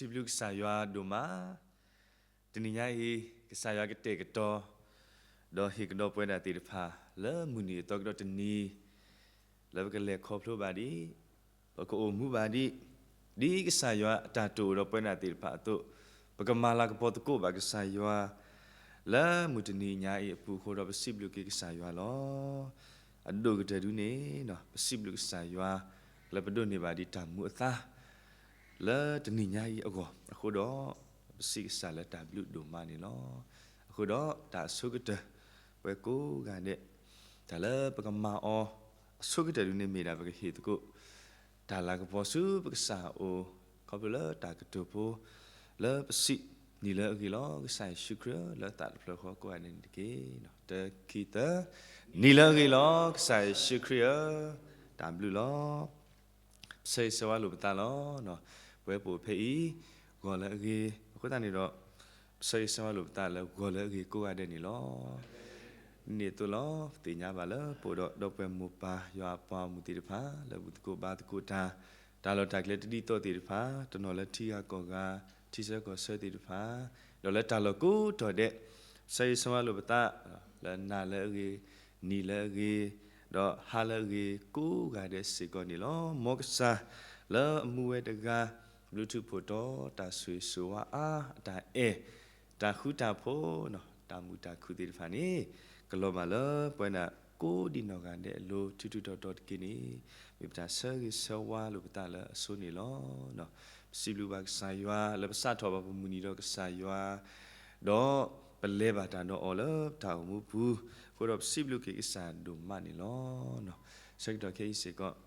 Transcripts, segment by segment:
စံးဘျုးကစၢ်ယွၤဒိၣ်မး, တနံၤညါအံၤ ကစၢ်ယွၤကတဲာ်ကတီၤ ဒီးဟ့ၣ်ကဒီးပဝဲဒၣ်သ့ၣ်တဖၣ် လၢမုၢ်နံၤအသီကဒီးတနံၤ လၢပကလဲၤခီဖျိဘၣ်ဒံး, ပကအိၣ်မူဘၣ်ဒံး, ဒ်ကစၢ်ယွၤအတၢ်တိာ်အိၣ်ဒီးပဝဲဒၣ်သ့ၣ်တဖၣ်အသိး, ပကမၤလၤကပီၤသကိးဘၣ်ကစၢ်ယွၤ လၢမုၢ်တနံၤညါအံၤအပူၤအဃိဒီး ပစံးဘျုးက့ၤကစၢ်ယွၤလီၤ. အဒိၣ်ကတၢၢ်ဒုန့ၣ် ပစံးဘျုးကစၢ်ယွၤ လၢပဒိးန့ၢ်ဘၣ်ဒံးတၢ်မူအသါ လၢတနံၤညါအံၤအဂီၢ်အဃိဒီး, ပစံးကစၢ်လၢတၢ်ဘျုးဒိၣ်မးန့ၣ်လီၤ. အဃိဒီးတၢ်အဆိကတၢၢ် ပဝဲကိးဂၤဒဲး တၢ်လၢပကမၤအီၤ အဆိကတၢၢ်ဒုန့ၣ်မ့ၢ်ဒၣ် ပကဟ့ၣ်သကိး တၢ်လၤကပီၤဆူပကစၢ်အအိၣ် ခီဖျိလၢတၢ်ကတိၤဖိ လၢပစံးနံၤလၢအဂ့ၤလီၤ. ကစၢ်ယ့ၣ်ၡူးခရံာ်ဧၢ, လၢသးတဖျၢၣ်ဃီကိးဂၤဒဲးန့ၣ်တက့ၢ်. တၢ ခံ သၢ, နံၤလၢအဂ့ၤလီၤ. ကစၢ်ယ့ၣ်ၡူးခရံာ်ဧၢ, တၢ်ဘျုးလီၤ. ပဆၢဂ့ၤဆၢဝါလိာ်ပသးလီၤ. ပဝဲပအိၣ်ဖဲအံၤ ဂီၤလၢအဂ့ၤ, အဃိသတးန့ၣ်ဒီး ပဆၢဂ့ၤဆၢဝါလိာ်ပသးလၢဂီၤလၢအဂ့ၤကိးဂၤဒဲးန့ၣ်လီၤ. ဒ်န့ၣ်အသိးလီၤ. ပသ့ၣ်ညါဘၣ်လၢပအိၣ်ဒီးဒီပုၢ်ဝဲၢ်မိၢ်ပၢ် ယွၤအပှၤဂီၢ်မုၢ်သ့ၣ်တဖၣ် လၢဘူၣ်သကိးဘါသကိးတၢ်, တၢ်လီၢ်တၢ်ကျဲတဒ်သိးသ့ၣ်တဖၣ်, တနီၤလၢထံဂၤကီၢ်ဂၤ, ထံဆၢကီၢ်ဆၢသ့ၣ်တဖၣ်, ဒီးလၢတၢ်လီၢ်ကိးတီၤဒဲး, ပဆၢဂ့ၤဆၢဝါလိာ်ပသး လၢနၤလၢအဂ့ၤ, နံၤလၢအဂ့ၤ, ဒီးဟါလၢအဂ့ၤကိးဂၤဒဲးစ့ၢ်ကီးန့ၣ်လီၤ. မ်ကစၢ်လၢအမူဝဲတဂၤ ဘျုးထူးဖှိၣ်တီ တၢ်ဆိၣ်ဂ့ၤဆိၣ်ဝါအါ အတၢ်အဲၣ်, တၢ်ဃူတၢ်ဖိး, တၢ်မုာ်တၢ်ခုၣ်သ့ၣ်တဖၣ်န့ၣ် ကလီၤဘၣ်လၢပဝဲဒၣ်ကိးဒံးနီၢ်ဂၤဒဲးအလိၤ ထူးထူးတီၤတီၤတက့ၢ်န့ၣ်, မ့ၢ်ပတၢ်ဆၢဂ့ၤဆၢဝါလိာ်ပသးလၢအဆိန့ၣ်လီၤ. ပစံးဘျုးဘၣ်ကစၢ်ယွၤ လၢပစးထီၣ်ဘၣ်ပမုၢ်နံၤဒီးကစၢ်ယွၤ, ဒီးပလဲၤဘၣ်တၢ်ဒီးအီၤလၢပတၢ်အိၣ်မူပူၤ, အဃိဒီးပစံးဘျုးက့ၤကစၢ်ဒိၣ်မးန့ၣ်လီၤ. ဆၢကတီၢ်ခဲအံၤစ့ၢ်ကီး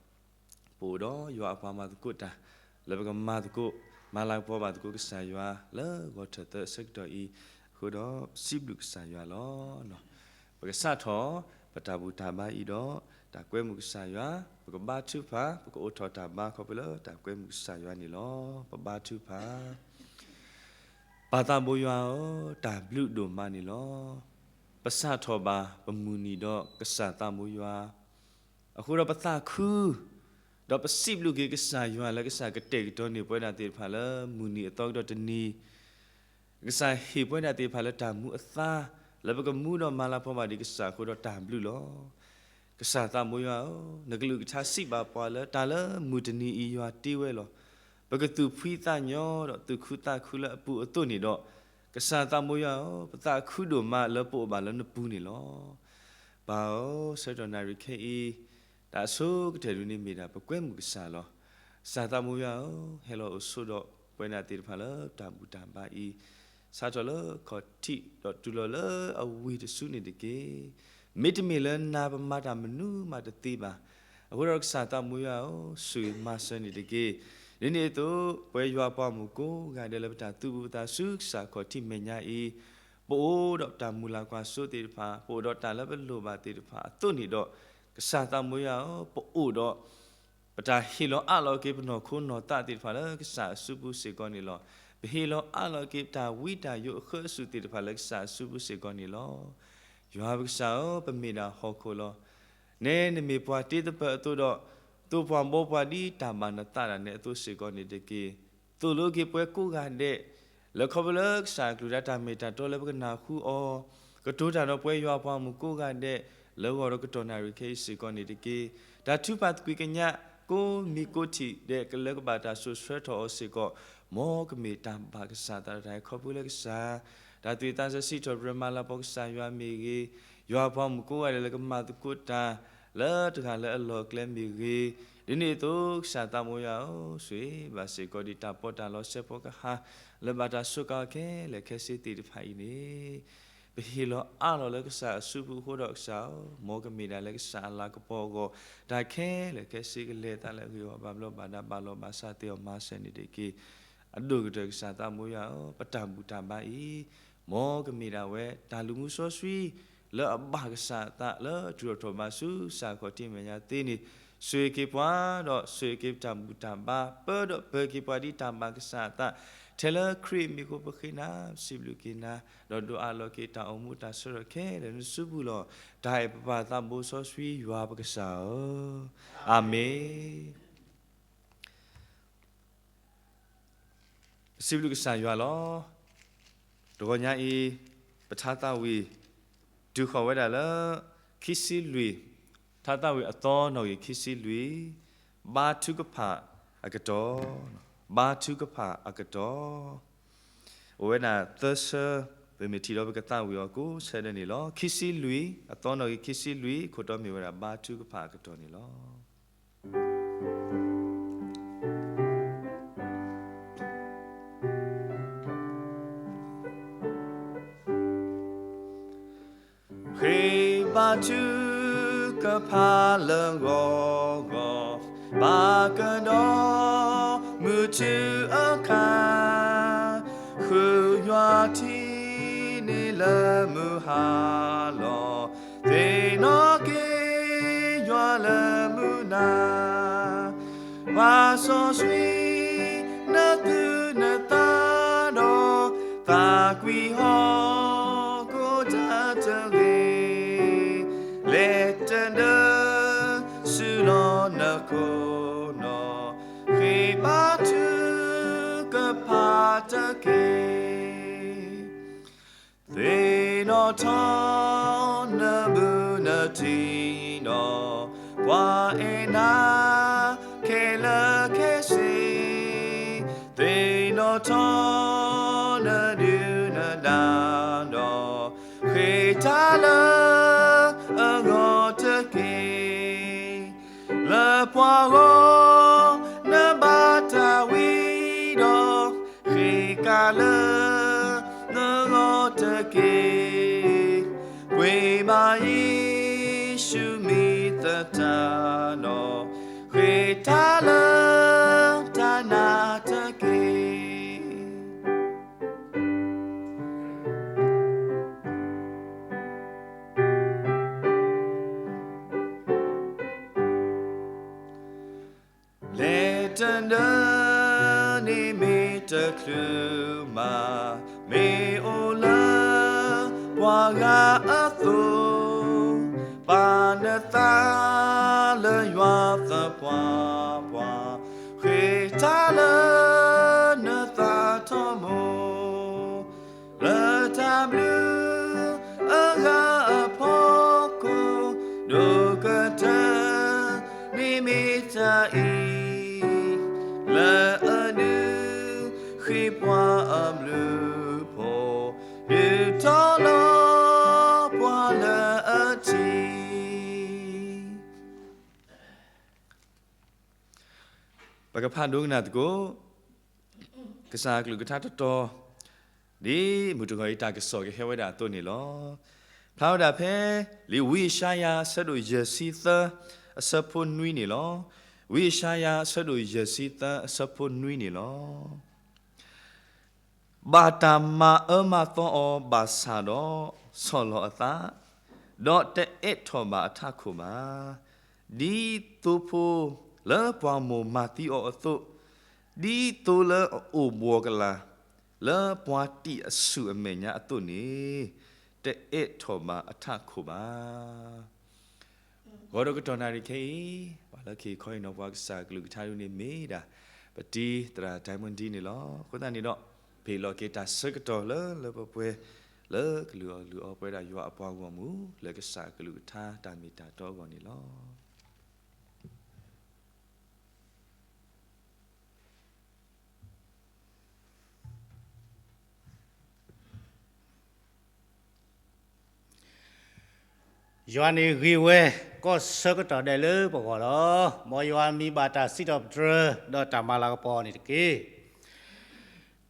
ပအိၣ်ဒီးယွၤအပှၤမၤသကိးတၢ်, လၢပကမၤသကိး မၤလၤကပီၤဘၣ်သကိးကစၢ်ယွၤ လၢဂီၤထၢၣ်သၢဆၢကတီၢ်အံၤ, အဃိဒီးပစံးဘျုးကစၢ်ယွၤလီၤ. ပကစးထီၣ် ပတၢ်ဘူၣ်တၢ်ဘါအံၤဒီး တၢ်ကွဲမုာ်ကစၢ်ယွၤ, ပကဘါထုကဖၣ်, ပကအိၣ်ထီၣ်တၢ်ဘါခီဖျိလၢတၢ်ကွဲမုာ်ကစၢ်ယွၤန့ၣ်လီၤ. ပဘါထုကဖၣ်. ပၢ်သးဘိယွၤဧၢ, တၢ်ဘျုးဒိၣ်မးန့ၣ်လီၤ. ပစးထီၣ်ဘၣ်ပမုၢ်နံၤဒီးကစၢ်သးဘိယွၤ, အဃိဒီးပသးခု, ဒီးပစံးဘျုးက့ၤကစၢ်ယွၤလၢကစၢ်ကတဲာ်ကတီၤန့ၢ်ပဝဲဒၣ်သ့ၣ်တဖၣ်လၢ မုၢ်နံၤအသီကဒီးတနံၤ, ကစၢ်ဟ့ၣ်ပဝဲဒၣ်သ့ၣ်တဖၣ်လၢတၢ်မူအသါ, လၢပကမူဒီးမၤလၤကပီၤဘၣ်ဒံးကစၢ်အဃိဒီးတၢ်ဘျုးလီၤ. ကစၢ်သးဘိယွၤဧၢ, နကလုၢ်ကထါစံးဘၣ်ပှၤလၢတၢ်လၢမုၢ်တနံၤအံၤယွၤတ့ဝဲလီၤ. ပကသူၣ်ဖှံသးညီဒီးသူၣ်ခုသးခုလၢအပူၤအသိးန့ၣ်ဒီး, ကစၢ်သးဘိယွၤဧၢ, ပသးခုဒိၣ်မးလၢပအိၣ်ဘၣ်လၢနပူၤန့ၣ်လီၤ. ပၢ်ဧၢ, ဆၢကတီၢ်နၣ်ရံၣ်ခဲအံၤ, တၢ်အဆိကတၢၢ်ဒုန့ၣ်မ့ၢ်ဒၣ် ပကွဲမုာ်ကစၢ်လီၤ. ကစၢ်သးဘိယွၤဧၢ, ဟဲလီၤအိၣ်ဆိးဒီးပဝဲဒၣ်သ့ၣ်တဖၣ်လၢတၢ်ဘူၣ်တၢ်ဘါအံၤ, စးထီၣ်လၢခီၣ်ထံးဒီးတုၤလီၤလၢအဝံၤတစုန့ၣ်တက့ၢ်. မ့တမ့ၢ်လၢနၤပမၤတၢ်မနုၤမးတသ့ဘၣ်. အဃိဒီးကစၢ်သးဘိယွၤဧၢ, ဆိၣ်ဂ့ၤမၤစၢၤန့ၣ်တက့ၢ်. ဒ်န့ၣ်အသိး ပဝဲယွၤပှၤမုၣ်ကိးဂၤဒဲးလၢပတၢ်သူၣ်ဘံၣ်သးဆူကစၢ်ခီၣ်ထံးမဲာ်ညါအံၤ, ပအိၣ်ဒီးတၢ်မုၢ်လၢ်ကွၢ်စိသ့ၣ်တဖၣ်, ပအိၣ်ဒီးတၢ်လၢပလိၣ်ဘၣ်သ့ၣ်တဖၣ်အသိးန့ၣ်ဒီး, ကစၢ်သးဘိယွၤဧၢ, ပအိၣ်ဒီး ပတၢ်ဟ့ၣ်လီၤအးလီၤက့ၤပနီၢ်ခိနီၢ်သးသ့ၣ်တဖၣ်လၢကစၢ်အစုပူၤစ့ၢ်ကီးန့ၣ်လီၤ. ပဟ့ၣ်လီၤအးလီၤက့ၤပတၢ်ဝံတၢ်ယိးအဃၢအစူၢ်သ့ၣ်တဖၣ်လၢကစၢ်အစုပူၤစ့ၢ်ကီးန့ၣ်လီၤ. ယွၤပကစၢ်ဧၢ, ပမ့ၢ်ဒၣ်ဟီၣ်ခိၣ်လီၤ. နဲနမ့ၢ်ပှၤတ့သပၢၤအသိးဒီး, သိၣ်ပှၢ်ဘီပှၢ်ဒ်တၢ်ဘၣ်နသးဒၣ်နဲအသိးစ့ၢ်ကီးန့ၣ်တက့ၢ်. သိၣ်လိက့ၤပဝဲကိးဂၤဒဲး, လၢခီဖျိလၢကစၢ်အကလုၢ်ကထါတၢ်မ့ၢ်တၢ်တီလၢပကနၢ်ဟူအီၤ, ကတိၤတၢ်ဒီးပဝဲယွၤပှၤမုၣ်ကိးဂၤဒဲး, လၢဂီၤဒီးကတီၢ်နၣ်ရံၣ်ခဲအံၤစ့ၢ်ကီးန့ၣ်တက့ၢ်. တၢ်ထုကဖၣ်သကွံာ်ကညးကိးမံၤကိးထံၣ်ဒဲးကလၢကဘၣ်တၢ်စိာ်ဆှၢထီၣ်အီၤစ့ၢ်ကီး, မ်ကမ့ၢ်တၢ်ဘၣ်ကစၢ်သးတၢ်ခီဖျိလၢကစၢ်, တၢ်သူၣ်ဝံၣ်သးဆၢစံးထီၣ်ပတြၢၤမၤလၤကပီၤကစၢ်ယွၤမ့ၢ်ဂ့ၤ, ယွၤပှၤမုၣ်ကိးဂၤဒဲးလၢကမၤသကိးတၢ် လၢတဂၤလၢအလီၢ်အကျဲမ့ၢ်ဂ့ၤ, ဒ်န့ၣ်အသိးကစၢ်သးဘိယွၤဧၢ, ဆိၣ်ဂ့ၤဘၣ်စ့ၢ်ကီးဒံးတၢ်ပီးတၢ်လီဆဲးဖီကဟၣ် လၢဘၣ်တၢ်စူးကါအီၤခဲလၢာ်ခဲဆ့သ့ၣ်တဖၣ်အံၤန့ၣ်, ပဟ့ၣ်လီၤအးလီၤလၢကစၢ်အစုပူၤအဃိဒီးကစၢ်ဧၢ, မ်ကမ့ၢ်ဒၣ်လၢကစၢ်အလၤကပီၤအဂီၢ်, တၢ်ခဲလၢာ်ခဲဆ့ကလဲၤအသးလၢအဂ့ၢ်အဂီၢ် ဘၣ်ဘျီးဘၣ်ဒါဘၣ်လီၤဘၣ်စးသ့အီၤမၤစၢၤန့ၣ်တက့ၢ်. အဒိၣ်ကတၢၢ်ကစၢ်သးဘိယွၤဧၢ, ပတၢ်ဘူၣ်တၢ်ဘါအံၤ, မ်ကမ့ၢ်ဒၣ်ဝဲ တၢ်လူၤမူစီဆှံ လၢအဘၣ်ကစၢ်အသးလၢအတုၤထီၣ်ထီၣ်ဘးဆူကစၢ်ခီၣ်ထံးမဲာ်ညါသ့န့ၣ်, ဆိၣ်ဂ့ၤက့ၤပှၤ, ဒီးဆိၣ်ဂ့ၤက့ၤပတၢ်ဘူၣ်တၢ်ဘါ, ပၢဒီးပၢၤက့ၤပှၤဒ်တၢ်ဘၣ်ကစၢ်အသး, ထဲလၢခရံာ်မံၤအဃိပဃ့နၤ, စံးဘျုးက့ၤနၤ, ဒီးဒိးအးလီၤက့ၤတၢ်အိၣ်မူတၢ်ဆၢထၢၣ်ခဲလၢာ်လၢနစုပူၤလီၤ. တၢ်အဲၣ်ပပၢ်သးဘိစီဆှံယွၤပကစၢ်ဧၢ, အၤမ့ၣ်. စံးဘျုးကစၢ်ယွၤလီၤ. တဂီၤညါအံၤ ပထါသးဝံၣ် တုၤဃီၤဝဲဒၣ်လၢ ခံဆံလွံၢ်, ထါသးဝံၣ်အသီနီၣ်ဂံၢ်ခံဆံလွံၢ်, ဘါထုကဖၣ်အကတီၢ်, ဘါထုကဖၣ်အကတီၢ်, အိၣ်ဝဲဒၣ်သၢဆၢ, ပမ့ၢ်ထံၣ်ဒီးပကသးဝံၣ်အီၤကိးဆၢဒၣ်န့ၣ်လီၤ. ခံဆံလွံၢ်, အသီနီၣ်ဂံၢ်ခံဆံလွံၢ် ခိၣ်တီမ့ၢ်ဝဲဒၣ်ဘါထုကဖၣ်အကတီၢ်န့ၣ်လီၤ. ဃ့ဘါထုကဖၣ်လၢဂီၤဂီၤ, ဘၣ်ကဒီးမုၢ်ထူအခါ, ဃုယွၤထံန့ၣ်လၢမုၢ်ဟါလီၤ, သ့ၣ်နီၣ်က့ၤယွၤလၢမုၢ်နၤ ပှၤစီဆှံနသူၣ်နသးဒီး သးကွံဟီၣ်ခိၣ်တၢ်တဂ့ၤ, လဲၤတဒၢဆူလီၤနခိၣ်နီၤ, ဃ့ဘါထုကဖၣ်တက့ၢ်. သ့ၣ်နီၣ်ထီၣ်နဘူးနတံၢ်ဒီး ပှၤအဲၣ်နၤခဲလၢာ်ခဲဆ့, သ့ၣ်နီၣ်ထီၣ်နဒုၣ်နဒါဒီး ဃ့တၢ်လၢအဂီၢ်တက့ၢ်. လၢပှၤဂီၢ်နဘၣ်တၢ်ဝံၤဒီး ဃ့ကၤလၢနဂီၢ်တက့ၢ်. ပှ့ၤဘၣ်ယ့ၣ်ၡူးမံၤသတးဒီး ဃ့တၢ်လၢတၢ်နာ်တက့ၢ်. လဲၤတဒၢန့ၣ်မ့ၢ်တချုးမး, မ့ၢ်အိၣ်လၢပှၤဂၤအသိး, ပာ်နသးလၢယွၤသပှၢ်ပှၢ်, ဃ့တၢ်လၢနသးထီဘိ လၢတၢ်ဘျုးအဂၤအဖီခိၣ်, ဒိၣ်ကတၢၢ်န့ၣ်မ့ၢ်တၢ်အံၤ, လၢအဒုးဃ့ပှၤအဘျုးဖှိၣ်, ဒုးတီလီၤပှၤလၢအထံၣ် ပကဖးဒိကနၣ်သကိး ကစၢ်အကလုၢ်ကထါတတီၤ, ဒ်မုၢ်တဂီၤအံၤတၢ်ကစီၣ်ကဟဲဝဲဒၣ်အသိးန့ၣ်လီၤ. ဖျါဝဲဒၣ်ဖဲ လံာ်ဝံယၡါယၤအဆၢဒိၣ်ယဲၢ်ဆံသၢ အဆၢဖိနွံန့ၣ်လီၤ. ဝံယၡါယၤအဆၢဒိၣ်ယဲၢ်ဆံသၢ အဆၢဖိနွံန့ၣ်လီၤ. ဘၣ်တၢ်မၤအၢမၤသီအီၤဘၣ်ဆၣ်ဒီး ဆီၣ်လီၤအသး, ဒီးတအဲၣ်ထီၣ်ဘၣ်အထးခိၣ်ဘၣ်. ဒ်သိဖိလၢပှၤမိၢ်မၤသံအီၤအသိး, ဒ်သိလၢအအိၣ်ဘှီၣ်ကလာ် လၢပှၤတံာ်အဆူၣ်အမဲာ်ညါအသိးန့ၣ်, တအဲၣ်ထီၣ်ဘၣ်အထးခိၣ်ဘၣ်. ဂီၤဒီးကတီၢ်နၣ်ရံၣ်ခဲအံၤ, ပှၤလၢခံခီအံၤနီၤ ပှၤကစၢ်ကလုၢ်ကထါဒုန့ၣ်မ့ၢ်ဒၣ် ပတံၤသရၣ်ဒၣ်မၢ်ဒံန့ၣ်လီၤ. အဃိသတးန့ၣ်ဒီး ပဟ့ၣ်လီၤက့ၤတၢ်ဆၢကတီၢ်လၢလၢပှဲၤပှဲၤ လၢကလုၢ်အီၣ်လုၢ်အီပှဲၤဒၣ်ယွၤအပှၤဂီၢ်မုၢ် လၢကစၢ်ကလုၢ်ကထါတၢ်မ့ၢ်တၢ်တီအဂီၢ်န့ၣ်လီၤ. ယွၤန့ၣ်ဂ့ၤဝဲ ကီၢ်ဆၢကတီၢ်ဒဲးလၢပဂီၢ်လီၤ. မ်ယွၤမံၤဘၣ်တၢ်စံးထီၣ်ပတြၢၤ ဒီးတၢ်မၤလၤကပီၤန့ၣ်တက့ၢ်.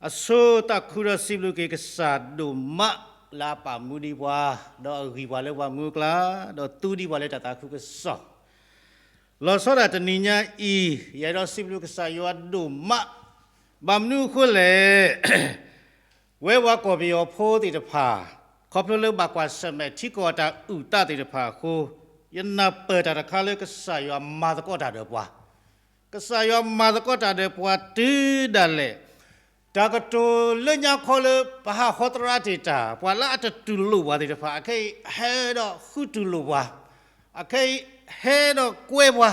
အဆိသးခုဒီးစံးဘျုးက့ၤကစၢ်ဒိၣ်မး လၢအပာ်မူဒံးပှၤ, ဒီးအဂံၢ်ပှၤလၢပှၤမူအကျါ, ဒီးသူဒံးပှၤလၢတၢ်သးခုကစီၣ် လီၤဆီဒၣ်တနံၤညါအံၤ, ယအဲၣ်ဒိးစံးဘျုးကစၢ်ယွၤဒိၣ်မး. ဘၣ်မနုၤအဃိလဲၣ်, ဝဲပှၤကီၢ်ပယီၤဖိသ့ၣ်တဖၣ်, ခီဖျိလၢဘၣ်ကွၢ်ဆၢၣ်မဲာ်ထံကီၢ်အတၢ်အုၣ်သးသ့ၣ်တဖၣ်အဃိ, ယနၢ်ပၢၢ်တၢ်တခါလၢကစၢ်ယွၤမၤသကိးတၢ်ဒီးပှၤ, ကစၢ်ယွၤမၤသကိးတၢ်ဒီးပှၤတုၤဒၣ်လဲာ် တၢ်ကတိၤလၢညါခီလၢပဟးဟီသရၣ်တ့ၢ်တၢ်, ပှၤလၢအတတူၢ်လိာ်ပှၤသ့ၣ်တဖၣ် အခဲအံၤဟဲဒီးဃုတူၢ်လိာ်ပှၤ, အခဲအံၤဟဲဒီးကွဲပှၤ,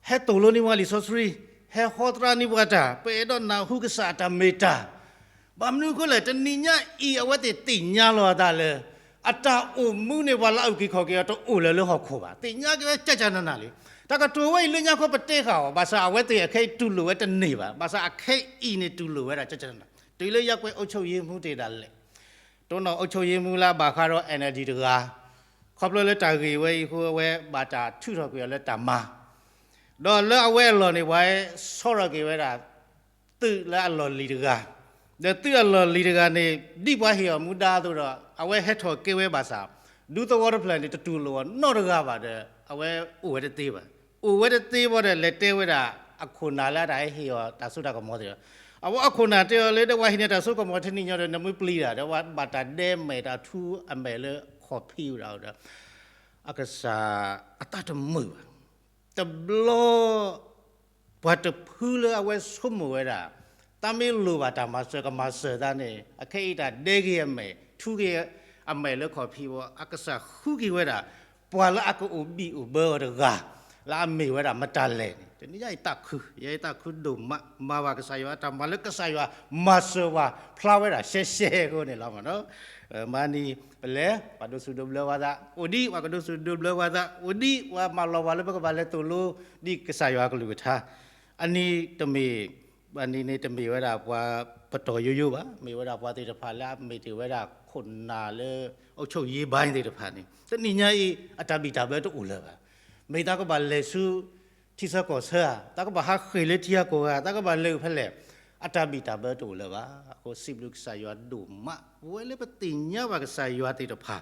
ဟဲသိၣ်လိန့ၢ်ပှၤလံာ်စီဆှံ, ဟဲဟီသရၣ်န့ၢ်ပှၤတၢ်, ပအဲၣ်ဒိးနၢ်ဟူကစၢ်အတၢ်မ့ၢ်တၢ်. ဘၣ်မနုၤအဃိလဲၣ်, တနံၤညါအံၤ အဝဲသ့ၣ်သ့ၣ်ညါလီၤအသးလၢ အတၢ်အိၣ်မူန့ၣ် ပှၤလၢအအုၣ်က့ၤခီၣ်က့ၤအီၤတအိၣ်လၢၤလၢဟီၣ်ခိၣ်ဘၣ်. သ့ၣ်ညါက့ၤဝဲကၠၢ်ကၠၢ်နးနးလံ. တၢ်ကတိၤဝဲအံၤလၢညါခီပတဲဃာ်အီၤ, ဘၣ်ဆၣ်အဝဲသ့ၣ်အခဲအံၤတူၢ်လိာ်ဝဲတန့ၢ်ဘၣ်. ဘၣ်ဆၣ်အခဲအံၤန့ၣ်တူၢ်လိာ်ဝဲဒၣ်ကၠၢ်ကၠၢ်နးနး, တုၤလၢယကွဲးအုပ်ချုပ်ရေးမှူးတ့ၢ်ဒၣ်လဲာ်, တိၢ်နီၣ်အုပ်ချုပ်ရေးမှူးလၢအဘၣ်ဃးဒီး NLD တဂၤ, ခီဖျိလၢတၢ်ဂ့ၢ်ဝဲအံၤအဃိ အဝဲဘၣ်တၢ်ထုးထီၣ်ကွံာ်အီၤလၢတၢ်မၤ ဒီးလၢအဝဲအလီၢ်န့ၣ် ပှၤဟဲဆီထီၣ်က့ၤဝဲဒၣ် သုးလၢအလီၢ်လံၤတဂၤ, ဒီးသုးအလီၢ်လံၤတဂၤန့ၣ် ဒ်ပှၤဟ့ၣ်အီၤမူဒါအသိးဒီး အဝဲဟဲထီၣ်ကဲဝဲဘၣ်ဆၣ်, ဒူသဝီတဖျၢၣ်န့ၣ် တတူၢ်လိာ်အီၤနီတဂၤဘၣ်ဒီး အဝဲအိၣ်ဝဲတသ့ဘၣ်. အိၣ်ဝဲတသ့ဘၣ်ဒီး လဲၤတဲဝဲဒၣ်အခိၣ်နၢ်လၢအတၢ်ဟဲဟ့ၣ်အီၤတၢ်စိတၢ်ကမီၤသ့ၣ်ဒီး, အဝဲအခိၣ်နၢ်တဲအီၤလၢ ဒီးပှၤဟ့ၣ်န့ၢ်တၢ်စိကမီၤတနံၣ်ညီဒီး နမ့ၢ်ပျံၤတၢ်ဒီး ပှၤဘၣ်တၢ်ဒဲမဲာ်တၢ်ထူအမဲာ်လၢခီၣ်ဖံးဝဲဒၣ်ဒီး အကစၢ်အသးတမုာ်ဘၣ်. တဘျီ ပှၤတဖုလၢအဝဲဆိကမိၣ်ဝဲဒၣ်, တၢ်မ့ၢ်လိၣ်ဘၣ်တၢ်မၤစၢၤကမၤစၢၤသးန့ၣ် အခဲအံၤတၢ်ဒဲက့ၤအမဲာ် ထူက့ၤအမဲာ်လၢခီၣ်ဖံးဘၣ်, အကစၢ်ဃုက့ၤဝဲဒၣ် ပှၤလၢအကအိၣ်ဘံၣ်အိၣ်ဘၢအီၤတဂၤ လၢအမ့ၢ်ဝဲဒၣ်မတၤလဲၣ်န့ၣ် တနံၤညါအံၤသးခု, ယဲယသးခုဒိၣ်မး, မၤဘၣ်ကစၢ်ယွၤအတၢ်မၤလၢကစၢ်ယွၤမၤစၢၤပှၤ ဖျါဝဲဒၣ်ရှဲရှဲအဃိန့ၣ်လီၤမးနီၤ. မၤန့ၣ် ပလဲၤ ပှၤဒိးစူၣ်ဒိးဘျၢပှၤသး အိၣ်ဒံး, ပှၤကဒိးစူၣ်ဒိးဘျၢပှၤသး အိၣ်ဒံး, ပှၤမၤလီၤပှၤလၢပကဘၣ်လဲၤသိၣ်လိ ဒ်ကစၢ်ယွၤအကလုၢ်ကထါ အနံၤတမ့ၢ်, အနံၤန့ၣ်တမ့ၢ်ဝဲဒၣ်ပှၤပတီၢ်ယိယိဘၣ်, မ့ၢ်ဝဲဒၣ်ပှၤသ့ၣ်တဖၣ်လၢအမ့ၢ်တ့ၢ်ဝဲဒၣ်ခိၣ်နၢ်လၢ အုပ်ချုပ်ရေးပိုင်းသ့ၣ်တဖၣ်န့ၣ် တနံၤညါအံၤ အတၢ်ဘံၣ်တၢ်ဘၢတအိၣ်လၢၤဘၣ်. မ့ၢ်သးကဘၣ်လဲၤဆူ ထံဆၢကီၢ်ဆၢဧါ, သးကဘၣ်ဟးဃ့ၢ်လၢထံဂၤကီၢ်ဂၤ, သးကဘၣ်လဲၤဖဲလဲၣ်, အတၢ်ဘံၣ်တၢ်ဘၢတအိၣ်လၢၤဘၣ်. အဃိစံးဘျုးကစၢ်ယွၤဒိၣ်မး ပဝဲလၢပသ့ၣ်ညါဘၣ်ကစၢ်ယွၤသ့ၣ်တဖၣ်.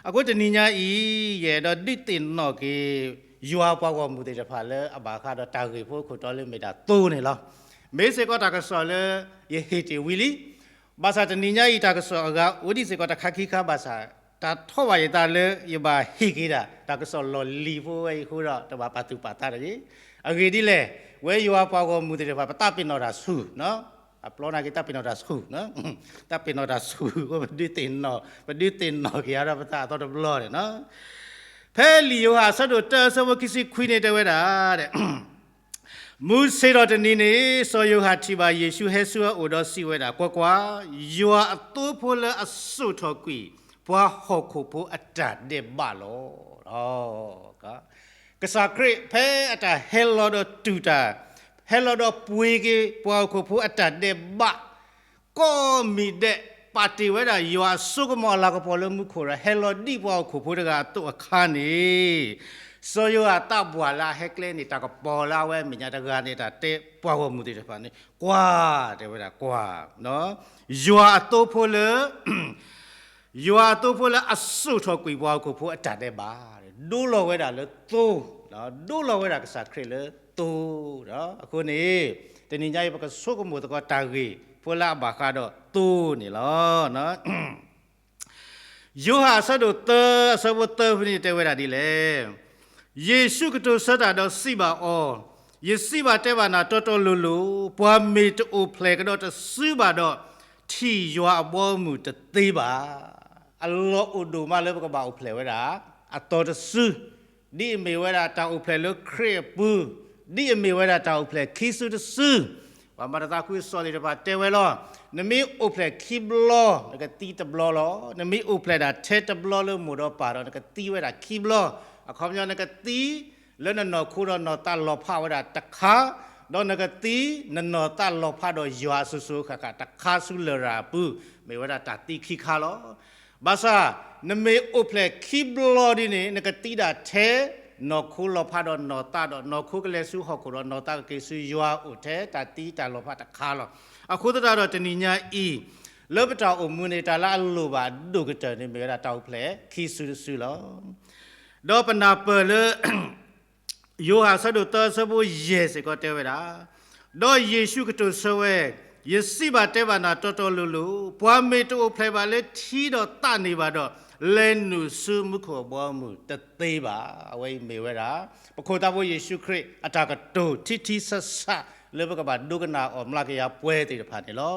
အဃိတနံၤညါအံၤ ယအဲၣ်ဒိးဒုးသ့ၣ်နီၣ်က့ၤ ယွၤပှၤဂီၢ်မုၢ်သ့ၣ်တဖၣ်လၢအဘၣ်ဃးဒီးတၢ်ဂ့ၢ်ဖိအခိၣ်တီလၢမ့ၢ်ဒၣ်သိန့ၣ်လီၤ. မ့ၢ်စ့ၢ်ကီးတၢ်ကစီၣ်လၢယဟ့ၣ်တ့ၢ်ဝံၤလံ ဘၣ်ဆၣ်တနံၤညါအံၤတၢ်ကစီၣ်အဂၤအိၣ်ဒံးစ့ၢ်ကီးတခါခံခါဘၣ်ဆၣ်, တၢ်ထီၣ်ဘၣ်ယသးလၢယဘၣ်ဟ့ၣ်က့ၤဒၣ် တၢ်ကစီၣ်လီၢ်လံၤဖိဝဲအံၤအဃိဒီး တဘၣ်ပာ်သူၣ်ပာ်သးတဂ့ၤ. အဂ့ၢ်ဒ်လဲၣ်, ဝဲယွၤပှၤဂီၢ်မုၢ်သ့ၣ်တဖၣ် ပသးပ့ၤနီၣ်တၢ်ဆူၣ်, အပျီနာ်က့ တၢ်ပ့ၤနီၣ်တၢ်ဆူၣ်, တၢ်ပ့ၤနီၣ်တၢ်ဆူၣ်အဃိ ပဒုးသ့ၣ်နီၣ်, ပဒုးသ့ၣ်နီၣ်က့ၤအါထီၣ်ပသးအသီတဘျီန့ၣ် ဖဲလံာ်ယိၤဟၣ်အဆၢဒိၣ်တၢအဆၢဖိခံဆံခွံန့ၣ်တဲဝဲဒၣ် မုၢ်ဆ့ၣ်ထီၣ်တနံၤန့ၣ် စီၤယိၤဟၣ်ထံၣ်ဘၣ်ယ့ၣ်ၡူးဟဲဆူအအိၣ်ဒီးစံးဝဲဒၣ်, ကွၢ်ကွၢ်, ယွၤအသိဖိလၢအစိာ်ထီၣ်ကွံာ် ပှၤဟီၣ်ခိၣ်ဖိအတၢ်ဒဲးဘးလီၤ. ကစၢ်ခရံာ်ဖဲအတၢ်ဟဲလီၤဒီးတူၢ်တၢ်, ဟဲလီၤဒီးပှ့ၤက့ၤပှၤဟီၣ်ခိၣ်ဖိအတၢ်ဒဲးဘး ကိးမံၤဒဲး ပာ်တ့ၢ်ဝဲဒၣ်ယွၤအစိကမီၤအလၤကပီၤလၢမူခိၣ်ဒီး ဟဲလီၤဒံးပှၤဟီၣ်ခိၣ်ဖိတဂၤအသိးအခါန့ၣ်, စီၤယိၤဟၣ်သးပှၢ်လၢအဟဲကျဲန့ၣ် တၢ်ကပီၤလၢအဝဲအမဲာ်ညါတဂၤန့ၣ် တၢ်တဲပှၤဂီၢ်မုၢ်သ့ၣ်တဖၣ်န့ၣ် ကွၢ်, တဲဝဲဒၣ်ကွၢ်, ယွၤအသိဖိလၢ ယွၤအသိဖိလၢအစိာ်ထီၣ်ကွံာ်ပှၤဟီၣ်ခိၣ်ဖိအတၢ်ဒဲးဘး, ဒိလီၤဝဲဒၣ်လၢသိ, ဒိလီၤဝဲဒၣ်ကစၢ်ခရံာ်လၢသိ, အဃိန့ၣ် တနံၤညါအံၤ ပကဆိကမိၣ်သကိးတၢ်ဂ့ၢ်ဖိလၢအဘၣ်ဃးဒီးသိန့ၣ်လီၤ. ယိၤဟၣ်အဆၢဒိၣ်သၢအဆၢဖိသၢဖဲန့ၣ်တဲဝဲဒၣ်ဒ်လဲၣ်, ယ့ၣ်ၡူးကတိၤဆၢတၢ်ဒီးစံးဘၣ်အီၤ, ယစံးဘၣ်တဲဘၣ်နၤတီတီလိၤလိၤ, ပှၤမ့ၢ်တအိၣ်ဖျဲၣ်ကဒီးတစုဘၣ်ဒီး ထံၣ်ယွၤအဘီအမုၢ်တသ့ဘၣ်. အလီၢ်အိၣ်ဒိၣ်မးလၢပကဘၣ်အိၣ်ဖျဲၣ်ဝဲဒၣ် အသီတစု, ဒ်အမ့ၢ်ဝဲဒၣ်တၢ်အိၣ်ဖျဲၣ်လၢခရံာ်အပူၤ, ဒ်အမ့ၢ်ဝဲဒၣ်တၢ်အိၣ်ဖျဲၣ်ခံစုတစု, ပှၤမၤတၢ်သးခုကစီၣ်သ့ၣ်တဖၣ်တဲဝဲလီၤ. နမ့ၢ်အိၣ်ဖျဲၣ်ခံဘျီ နကသံတဘျီလီၤ. နမ့ၢ်အိၣ်ဖျဲၣ်ဒၣ်ထဲတဘျီလၢမိၢ်ဒီးပၢ်ဒီး နကသံဝဲဒၣ်ခံဘျီ. အခီပညီနကသံ လၢနနီၢ်ခိဒီးနီၢ်သးလီၤဖးဝဲဒၣ်တခါ, ဒီးနကသံ နနီၢ်သးလီၤဖးဒီးယွၤအစိၤစိၤအဃၣ်ဃၣ်တခါဆူလရာ်အပူၤ, မ့ၢ်ဝဲဒၣ်တၢ်သံခံခါလီၤ. ဘၣ်ဆၣ် နမ့ၢ်အိၣ်ဖျဲၣ်ခံဘျီဒ်န့ၣ် နကသံဒၣ်ထဲ နီၢ်ခိလီၤဖးဒီးနီၢ်သးဒီး နီၢ်ခိကလဲၤဆူဟီၣ်ခိၣ်ဒီးနီၢ်သးကက့ၤဆူယွၤအအိၣ်ထဲတၢ်သံတၢ်လီၤဖးတခါလီၤ. အဃိသတးဒီးတနံၤညါအံၤ လၢပတၢ်အိၣ်မူန့ၣ် တၢ်လၢအလိၣ်ဘၣ်အဒိၣ်ကတၢၢ်န့ၣ် မ့ၢ်ဝဲဒၣ်တၢ်အိၣ်ဖျဲၣ်ခံစုတစုလီၤ. ဒီးပနၢ်ပၢၢ်လၢ ယိၤဟၣ်အဆၢဒိၣ်သၢအဆၢဖိယဲၢ်စ့ၢ်ကီးတဲဝဲဒၣ်, ဒီးယ့ၣ်ၡူးကတိၤဆၢဝဲ, ယစံးဘၣ်တဲဘၣ်နၤတီတီလိၤလိၤ, ပှၤမ့ၢ်တအိၣ်ဖျဲၣ်ဘၣ်လၢထံဒီးသးန့ၣ်ဘၣ်ဒီး လဲၤနုာ်ဆူမူခိၣ်အဘီအမုၢ်တသ့ဘၣ်. အဝဲအံၤမ့ၢ်ဝဲဒၣ် ပခိၣ်သးဖိယ့ၣ်ၡူးခရံာ်အတၢ်ကတိၤထံထံဆးဆး လၢပကဘၣ်ဒိကနၣ်အီၤမျးကယၤပှဲၤသ့ၣ်တဖၣ်န့ၣ်လီၤ.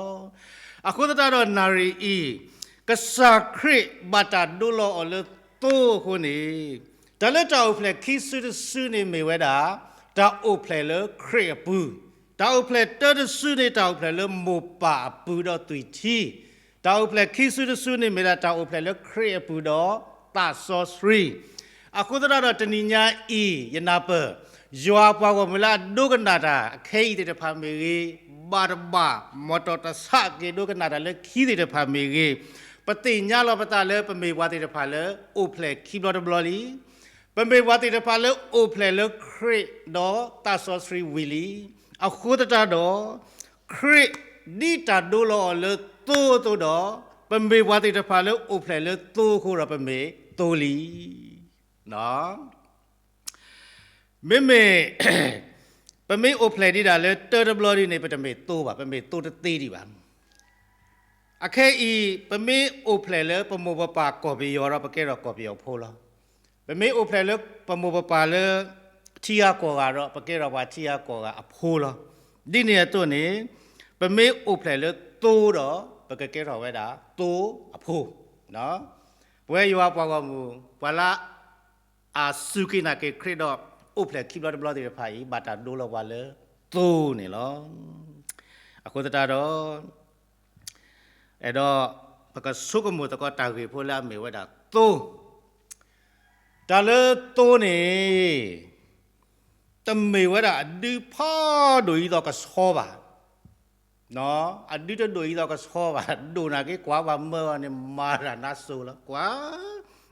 အဃိသတးဒီးနၣ်ရံၣ်အံၤ ကစၢ်ခရံာ်ဘၣ်တၢ်ဒိလီၤအီၤလၢသိအဃိန့ၣ်, တၢ်လၢတၢ်အိၣ်ဖျဲၣ်ခံစုတစုန့ၣ်မ့ၢ်ဝဲဒၣ် တၢ်အိၣ်ဖျဲၣ်လၢခရံာ်အပူၤ, တၢ်အိၣ်ဖျဲၣ်တၢတစုန့ၣ် တၢ်အိၣ်ဖျဲၣ်လၢမိၢ်ပၢ်အပူၤဒီးသွံၣ်ထံ, တၢ်အိၣ်ဖျဲၣ်ခံစုတစုန့ၣ် မ့ၢ်ဒၣ်တၢ်အိၣ်ဖျဲၣ်လၢခရံာ်အပူၤဒီးသးစီဆှံ. အဃိသတးဒီးတနံၤညါအံၤ ယနၢ်ပၢၢ် ယွၤပှၤဂီၢ်မုၢ်လၢအဒိကနၣ်တၢ်အခဲအံၤသ့ၣ်တဖၣ်မ့ၢ်ဂ့ၤ, ဘၣ်တဘၣ် မီၢ်တီၢ်တဆးက့ၤဒိကနၣ်တၢ်လၢခံသ့ၣ်တဖၣ်မ့ၢ်ဂ့ၤ, ပသ့ၣ်ညါလီၤပသးလၢပမ့ၢ်ပှၤသ့ၣ်တဖၣ်လၢအိၣ်ဖျဲၣ်ခံဘျီတဘျီလံ. ပမ့ၢ်ပှၤသ့ၣ်တဖၣ်လၢအိၣ်ဖျဲၣ်လၢခရံာ်ဒီးသးစီဆှံဝံၤလံ. အဃိသတးဒီး ခရံာ်ဒ်တၢ်ဒိလီၤအီၤလၢသိအသိးဒီး, ပမ့ၢ်ပှၤသ့ၣ်တဖၣ်လၢအိၣ်ဖျဲၣ်လၢသိအဃိဒီး ပမ့ၢ်သိလံ. မ့မ့ၢ် ပမ့ၢ်အိၣ်ဖျဲၣ်ဒံးဒၣ်လၢတၢတဘျီဒ်န့ၣ် ပတမ့ၢ်သိဘၣ်, ပမ့ၢ်သိတသ့ဒံးဘၣ်. အခဲအံၤ ပမ့ၢ်အိၣ်ဖျဲၣ်လၢပမိၢ်ပပၢ်ကီၢ်ပယီၤဒီး ပကဲထီၣ်ကီၢ်ပယီၤဖိလီၤ. ပမ့ၢ်အိၣ်ဖျဲၣ်လၢပမိၢ်ပပၢ်လၢထံဂၤကီၢ်ဂၤဒီး ပကဲထီၣ်ပှၤထံဂၤကီၢ်ဂၤအဖိလီၤ. ဒ်န့ၣ်အသိးန့ၣ် ပမ့ၢ်အိၣ်ဖျဲၣ်လၢသိဒီး ပကကဲထီၣ်ဝဲဒၣ်သိအဖိ. ပဝဲယွၤပှၤဂီၢ်မုၢ် ပှၤလၢ အစူၢ်က့ၤနာ်က့ၤခရံာ်ဒီး အိၣ်ဖျဲၣ်ခံဘျီတဘျီသ့ၣ်တဖၣ်အံၤ ဘၣ်တၢ်ဒိလီၤပှၤလၢသိန့ၣ်လီၤ. အဃိသတးဒီး အဲၣ်ဒိး ပကဆိကမိၣ်သကိးတၢ်ဂ့ၢ်ဖိလၢအမ့ၢ်ဝဲဒၣ်သိ, တၢ်လၢသိန့ၣ် တမ့ၢ်ဝဲဒၣ်အဒုဖးဒိၣ်အံၤသိးကဆှီဘၣ်. အဒုတဒိၣ်အံၤသိးကဆှီဘၣ်, ဒိၣ်နာ်က့ၤကွၢ်ပှၤမၢအီၤန့ၣ် မၤတၢ်နါစိၤလီၤ. ကွၢ်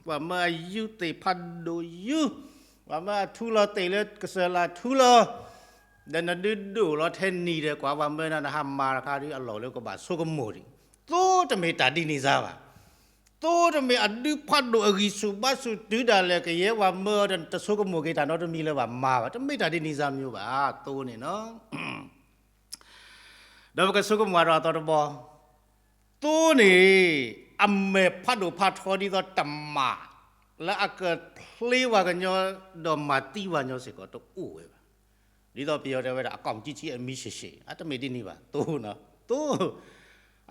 ပှၤမၢအယုၢ်သ့ၣ်ဖးဒိၣ်ယုၢ်, ပှၤမၢအထူလီၤသ့ၣ်လၢကစၢၢ်လၢထူလီၤ, ဒီးနဒုဒိၣ်လီၤထဲနံၤဒီး ကွၢ်ပှၤမၢနၤ နဟးမၤတခါဒီးအလီၢ်လၢကဘၣ်ဆိကမိၣ်ဒံး. သိတမ့ၢ်တၢ်ဒ်န့ၣ်စါဘၣ်. သိတမ့ၢ်အဒုဖးဒိၣ်အဂံၢ်ဆူၣ်ဘါဆူၣ်တုၤဒၣ်လဲာ် ကယဲၢ်ပှၤမၢအီၤဒီး တဆိကမိၣ်က့ၤတၢ်နီတမံၤလၢဘၣ်မၤဘၣ်. တမ့ၢ်တၢ်ဒ်န့ၣ်စါမ့ၢ်ဘၣ်, သိန့ၣ်နီၤ. ဒီးပကဆိကမိၣ်ဒီးအသီတဘီ, သိန့ၣ် အမဲာ်ဖးဒိၣ်ဖးထီဒ်သိးတမၣ် လၢအကဖျ့ပှၤကညီ ဒီးမၤသံပှၤကညီစ့ၢ်ကီးတအိၣ်ဝဲဘၣ်. ဒ်သိးပယီၤတဲဝဲဒၣ် အကောင်ကြီးကြီး အမီးရှည်ရှည်, အတမ့ၢ်ဒ်န့ၣ်ဘၣ်, သိနီၤ, သိ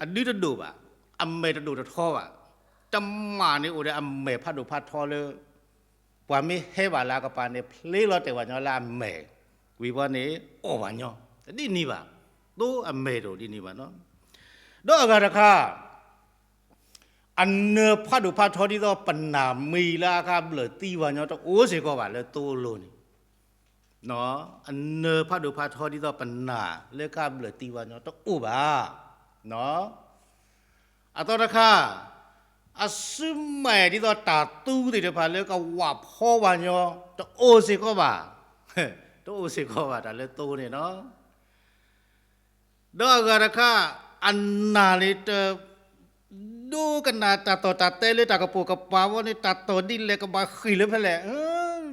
အဒုတဒိၣ်ဘၣ်, အမဲာ်တဒိၣ်တထီဘၣ်. တမၣ်န့ၣ်အိၣ်ဒီးအမဲာ်ဖးဒိၣ်ဖးထီလၢ ပှၤမ့ၢ်ဟဲဘၣ်လၢအကပၤန့ၣ် ဖျ့လီၤတဲာ်ပှၤကညီလၢအမဲာ်, ဝံၤဘီန့ၣ် အီၣ်ပှၤကညီ, တဒ်န့ၣ်ဘၣ်, သိအမဲာ်တအိၣ်ဒ်န့ၣ်ဘၣ်နီၤ. ဒီးအဂၤတခါ အနၢၤဖးဒိၣ်ဖးထီဒ်သိးပနၢ်မံၤလၢအကဘျၢၣ်သံပှၤကညီတအိၣ်စ့ၢ်ကီးဘၣ်လၢသိအလိၤန့ၣ်, အနၢၤဖးဒိၣ်ဖးထီဒ်သိးပနၢ်လၢကဘျၢၣ်သံပှၤကညီတအိၣ်ဘၣ်. အသီတခါ အစုမဲာ်ဒ်သိးတၢ်သူသ့ၣ်တဖၣ်လၢကဝၣ်ဖီပှၤကညီ တအိၣ်စ့ၢ်ကီးဘၣ်, တအိၣ်စ့ၢ်ကီးဘၣ်တၢ်လၢသိန့ၣ်နီၤ. ဒီးအဂၤတခါ အနၢ်န့ၣ်တ ဒိကနၣ်တၢ်တီၢ်တၢ်တဲလၢတၢ်ကပိာ်ကပၤဝဲန့ၣ် တၢ်တီၢ်ဒ်လဲၣ်ကဘၣ်ဃ့ၢ်လၢဖဲလဲၣ်,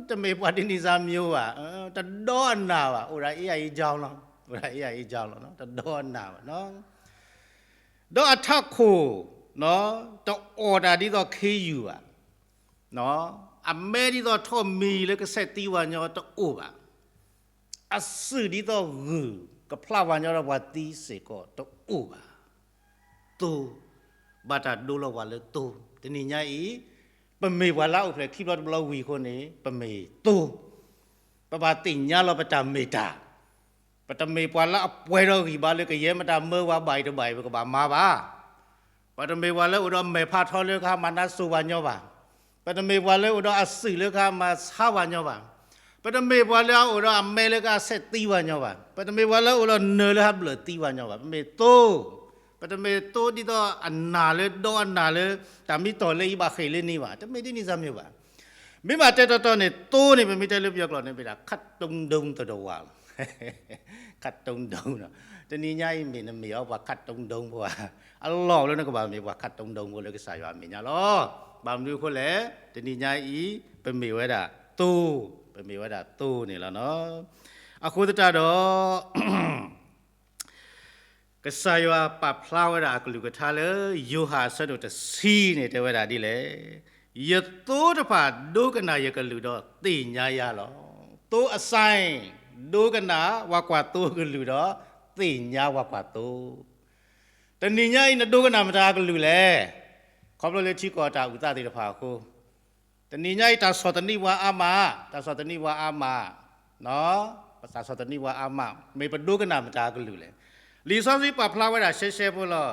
တမ့ၢ်ပှၤဒ်န့ၣ်စါမ့ၢ်ဘၣ်, တဒီအနၢ်ဘၣ်, အိၣ်ဒၣ်အ့ၣ်အံၤကၠီလီၤ, အိၣ်ဒၣ်အ့ၣ်အံၤကၠီလီၤ, တဒီအနၢ်ဘၣ်နီၤ. ဒီးအထးခိၣ် တအီၣ်တၢ်ဒ်သိးခ့ယုၢ်ဘၣ်, အမဲဒ်သိးထီၣ်မံၤလၢကဆဲးသံပှၤကညီတအိၣ်ဘၣ်. အစုၣ်ဒ်သိးဂုၢ်ကဖျါပှၤကညီဒီးပှၤသံစ့ၢ်ကီးတအိၣ်ဘၣ်. သိ, ဘၣ်တၢ်ဒိလီၤပှၤလၢသိ, တနံၤညါအံၤ ပမ့ၢ်ပှၤလၢအအိၣ်ဖျဲၣ်ခံဘျီတဘျီဝံၤအဃိန့ၣ် ပမ့ၢ်သိ ပဘၣ်သ့ၣ်ညါလီၤပတၢ်မ့ၢ်တၢ် ပတမ့ၢ်ပှၤလၢအပှဲၤဒီးဂံၢ်ဘါလၢကယဲၢ်မတၤမၢဝဲဘၣ်အံၤတဘၣ်အံၤ ပကဘၣ်မၤဘၣ်. ပတမ့ၢ်ပှၤလၢအိၣ်ဒီးအမဲာ်ဖးထီလၢကဟးမၤနါစိၤပှၤကညီဘၣ်. ပတမ့ၢ်ပှၤလၢအိၣ်ဒီးအစုၣ်လၢကဟးမၤဆါပှၤကညီဘၣ်. ပတမ့ၢ်ပှၤလၢအအိၣ်ဒီးအမဲလၢကဟးဆဲးသံပှၤကညီဘၣ်. ပတမ့ၢ်ပှၤလၢအိၣ်ဒီးနၢၤလၢဟးဘျၢၣ်သံပှၤကညီဘၣ်. ပမ့ၢ်သိ ပတမ့ၢ်သိဒ်သိးအနၢ်လၢဒီအနၢ်လၢ တၢ်မ့ၢ်တီၢ်လၢအံၤဘၣ်ဃ့ၢ်လၢန့ၣ်ဘၣ်. တမ့ၢ်ဒ်န့ၣ်စါမ့ၢ်ဘၣ်. မ့ၢ်ဘၣ်တဲတီတီန့ၣ် သိန့ၣ် ပမ့ၢ်တဲလၢပယီၤကျိာ်န့ၣ် မ့ၢ်ဒၣ်ခပ်တုံးတုံးသတးဝါလီၤ. ခပ်တုံးတုံးနီၤ. တနံၤညါအံၤမ့ၢ်နမ့ၢ်အီၤပှၤခပ်တုံးတုံးဖိဧါ, အလီၢ်လၢနကဘၣ်မ့ၢ်ပှၤခပ်တုံးတုံးဖိလၢကစၢ်ယွၤအမဲာ်ညါလီၤ. ဘၣ်မနုၤအဃိလဲၣ်, တနံၤညါအံၤ ပမ့ၢ်ဝဲဒၣ်သိ, ပမ့ၢ်ဝဲဒၣ်သိန့ၣ်လီၤနီၤ. အဃိသတးဒီး ကစၢ်ယွၤပာ်ဖျါဝဲဒၣ်အကလုၢ်ကထါလၢ ယိၤဟၣ်အဆၢဒိၣ်တဆံန့ၣ် တဲဝဲဒၣ်ဒ်လဲၣ်, ယသိတဖၣ်ဒိကနၣ်ယကလုၢ်ဒီးသ့ၣ်ညါယၤလီၤ. သိအစဲ, ဒိကနၣ်ပှၤကွၢ်သိအကလုၢ်ဒီးသ့ၣ်ညါပှၤကွၢ်သိ. တနံၤညါအံၤနဒိကနၣ်မတၤအကလုၢ်လဲၣ်. ခီဖျိလၢထံကီၢ်တၢ်အုၣ်သးသ့ၣ်တဖၣ်အဃိ, တနံၤညါအံၤတၢ်ဆီၣ်သနံးပှၤအါမး, တၢ်ဆီၣ်သနံးပှၤအါမး, ပ သးစီၤတနံၣ်ဝါအါမး, မ့ၢ်ပဒိကနၣ်မတၤအကလုၢ်လဲၣ်. လံာ်စီဆှံပာ်ဖျါဝဲဒၣ်ရှဲရှဲဖိလီၤ.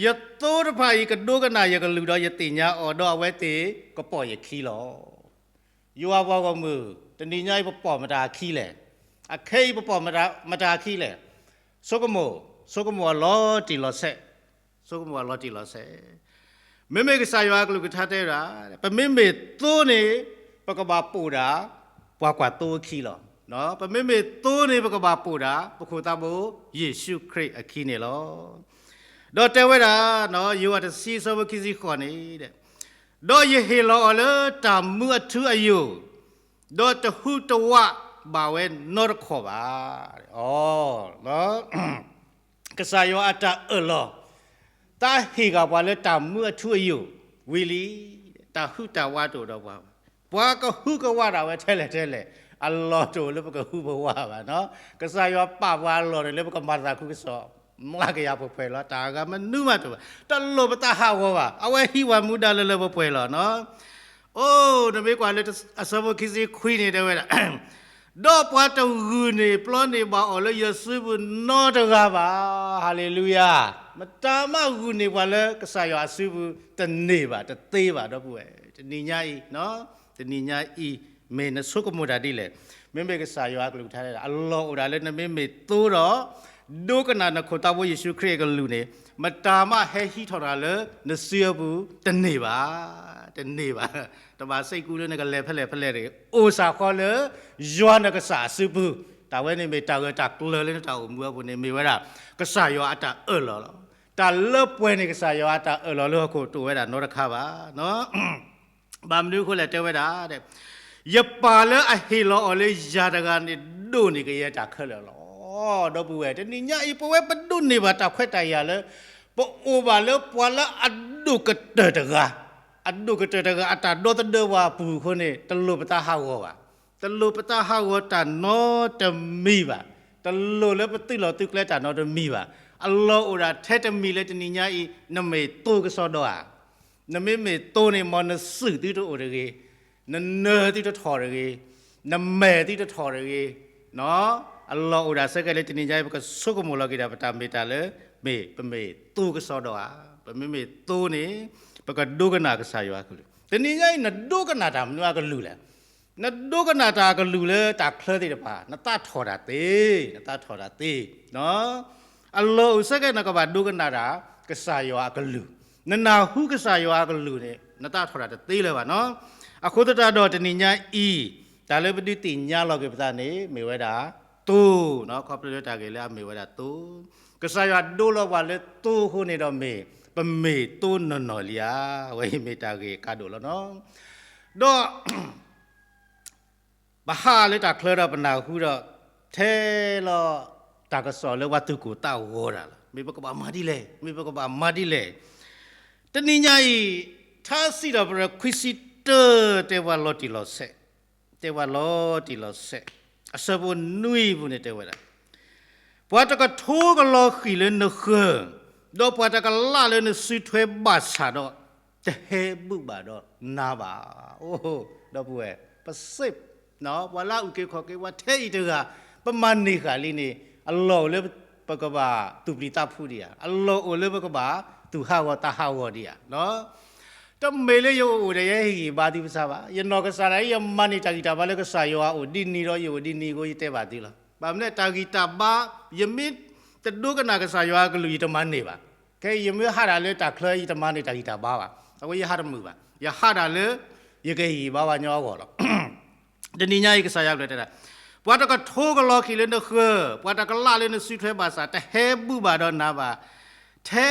ယသိတဖၣ်အံၤကဒိကနၣ်ယကလုၢ်ဒီးယသ့ၣ်ညါအီၤ, ဒီးအဝဲသ့ၣ်ကပိာ်ယခံလီၤ. ယွၤပှၤဂီၢ်မုၢ်, တနံၤညါအံၤပပိာ်မတၤအခံလဲၣ်. အခဲအံၤပပိာ်မတၤအခံလဲၣ်. ဆိကမိၣ်, ဆိကမိၣ်အလီၤတံၢ်လီၤဆဲး, ဆိကမိၣ်အလီၤတံၢ်လီၤဆဲး. မ့မ့ၢ်ကစၢ်ယွၤအကလုၢ်ကထါတဲဝဲဒၣ်, ပမ့မ့ၢ်သိန့ၣ် ပကဘၣ်ပိာ်ဒၣ် ပှၤကွၢ်သိအခံလီၤ. ပမ့မ့ၢ်သိန့ၣ် ပကဘၣ်ပိာ်ဒၣ် ပခိၣ်သးဘိ ယ့ၣ်ၡူးခရံာ်အခံန့ၣ်လီၤ. ဒီးတဲဝဲဒၣ်, ယိၤဟၣ်တဆံအဆၢဖိခံဆံဃိးန့ၣ်, ဒီးယဟ့ၣ်လီၤအီၤလၢတၢ်မူအထူအယိာ်, ဒီးတဟူးတဝးဘၣ်ဝဲနီတခီၣ်ဘၣ်. အီ ကစၢ်ယွၤအတၢ်အၢၣ်လီၤ, တၢ်ဟ့ၣ်ဂၢၢ်ပှၤလၢတၢ်မူအထူအယိာ်ဝံၤလံ, တၢ်ဟူးတၢ်ဝးတအိၣ်ဒီးပှၤဘၣ်. ပှၤကဟူးကဝးဒၣ်ဝဲထဲလဲၣ်ထဲလဲၣ်, အလီၢ်တအိၣ်လၢပကဟူးပဝးဘၣ်နီၤ. ကစၢ်ယွၤပာ်ပှၤအလီၢ်န့ၣ်လၢပကမၤသးခုကစီၣ်, မျးကယၤပှဲၤပှဲၤလီၤ. တၢ်အဂၤမနုၤမးတအိၣ်ဘၣ်, တလိၣ်ပသးဟးဂီၤဘၣ်, အဝဲဟံးဝဲမူဒါလၢလၢပှဲၤပှဲၤလီၤနီၤ. အိ နမ့ၢ်ကွၢ်လၢအဆၢဖိခံဆံခွံန့ၣ်တဲဝဲဒၣ်, ဒီးပှၤတဂုာ်န့ၢ်ပျီန့ၢ်ဘၣ်အီၤလၢယစုပူၤနီတဂၤဘၣ်. ဟါလ့လူယၤ. မတၤမးဂုာ်န့ၢ်ပှၤလၢကစၢ်ယွၤအစုပူၤတန့ၢ်ဘၣ်, တသ့ဘၣ် ဒီပုၢ်ဝဲၢ်. တနံၤညါအံၤ, တနံၤညါအံၤ မ့ၢ်နဆိကမိၣ်တၢ်ဒ်လဲၣ်. မ့မ့ၢ်ကစၢ်ယွၤအကလုၢ်ကထါတဲဒၣ် အလီၢ်အိၣ်ဒၣ်လၢနမ့မ့ၢ်သိဒီး ဒိကနၣ်နခိၣ်သးဘိယ့ၣ်ၡူးခရံာ်အကလုၢ်န့ၣ်, မတၤမးဟဲဟံးထီၣ်တၢ်လၢနစုအပူၤတန့ၢ်ဘၣ်, တန့ၢ်ဘၣ်. တဘၣ်စ့ၢ်ကီးလၢနကလဲၤဖဲလဲၣ်ဖဲလဲၣ်တဂ့ၤ, အိၣ်စ့ၢ်ကီးလၢယွၤနကစၢ်အစုပူၤ. တၢ်ဝဲန့ၣ်မ့ၢ်တၢ်ဂၢၢ်တၢ်ကျၢၤလၢနတၢ်အိၣ်မူအပူၤန့ၣ် မ့ၢ်ဝဲဒၣ် ကစၢ်ယွၤအတၢ်အၢၣ်လီၤလီၤ. တၢ်လၢပှဲၤန့ၣ် ကစၢ်ယွၤအတၢ်အၢၣ်လီၤလၢဟီၣ်ခိၣ်တအိၣ်ဝဲဒၣ်နီတခါဘၣ်. ဘၣ်မနုၤအဃိလဲၣ်တဲဝဲဒၣ်, ယပၢ်လၢအဟ့ၣ်လီၤအီၤလၢယၤတဂၤန့ၣ် ဒိးန့ၢ်ကယဲၢ်တၢ်ခဲလၢာ်လီၤ. ဒီပုၢ်ဝဲၢ်, တနံၤညါအံၤ ပဝဲပဒိးန့ၢ်ဘၣ်တၢ်ခွဲးတၢ်ယာ်လၢ ပအိၣ်ဘၣ်လၢပှၤလၢအဒိၣ်ကတၢၢ်တဂၤ, အဒိၣ်ကတၢၢ်တဂၤအတၢ်ဒီသဒၢပှၤအပူၤအဃိန့ၣ် တလိၣ်ပသးဟးဂီၤဘၣ်. တလိၣ်ပသးဟးဂီၤတၢ်နီတမံၤဘၣ်. တလိၣ်လၢပသုးလီၤသုးကျဲတၢ်နီတမံၤဘၣ်. အလီၢ်အိၣ်ဒၣ်ထဲတမံၤလၢတနံၤညါအံၤ နမ့ၢ်သိကစီဒီဧါ. နမ့မ့ၢ်သိန့ၣ် မ်နစုၣ်သုတအိၣ်တဂ့ၤ, နနၢၤသုတထီၣ်တဂ့ၤ, နမဲာ်သုတထီၣ်တဂ့ၤ, အလီၢ်အိၣ်ဒၣ်ဆၢကဲလၢတနံၤညါအံၤ ပကဆိကမိၣ်လီၤက့ၤဒၣ်ပတၢ်မ့ၢ်တၢ်လၢ မ့ၢ်ပမ့ၢ်သိကစီဒီဧါ. ပမ့မ့ၢ်သိန့ၣ် ပကဒိကနၣ်ကစၢ်ယွၤအကလုၢ်. တနံၤညါအံၤ နဒိကနၣ်တၢ်မနုၤအကလုၢ်လဲၣ်. နဒိကနၣ်တၢ်အကလုၢ်လၢတၢ်ချၢသ့ၣ်တဖၣ် နသးထီၣ်တၢ်သ့, နသးထီၣ်တၢ်သ့. အလီၢ်အိၣ်ဆၢကဲနကဘၣ်ဒိကနၣ်တၢ် ကစၢ်ယွၤအကလုၢ်, နနၢ်ဟူကစၢ်ယွၤအကလုၢ်န့ၣ် နသးထီၣ်တၢ်တသ့လၢၤဘၣ်နီၤ. အဃိသတးဒီးတနံၤညါအံၤ တၢ်လၢပဒုးသ့ၣ်ညါလီၤက့ၤပသးန့ၣ် မ့ၢ်ဝဲဒၣ်သိ, ခီဖျိလၢတၢ်ဂ့ၢ်လၢအမ့ၢ်ဝဲဒၣ်သိ, ကစၢ်ယွၤဒိလီၤပှၤလၢသိအဃိန့ၣ်ဒီးမ့ၢ် ပမ့ၢ်သိနီၢ်နီၢ်လံဧါ. အဝဲအံၤမ့ၢ်တၢ်ဂ့ၢ်ကးဒိၣ်လီၤနီၤ. ဒီး ပဟးလၢတၢ်ချၢဒီးပနၢ်ဟူဒီး ထဲလီၤတၢ်ကစီၣ်လၢပှၤသူၣ်ကိၢ်သးဂီၤတၢ်လီၤ. မ့ၢ်ပကဘၣ်မၤဒ်လဲၣ်, မ့ၢ်ပကဘၣ်မၤဒ်လဲၣ်. တနံၤညါအံၤ ထါစံးထီၣ်ပတြၢၤခွံဆံတၢ တဲပှၤလီၤတံၢ်လီၤဆဲး, တဲပှၤလီၤတံၢ်လီၤဆဲး, အဆၢဖိနွံအပူၤန့ၣ်တဲဝဲဒၣ် ပှၤတကထိကလီၤဃံၤလၢနဃၢၤ, ဒီးပှၤတကလးလၢနစုထွဲဘၣ်ဆၣ်ဒီး တဟဲဘူၣ်ဘၣ်ဒီးနၤဘၣ်. အိ ဒီပုၢ်ဝဲၢ်, ပစ့း, ပှၤလၢအအုၣ်က့ၤခီၣ်က့ၤပှၤထဲအံၤတဂၤ, ပမၤန့ၢ်ဃာ်လံန့ၣ် အလီၢ်အိၣ်လၢပကဘၣ်သူၣ်ပျံၤသးဖုးဒံးဧါ, အလီၢ်အိၣ်လၢပကဘၣ်သူၣ်ဟးဂီၤသးဟးဂီၤဒံးဧါ. တမ့ၢ်လၢယအိၣ်အိၣ်ဒီးယဟ့ၣ်ဂံၢ်ဘါသုပသးဘၣ်. ယနီၢ်ကစၢ်ဒၣ်အံၤ ယမၤန့ၢ်တၢ်ဂံၢ်တၢ်ဘါလၢကစၢ်ယွၤအအိၣ်ဒ်န့ၣ်ဒီး ယအိၣ်ဒ်န့ၣ်အဃိ ယတဲဘၣ်သုလီၤ. ဘၣ်မနုၤလဲၣ် တၢ်ဂံၢ်တၢ်ဘါ, ယမ့ၢ်တဒိကနၣ်ကစၢ်ယွၤအကလုၢ် ယတမၤန့ၢ်ဘၣ်. ခဲအံၤ ယမ့ၢ်ဟးဒၣ်လၢတၢ်ချၢ ယတမၤန့ၢ်တၢ်ဂံၢ်တၢ်ဘါဘၣ်. အဃိယဟးတမုာ်ဘၣ်. ယဟးဒၣ်လၢ ယကဟ့ၣ်ဂံၢ်ဘါပှၤညီအဂီၢ်လီၤ. တနံၤညါအံၤ ကစၢ်ယွၤကလုၢ်တဲဒၣ်, ပှၤတကထိကလီၤဃံၤလၢနဃၢၤ, ပှၤတကလးလၢနစုထွဲဘၣ်ဆၣ် တဟဲဘူၣ်ဘၣ်ဒီးနၤဘၣ်, ထဲ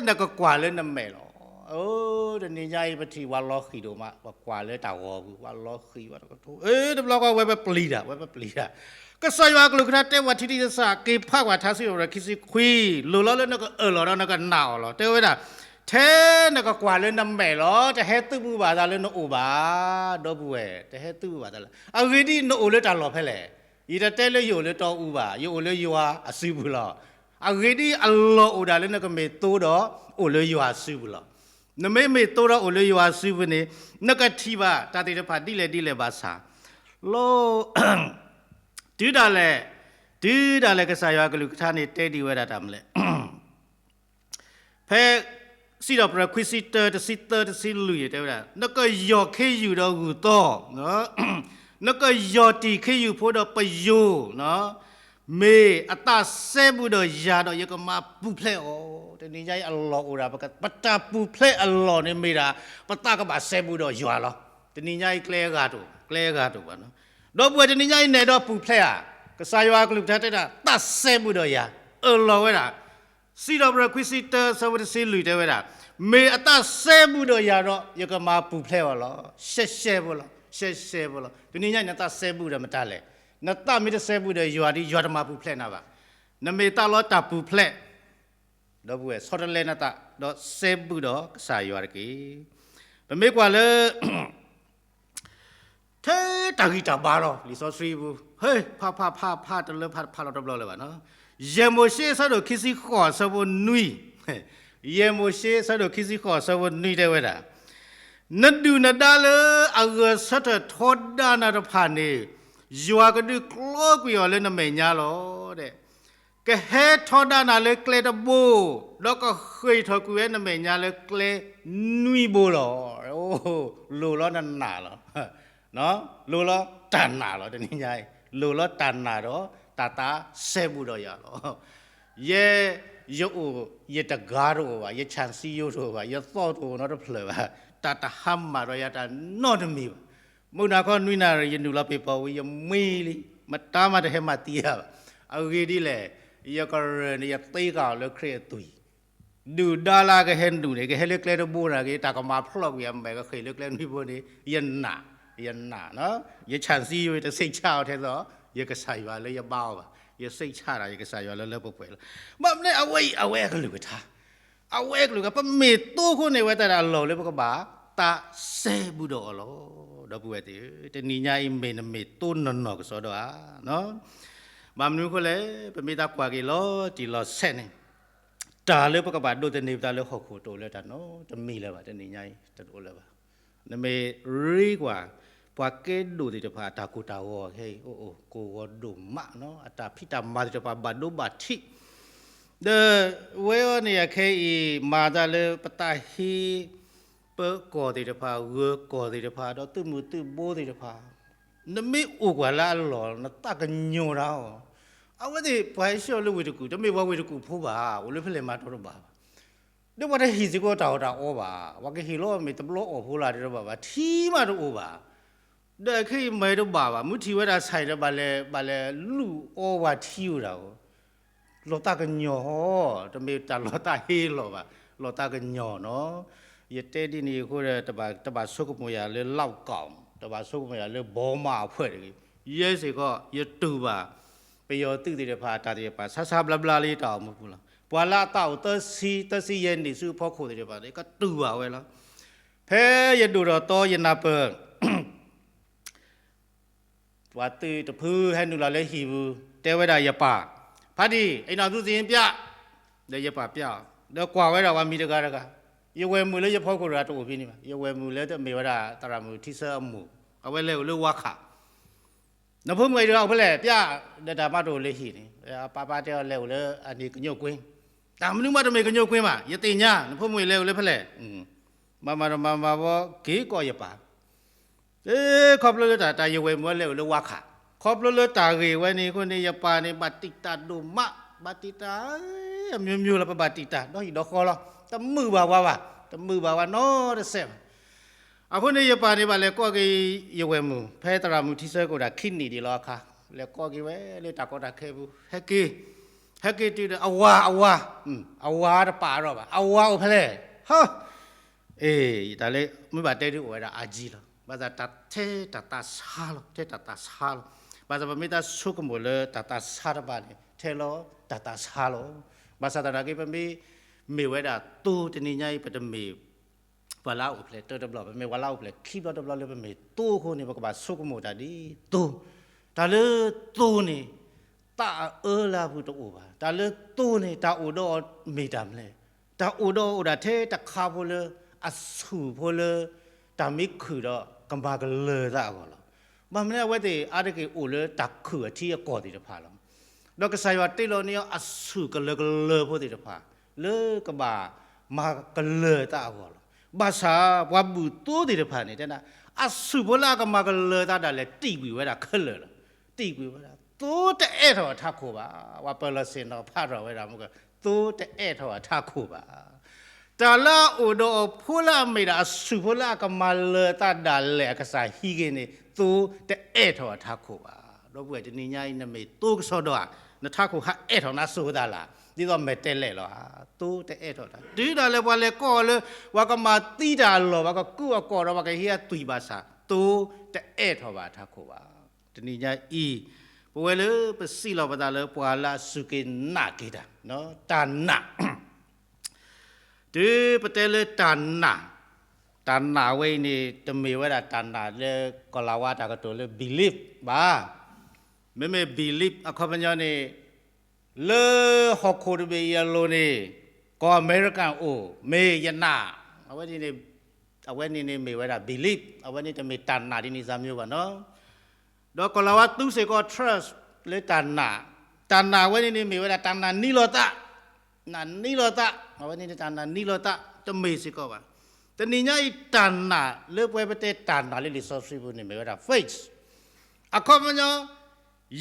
နကကွၢ်လၢနမဲာ်လီၤ. အိ တနံၤညါအံၤ ပထံၣ်ပှၤလီၤဃံၤဒိၣ်မး, ပကွၢ်လၢတၢ်ဂီၤပူၤ ပှၤလီၤဃံၤ ပှၤတကထိ, အ့ တဘျီဃီဝဲပပျံၤတၢ်, ဝဲပပျံၤတၢ်. ကစၢ်ယွၤအကလုၢ်ကထါတဲပှၤထံထံသးသး, က့ၤဖးကွၢ်ထါစံးထီၣ်ပတြၢၤခံဆံခွံ, လိၣ်လီၤလၢနကအၢၣ်လီၤဒီးနကနာ်အီၤလီၤ. တဲဝဲဒၣ်, ထဲနကကွၢ်လၢနမဲာ်လီၤ, တဟဲသုးမုၢ်ဘၣ်သးလၢနအိၣ်ဘၣ်, ဒီပုၢ်ဝဲၢ်, တဟဲသုးမုၢ်ဘၣ်သးလၢ, အဂ့ၢ်ဒ်အံၤ နအိၣ်လၢတၢ်လီၢ်ဖဲလဲၣ်. ယတတဲလၢယအိၣ်လၢတီအူဘၣ်, ယအိၣ်လၢယွၤအစုပူၤလီၤ. အဂ့ၢ်ဒ်အံၤ အလီၢ်အိၣ်ဒၣ်လၢနကမ့ၢ်သိဒီးအိၣ်လၢယွၤအစုပူၤလီၤ. နမ့မ့ၢ်သိဒီးအိၣ်လၢယွၤအစုပူၤန့ၣ်, နကထံၣ်ဘၣ်တၢ်သ့ၣ်တဖၣ်ဒ်လဲၣ်ဒ်လဲၣ်ဘၣ်ဆၣ်, လီၤ တုၤဒၣ်လဲာ်, တုၤဒၣ်လဲာ်ကစၢ်ယွၤကလုၢ်ကထါန့ၣ်တဲဒံးဝဲဒၣ်တၢ်မနုၤလဲၣ်. ဖဲ စံးထီၣ်ပတြၢၤခွံဆံတၢ တဆံသၢ တဆံလွံၢ်န့ၣ်တဲဝဲဒၣ်, နကယီၢ်ခ့ယုၢ်ဒီးဂုၢ်သီ, နကယီၢ်တံၢ်ခ့ယုၢ်ဖိဒီးပယိၤ, မ့ၢ်အသးစဲဘူးဒီးယၤဒီးယကမၤပူၤဖျဲးအီၤ. တနံၤညါအံၤအလီၢ်အိၣ်ဒၣ် ပတၢ်ပူၤဖျဲးအလီၢ်န့ၣ်မ့ၢ်ဒၣ် ပသးကဘၣ်စဲဘူးဒီးယွၤလီၤ. တနံၤညါအံၤကျဲအဂၤတအိၣ်, ကျဲအဂၤတအိၣ်ဘၣ်. ဒီပုၢ်ဝဲၢ်တနံၤညါအံၤ နဲၣ်ဒီးပူၤဖျဲးဧါ. ကစၢ်ယွၤအကလုၢ်ကထါတဲဒၣ် သးစဲဘူးဒီးယၤ, အလီၢ်ဝဲဒၣ် စံးထီၣ်ပတြၢၤခွံဆံတၢ ဆၢဖိတဆံလွံၢ်တဲဝဲဒၣ်, မ့ၢ်အသးစဲဘူးဒီးယၤဒီး ယကမၤပူၤဖျဲးအီၤလီၤ. ရှဲရှဲဖိလီၤ, ရှဲရှဲဖိလီၤ. တနံၤညါအံၤနသးစဲဘူးဒီးမတၤလဲၣ်. နသးမ့ၢ်တစဲဘူးဒီးယွၤဒီး ယွၤတမၤပူၤဖျဲးနၤဘၣ်. နမ့ၢ်သးလီတၢ်ပူၤဖျဲး ဒီပုၢ်ဝဲၢ် ဆီတလဲနသး ဒီးစဲဘူးဒီးကစၢ်ယွၤတက့ၢ်. ပမ့ၢ်ကွၢ်လၢ ထဲတၢ်ဂံၢ်တၢ်ဘါလီၤ လံာ်စီဆှံပူၤ, ဟဲ ဖးဖးဖးဖးတလၢဖးတဖးလီၤတဘျီလၢၤဘၣ်နီၤ. ယဲၢ်မိၤၡ့အဆၢဒိၣ်ခံဆံဃိးအဆၢဖိနွံ, ယဲၢ်မိၤၡ့အဆၢဒိၣ်ခံဆံဃိးအဆၢဖိနွံတဲဝဲဒၣ်, နဒုၣ်နဒါလၢအဂဲၤဆၢထၢၣ်ထီဒါနၤတဖၣ်န့ၣ်, ယွၤကဒုးကျီကွံာ်အီၤလၢနမဲာ်ညါလီၤ. ကဟဲထီဒါနၤလၢကျဲတဘိ, ဒီးကဃ့ၢ်ထီၣ်ကွံာ်ဝဲနမဲာ်ညါလၢကျဲနွံဘိလီၤ. လိၤလီၤနနာ်လီၤ. လိၤလီၤတၢ်နာ်လီၤ တနံၤညါအံၤ, လိၤလီၤတၢ်နာ်ဒီး တၢ်သးစဲဘူးဒီးယၤလီၤ. ယဲ ယအိၣ် ယတဂၤတအိၣ်ဘၣ်, ယဆၣ်စံယိတအိၣ်ဘၣ်, ယသီၣ်တအိၣ်နီတဖျၢၣ်ဘၣ်, တၢ်တဟါမၢ်ဒီးယၤတၢ်နီတမံၤဘၣ်. မုၢ်နၤခီနွံနၣ်ရံၣ် ယနုာ်လီၤပ့ၤပီၤဝံၤ ယမှံလံ, မတၤမးတဟဲမၤသံယၤဘၣ်. အဂ့ၢ်ဒ်လဲၣ်, ယကရၢၢ်န့ၣ် ယသ့ကၢ်အီၤလၢခရံာ်အသွံၣ်, ဒုၣ်ဒါလၢအကဟဲနုာ်န့ၣ် ကဟဲလၢကျဲတဘိနၤက့ၤ တၢ်ကမၤဖျီၣ်ကွံာ်အမဲာ် ကဃ့ၢ်လၢကျဲနွံဘိန့ၣ် ယနာ်, ယနာ်, ယဆၣ်စံယိတစံးဆၣ်အီၤထဲသိး ယကစၢ်ယွၤလၢယဘါအီၤဘၣ်, ယစံးဆၣ်တၢ် ယကစၢ်ယွၤလၢလၢပှဲၤပှဲၤလီၤ. ဘၣ်မနုၤအဝဲအံၤ အဝဲအကလုၢ်ကထါ အဝဲအကလုၢ်ကထါ ပမ့ၢ်သိခိၣ်န့ၣ် အဝဲတၢ်အလီၢ်လၢပကဘၣ် သးစဲဘူးဒီးအီၤလီၤ. ဒီပုၢ်ဝဲၢ်သ့ၣ်ဧၢ, တနံၤညါအံၤမ့ၢ်နမ့ၢ်သိနီၢ်နီၢ်ကစီဒီဧါ. ဘၣ်မနုၤအဃိလဲၣ်, ပမ့ၢ်သးကွၢ်က့ၤလီၤတံၢ်လီၤဆဲးန့ၣ်, တၢ်လၢပကဘၣ်ဒိးသန့ၤပသးလၢဟီၣ်ခိၣ်တအိၣ်လၢတၢ်နီတမံၤလၢၤဘၣ်, တနံၤညါအံၤတအိၣ်လၢၤဘၣ်. နမ့ၢ်ရ့ကွၢ် ပှၤကဲဒိၣ်သ့ၣ်တဖၣ် တၢ်ကိၢ်တၢ်ဂီၤခဲအံၤ အိၣ်အိၣ် ကိၢ်ဂီၤဒိၣ်မးနီၤ, အတၢ်ဖံးတၢ်မၤသ့ၣ်တဖၣ် ဘၣ်ဒိဘၣ်ထံး, ဒီးဝဲအံၤန့ၣ် အခဲအံၤ မၤသးလၢပသးဟ့ ပၢၤကီၢ်သ့ၣ်တဖၣ် ဂၢၤကီၢ်သ့ၣ်တဖၣ် ဒီးသုးမုၢ်သုးဘိသ့ၣ်တဖၣ်, နမ့ၢ်အိၣ်ကွၢ်လၢအလီၢ် နသးကညီၤတၢ်အီၤ, အဝဲသ့ၣ်ပှၤဟဲဆှၢလၢဝ့ၢ်တကူၣ် တမ့ၢ်ပှၤဝ့ၢ်တကူၣ်ဖိဘၣ်, အိၣ်လၢဖဲလဲၣ်မၤတီတဘၣ်ဘၣ်. ဒီးပှၤတဟ့ၣ်စ့ၢ်ကီးတၢ်အီၣ်တၢ်အီဘၣ်, ပှၤကဟ့ၣ်လီၤမ့ၢ်တဘျီအီၣ်ဖိလၢတဘၣ်ဘၣ်, ထံမးတအိၣ်ဘၣ်. ဒီးခဲအံၤမၤတဘၣ်ဘၣ်, မုၢ်ထံၣ်ဝဲဒၣ်ဆၣ်အံၤဒီး ဘၣ်လဲၤ ဘၣ်လဲၤလူၢ်အီဝဲထံအိၣ်ဒၣ်ဧိၤ, လီၤသးကညီၤဟီ, တမ့ၢ်တၢ်လီၤသးဟ့လီၤဘၣ်, လီၤသးကညီၤနီၤ. ယတဲဒ်န့ၣ်အဃိဒီး တဘၣ်ဆိကမိၣ်ယၤလၢ လောက်ကိုင်, တဘၣ်ဆိကမိၣ်ယၤလၢ ဘောမအဖွဲ့ တဂ့ၤ, ယဲစ့ၢ်ကီး ယတူၢ်ဘၣ် ပယီၤသုးသ့ၣ်တဖၣ် အတၢ်သ့ၣ်တဖၣ် ဆါဆါဘျါဘျါလၢယတၢ်အိၣ်မူပူၤလီၤ. ပှၤလၢအသးအိၣ်သၢဆံ သၢဆံယဲၢ်နံၣ်ဆူအဖီခိၣ်သ့ၣ်တဖၣ်န့ၣ် ကတူၢ်ဘၣ်ဝဲလီၤ. ဖဲယဒိၣ်ထီၣ်သီယနၢ်ပၢၢ် ပှၤသုးတဖုဟဲနုာ်လီၤလၢဟံၣ်ပူၤ တဲဝဲဒၣ်ယပၢ်, ဖါတံၢ် အိမ်ထောင်စုစာရင်းပြ, ဒီးယပၢ်ပြအီၤ, ဒီးကွၢ်ဝဲဒၣ်ပှၤမံၤတဂၤတဂၤ, ယဝဲၢ်မုၣ်လၢယဖီခိၣ်တဂၤတအိၣ်ဖဲန့ၣ်ဘၣ်, ယဝဲၢ်မုၣ်လၢတမ့ၢ်ဝဲဒၣ်သရၣ်မုၣ်ထံဆၢအမိၢ်, အဝဲလဲၤအိၣ်လၢဝါခး နဖိမုၣ်အံၤတဂၤအိၣ်ဖဲလဲၣ် ပြ, ဒီးတၢ်မၤတအိၣ်လၢဟံၣ်န့ၣ်, အပၢ်ပၢ်တဲအီၤလဲၤအိၣ်လၢအန့ၣ်ကညိၣ်ကွ့, တၢ်မနုၤမးတမ့ၢ်ကညိၣ်ကွ့မး ယသ့ၣ်ညါ နဖိမုၣ်အံၤလဲၤအိၣ်လၢဖဲလဲၣ်, မၤမၤတမၤမၤဘီက့ၤကိးယပၢ်, ခီဖျိလၢတၢ် တၢ်ယဝဲၢ်မုၣ်အီၤလဲၤအိၣ်လၢဝါခး, ခီဖျိလၢတၢ်ဂ့ၢ်ဝဲန့ၣ်အဃိန့ၣ် ယပၢ်န့ၣ် ဘၣ်တံာ်တာ်ဒိၣ်မး, ဘၣ်တံာ်တာ် အမျိုးမျိုးလီၤ ပဘၣ်တံာ်တာ် ဒီဟံၣ်ဒီဃီလီၤ, တမုာ်ဘၣ်ဝါဘၣ်, တမုာ်ဘၣ်ဝါနီတစဲးဘၣ်. အဃိန့ၣ် ယပၢ်န့ၣ် ဘၣ်လဲၤကိးက့ၤယဝဲၢ်မုၣ် ဖဲသရၣ်မုၣ်ထံဆၢကအိၣ်ဒၣ်ခံနံၣ်ဒံးလီၤအခါ, လဲၤကိးက့ၤဝဲလၢတၢ်ကီတၢ်ခဲပူၤ, ဟဲက့ၤ, ဟဲက့ၤတုၤဒီး အဝၤ အဝၤ, အဝၤတပာ်ထီၣ်ဘၣ်, အဝၤအိၣ်ဖဲလဲၣ်, ဟီ, အ့ တၢ်လၢ မ့ၢ်ဘၣ်တဲဒုးအိၣ်ဝဲဒၣ်အါကံလီၤ, ဘၣ်ဆၣ်တၢ်ထဲတၢ်သးဆါလီၤ, ထဲတၢ်သးဆါလီၤ, ဘၣ်ဆၣ်ပမ့ၢ်တၢ်ဆိကမိၣ်လၢတၢ်သးဆါတဖၣ်န့ၣ် ထဲလီၤတၢ်သးဆါလီၤ. ဘၣ်ဆၣ်သနာ်က့ ပမ့ၢ် မ့ၢ်ဝဲဒၣ်သိတနံၤညါအံၤ ပတမ့ၢ် ပှၤလၢအအိၣ်ဖျဲၣ်တၢတဘျီ, ပမ့ၢ်ပှၤလၢအအိၣ်ဖျဲၣ်ခံဘျီတဘျီလၢပမ့ၢ်သိအဃိန့ၣ် ပကဘၣ်ဆိကမိၣ်တၢ်ဒ်သိ, တၢ်လၢသိန့ၣ် သးအအၢလၢအပူၤတအိၣ်ဘၣ်, တၢ်လၢသိန့ၣ် တၢ်အိၣ်ဒီးအီၤမ့ၢ်တၢ်မနုၤလဲၣ်, တၢ်အိၣ်ဒီးအီၤအိၣ်ဒၣ်ထဲတခါဖိလၢ အဆူၣ်ဖိလၢ တၢ်မ့ၢ်ခုၣ်ဒီးကမၤကလၢၤသးအဂီၢ်လီၤ. ဘၣ်မနုၤအဝဲသ့ၣ်အါတက့ၢ်အိၣ်လၢတၢ်ခုၣ်အထံအကီၢ်သ့ၣ်တဖၣ်လီၤ. ဒီးကစၢ်ယွၤတ့လီၤန့ၢ်အီၤအဆူၣ်ကလၢၤကလၢၤဖိသ့ၣ်တဖၣ် လၢကဘၣ်မၤကလၢၤတၢ်အဂီၢ်လီၤ. ဘၣ်ဆၣ်ပှၤဘူၣ်သိသ့ၣ်တဖၣ်န့ၣ် တဲဒၣ် အဆူၣ်ဖိလၢအကမၤကလၢၤတၢ်ဒၣ်လဲာ် တံၢ်ကွံာ်ဝဲဒၣ်ခဲလၢာ်လီၤ. တံၢ်ကွံာ်ဝဲဒၣ် သိတအဲၣ်ထီၣ်အထးခိၣ်ဘၣ်. ပှၤပၢၤလီၢ်ဆ့ၣ်နီၤဖးထီၣ်ဝဲဒၣ်မ့ၢ်က သိတအဲၣ်ထီၣ်အထးခိၣ်ဘၣ်. တၢ်လၢအအိၣ်ဒီးအဖိလၢအမ့ၢ်ဒၣ်အဆူၣ်ဖိလၢအကမၤလၢၤတၢ်ဒၣ်လဲာ်အကစၢ်ဟံးက့ၤန့ၣ် သိတအဲၣ်ထီၣ်အထးခိၣ်ဘၣ်. ဒီပုၢ်ဝဲၢ်တနံၤညါအံၤ နမ့ၢ်သိကစီဒီဧါ, နထးခိၣ်ဟးအဲၣ်ထီၣ်နၤစိၤသးလၢ်, ဒ်သိးမဲာ်တဲလဲၣ်လီၤဧါ, သိတအဲၣ်ထီၣ်တၢ်. တုၤဒၣ်လဲာ်ပှၤလဲၤကိးအီၤလၢ ပှၤကမၤသံတၢ်အလီၢ် ပှၤကကူးအကိာ်ဒီးပှၤကဟ့ၣ်အသွံၣ်ဘၣ်ဆၣ် သိတအဲၣ်ထီၣ်ဘၣ်အထးခိၣ်ဘၣ်. တနံၤညါအံၤ ပဝဲလၢပစံးလီၤပသးလၢပှၤလၢအစူၢ်က့ၤနာ်က့ၤတၢ်, တၢ်နာ် တုၤပတဲလၢတၢ်နာ်, တၢ်နာ်ဝဲအံၤန့ၣ် တမ့ၢ်ဝဲဒၣ်တၢ်နာ်လၢကီၢ်လၤဝါတၢ်ကတိၤလၢ belief ဘၣ်. မ့မ့ၢ် belief အခီပညီန့ၣ် လၢဟီၣ်ခိၣ်တဘ့ၣ်အံၤအလိၤန့ၣ် ကီၢ်အမဲရကၤအိၣ် မ့ၢ်ယနာ်, အဝဲန့ၣ်န့ၣ် အဝဲန့ၣ်န့ၣ်မ့ၢ်ဝဲဒၣ် belief, အဝဲန့ၣ်တမ့ၢ်တၢ်နာ်ဒ်န့ၣ်စၢ်မံၤဘၣ်နီၤ. ဒီးကီၢ်လၤဝါသူစ့ၢ်ကီး trust လၢတၢ်နာ်, တၢ်နာ်ဝဲန့ၣ်န့ၣ်မ့ၢ်ဝဲဒၣ်တၢ်နာ်နံလိာ်သး, နာ်နံလိာ်သး, အဝဲန့ၣ်န့ၣ်တၢ်နာ်နံလိာ်သး တမ့ၢ်စ့ၢ်ကီးဘၣ်. တနံၤညါအံၤတၢ်နာ်လၢပဝဲပတဲတၢ်နာ်လၢလံာ်စီဆှံပူၤန့ၣ်မ့ၢ်ဝဲဒၣ် faith အခီပညီ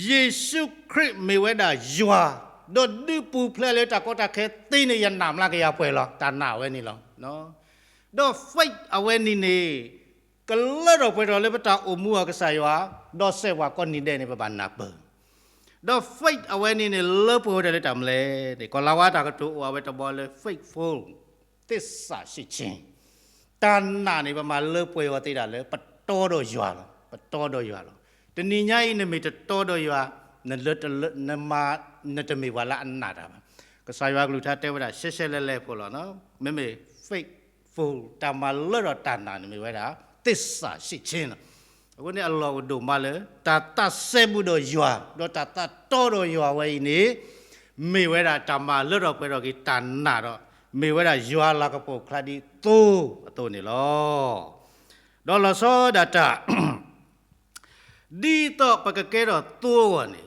ယ့ၣ်ၡူးခရံာ်မ့ၢ်ဝဲဒၣ်ယွၤ, ဒီးဒုးပူၤဖျဲးလၢတၢ်ကီတၢ်ခဲသ့န့ၣ် ယနာ်မျးကယၤပှဲၤလီၤ, တၢ်နာ်ဝဲန့ၣ်လီၤ. ဒီး faith အဝဲန့ၣ်န့ၣ် ကလၢထီၣ်ပှဲၤထီၣ်လၢပတၢ်အိၣ်မူအီၤကစၢ်ယွၤ, ဒီးစဲးပှၤကိးနံၤဒဲးန့ၣ် ပဘၣ်နၢ်ပၢၢ် ဒီး faith အဝဲန့ၣ်န့ၣ် လၢပှဲၤဝဲဒၣ်လၢတၢ်မနုၤလဲၣ်န့ၣ် ကီၢ်လၤဝါတၢ်ကတိၤအိၣ်အဝဲတဘီလၢ faithful သစ္စာရှိခြင်း, တၢ်နာ်န့ၣ် ပမၤလၢပှဲၤအီၤသ့ဒၣ်လၢ ပတီဒီးယွၤလီၤ, ပတီဒီးယွၤလီၤ. တနံၤညါအံၤ နမ့ၢ်တတီဒီးယွၤ, နလၢတလၢ နမၤ နတမ့ၢ်ပှၤလၢအနာ်တၢ်ဘၣ်. ကစၢ်ယွၤကလုၢ်ကထါတဲဝဲဒၣ် ရှဲရှဲလဲၣ်လဲၣ်ဖိလီၤ. မ့မ့ၢ် faithful တၢ်မၤလၢထီၣ်တၢ်နာ်န့ၣ်မ့ၢ်ဝဲဒၣ် သစ္စာရှိခြင်းလီၤ. အဃိန့ၣ်အလီၢ်အိၣ်ဒိၣ်မးလၢ တၢ်သးစဲဘူးဒီးယွၤ ဒီးတၢ်သးတီဒီးယွၤဝဲအံၤန့ၣ် မ့ၢ်ဝဲဒၣ်တၢ်မၤလၢထီၣ်ပှဲၤထီၣ်က့ၤတၢ်နာ်ဒီး မ့ၢ်ဝဲဒၣ်ယွၤလၤကပီၤချါဒ်သိအသိးန့ၣ်လီၤ. ဒီးလီၤဆီဒၣ်တၢ် ဒ်သိးပကကဲထီၣ်သိအဂီၢ်န့ၣ်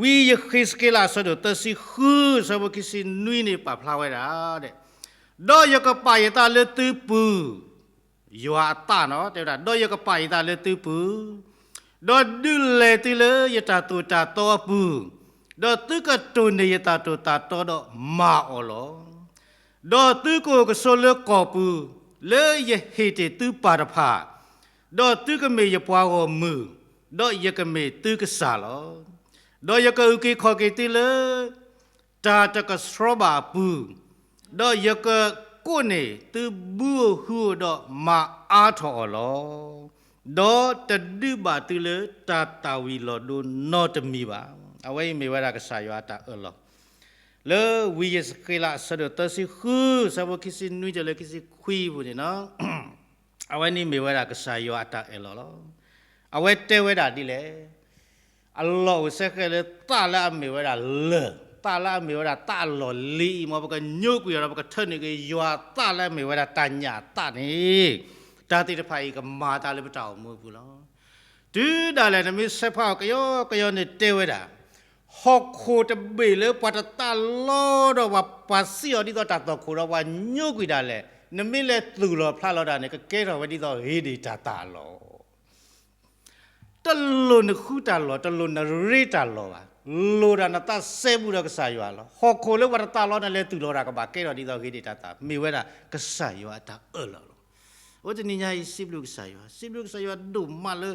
ဝံယဃ့းစက့လးအဆၢဒိၣ်သၢဆံဃု အဆၢဖိခံဆံနွံန့ၣ် ပာ်ဖျါဝဲဒၣ် ဒီးယကပာ်ယသးလၢသုပူၤ, ယွၤအသးနီၤ တဲဝဲဒၣ် ဒီးယကပာ်ယသးလၢသုပူၤ, ဒီးဒုးလဲၤသုလၢယတၢ်သိၣ်တၢ်သီအပူၤ, ဒီးသုကတိၢ်န့ၢ်ယတၢ်သိၣ်တၢ်သီဒီးမၤအီၤလီၤ. ဒီးသုကအိၣ်ကဆိးလၢကီၢ်ပူၤ, လၢယဟ့ၣ်တ့ၢ်သုပၢ်တဖၣ်, ဒီးသုကမ့ၢ်ယပှၤဂီၢ်မုၢ်, ဒီးယကမ့ၢ်သုကစၢ်လီၤ. ဒီးယကအုၣ်က့ၤခီၣ်က့ၤသုလၢ တၢ်တကဆှီဘၣ်အပူၤ, ဒီးယကကိးန့ၢ်သုဘုဧိၤဟုဧိၤဒီးမၤအါထီၣ်အီၤလီၤ. ဒီးတဒုးဘၣ်သုလၢတၢ်သၣ်ဝံၤလီၤဒိနီတမံၤဘၣ်. အဝဲအံၤမ့ၢ်ဝဲဒၣ်ကစၢ်ယွၤအတၢ်အၢၣ်လီၤ လၢဝံယဃ့းစက့လးအဆၢဒိၣ်သၢဆံဃု အဆၢဖိခံဆံနွံတုၤလၢခံဆံခွံအပူၤန့ၣ်နီၤ, အဝဲန့ၣ်မ့ၢ်ဝဲဒၣ်ကစၢ်ယွၤအတၢ်အၢၣ်လီၤလီၤ. အဝဲတဲဝဲဒၣ်ဒ်လဲၣ်, အလီၢ်အိၣ်စဲဃဲလၢသးလၢအမ့ၢ်ဝဲဒၣ်လၢၢ်, သးလၢအမ့ၢ်ဝဲဒၣ်သးအလီၢ်လံၤအံၤ မ်ပကညိကွံာ်အီၤဒီးပကထၢနုာ်က့ၤယွၤအသးလၢအမ့ၢ်ဝဲဒၣ်တၢ်ညၣ်အသးန့ၣ်, တၢ်သ့ၣ်တဖၣ်အံၤကမၤအသးလၢပတၢ်အိၣ်မူအပူၤလီၤ. တုၤဒၣ်လဲာ်နမ့ၢ်ဆဲးဖးအီၤကယီကယီန့ၣ်တဲဝဲဒၣ်, ဟီၣ်ခိၣ်တဘ့ၣ်လၢပှၤတသးလီဒီးပှၤ ပှၤစံးအီၤဒ်သိးတၢ်သီၣ်ခိၣ်ဒီးပှၤညိကွံာ်ဒၣ်လဲာ်, နမ့ၢ်လဲၤသူၣ်လီၤဖျးလီၤတၢ်န့ၣ် ကကဲထီၣ်ဝဲဒ်သိးဂ့ၤဒံးတၢ်သၣ်အလီၢ် တလိၣ်နဃုတၢ်လီၢ် တလိၣ်နရ့တၢ်လီၢ်ဘၣ်. လိၣ်ဒၣ်နသးစဲဘူးဒီးကစၢ်ယွၤလီၤ. ဟီၣ်ခိၣ်လၢပှၤတသးလီန့ၣ် လဲၤသူၣ်လီၤတၢ်ကဘၣ်ကဲထီၣ်ဒ်သိးဂ့ၤဒံးတၢ်သၣ် မ့ၢ်ဝဲဒၣ်ကစၢ်ယွၤအတၢ်အၢၣ်လီၤလီၤ. အိၣ်တနံၤညါအံၤ စံးဘျုးကစၢ်ယွၤ, စံးဘျုးကစၢ်ယွၤဒိၣ်မးလၢ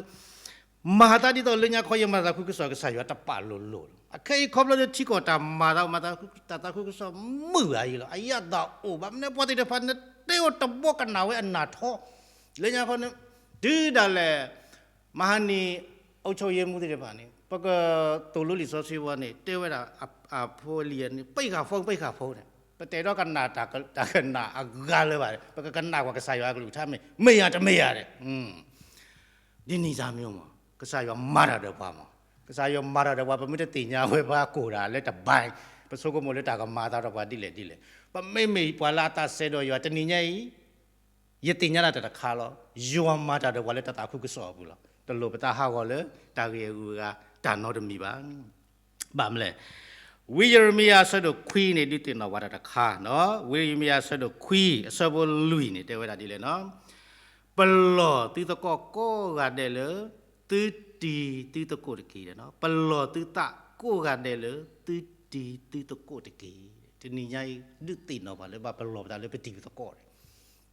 မၤသးဒ်သိးလၢညါခီယမၤသးခုကစီၣ် ကစၢ်ယွၤတပာ်လိၤလိၤလီၤ. အခဲအံၤခီဖျိလၢထံကီၢ်တၢ်မၤသး မၤသးခု တၢ်သးခုကစီၣ်မုာ်ဂၤအံၤလီၤ. အယၣ်သးအိၣ်ဘၣ်မနုၤပှၤသ့ၣ်တဖၣ် နတဲအိၣ်တဘီကနၣ်ဝဲအနၢ်ထီ လၢညါခီန့ၣ် တုၤဒၣ်လဲာ် မဟါနံၤ အုပ်ချုပ်ရေးမှူးသ့ၣ်တဖၣ်န့ၣ် ပကသိၣ်လိလံာ်စီဆှံဝဲန့ၣ် တဲဝဲဒၣ် အဖိအလံၤန့ၣ် ပိတ်ဃာ်ဖုန်း ပိတ်ဃာ်ဖုန်းန့ၣ် ပတဲထီၣ်ကနၣ်တၢ် တၢ်ကနၣ်အဂၤလၢၤဘၣ်, ပကကနၣ်ကွၢ်ကစၢ်ယွၤအကလုၢ်ကထါမ့ၢ် မ့ၢ်ယၤတမ့ၢ်ယၤဒီး ဒ်န့ၣ်စၢ်မံၤမး ကစၢ်ယွၤမၤတၢ်ဒီးပှၤမး, ကစၢ်ယွၤမၤတၢ်ဒီးပှၤ ပမ့ၢ်တသ့ၣ်ညါဝဲ ပှၤကိၢ်တၢ်လၢတဘါ, ပဆိကမိၣ်လၢတၢ်ကမၤသးဒီးပှၤဒ်လဲၣ်ဒ်လဲၣ်, ပမ့မ့ၢ်ပှၤလၢအသးစဲဒီးယွၤ တနံၤညါအံၤ ယသ့ၣ်ညါတၢ်တခါလီၤ. ယွၤမၤတၢ်ဒီးပှၤလၢတၢ်သးခုကစီၣ်အပူၤလီၤ. ပလိၣ်ပသးဟးဂီၤလၢတၢ်ဂ့ၢ်အဂုၤအဂၤတၢ်နီတမံၤဘၣ်. ဘၣ်မနုၤလဲၣ်, ဝံယံးရမံယၤအဆၢဒိၣ်ခွံန့ၣ် ဒုးသ့ၣ်နီၣ်ပှၤတၢ်တခါ, ဝံယံးရမံယၤအဆၢဒိၣ်ခွံ အဆၢဖိလွံၢ်န့ၣ် တဲဝဲဒၣ်ဒ်လဲၣ်, ပလီၢ်သုသကိးကိးဂၤဒဲးလၢ သုတံၤသုသကိးတက့ၢ်. ပလီၢ်သုသးကိးဂၤဒဲးလၢ သုတံၤသုသကိးတက့ၢ်. တနံၤညါအံၤ ဒုးသ့ၣ်နီၣ်ပှၤလၢဘၣ်ပလီၢ်ပသးလၢပတံၤပသကိးန့ၣ်,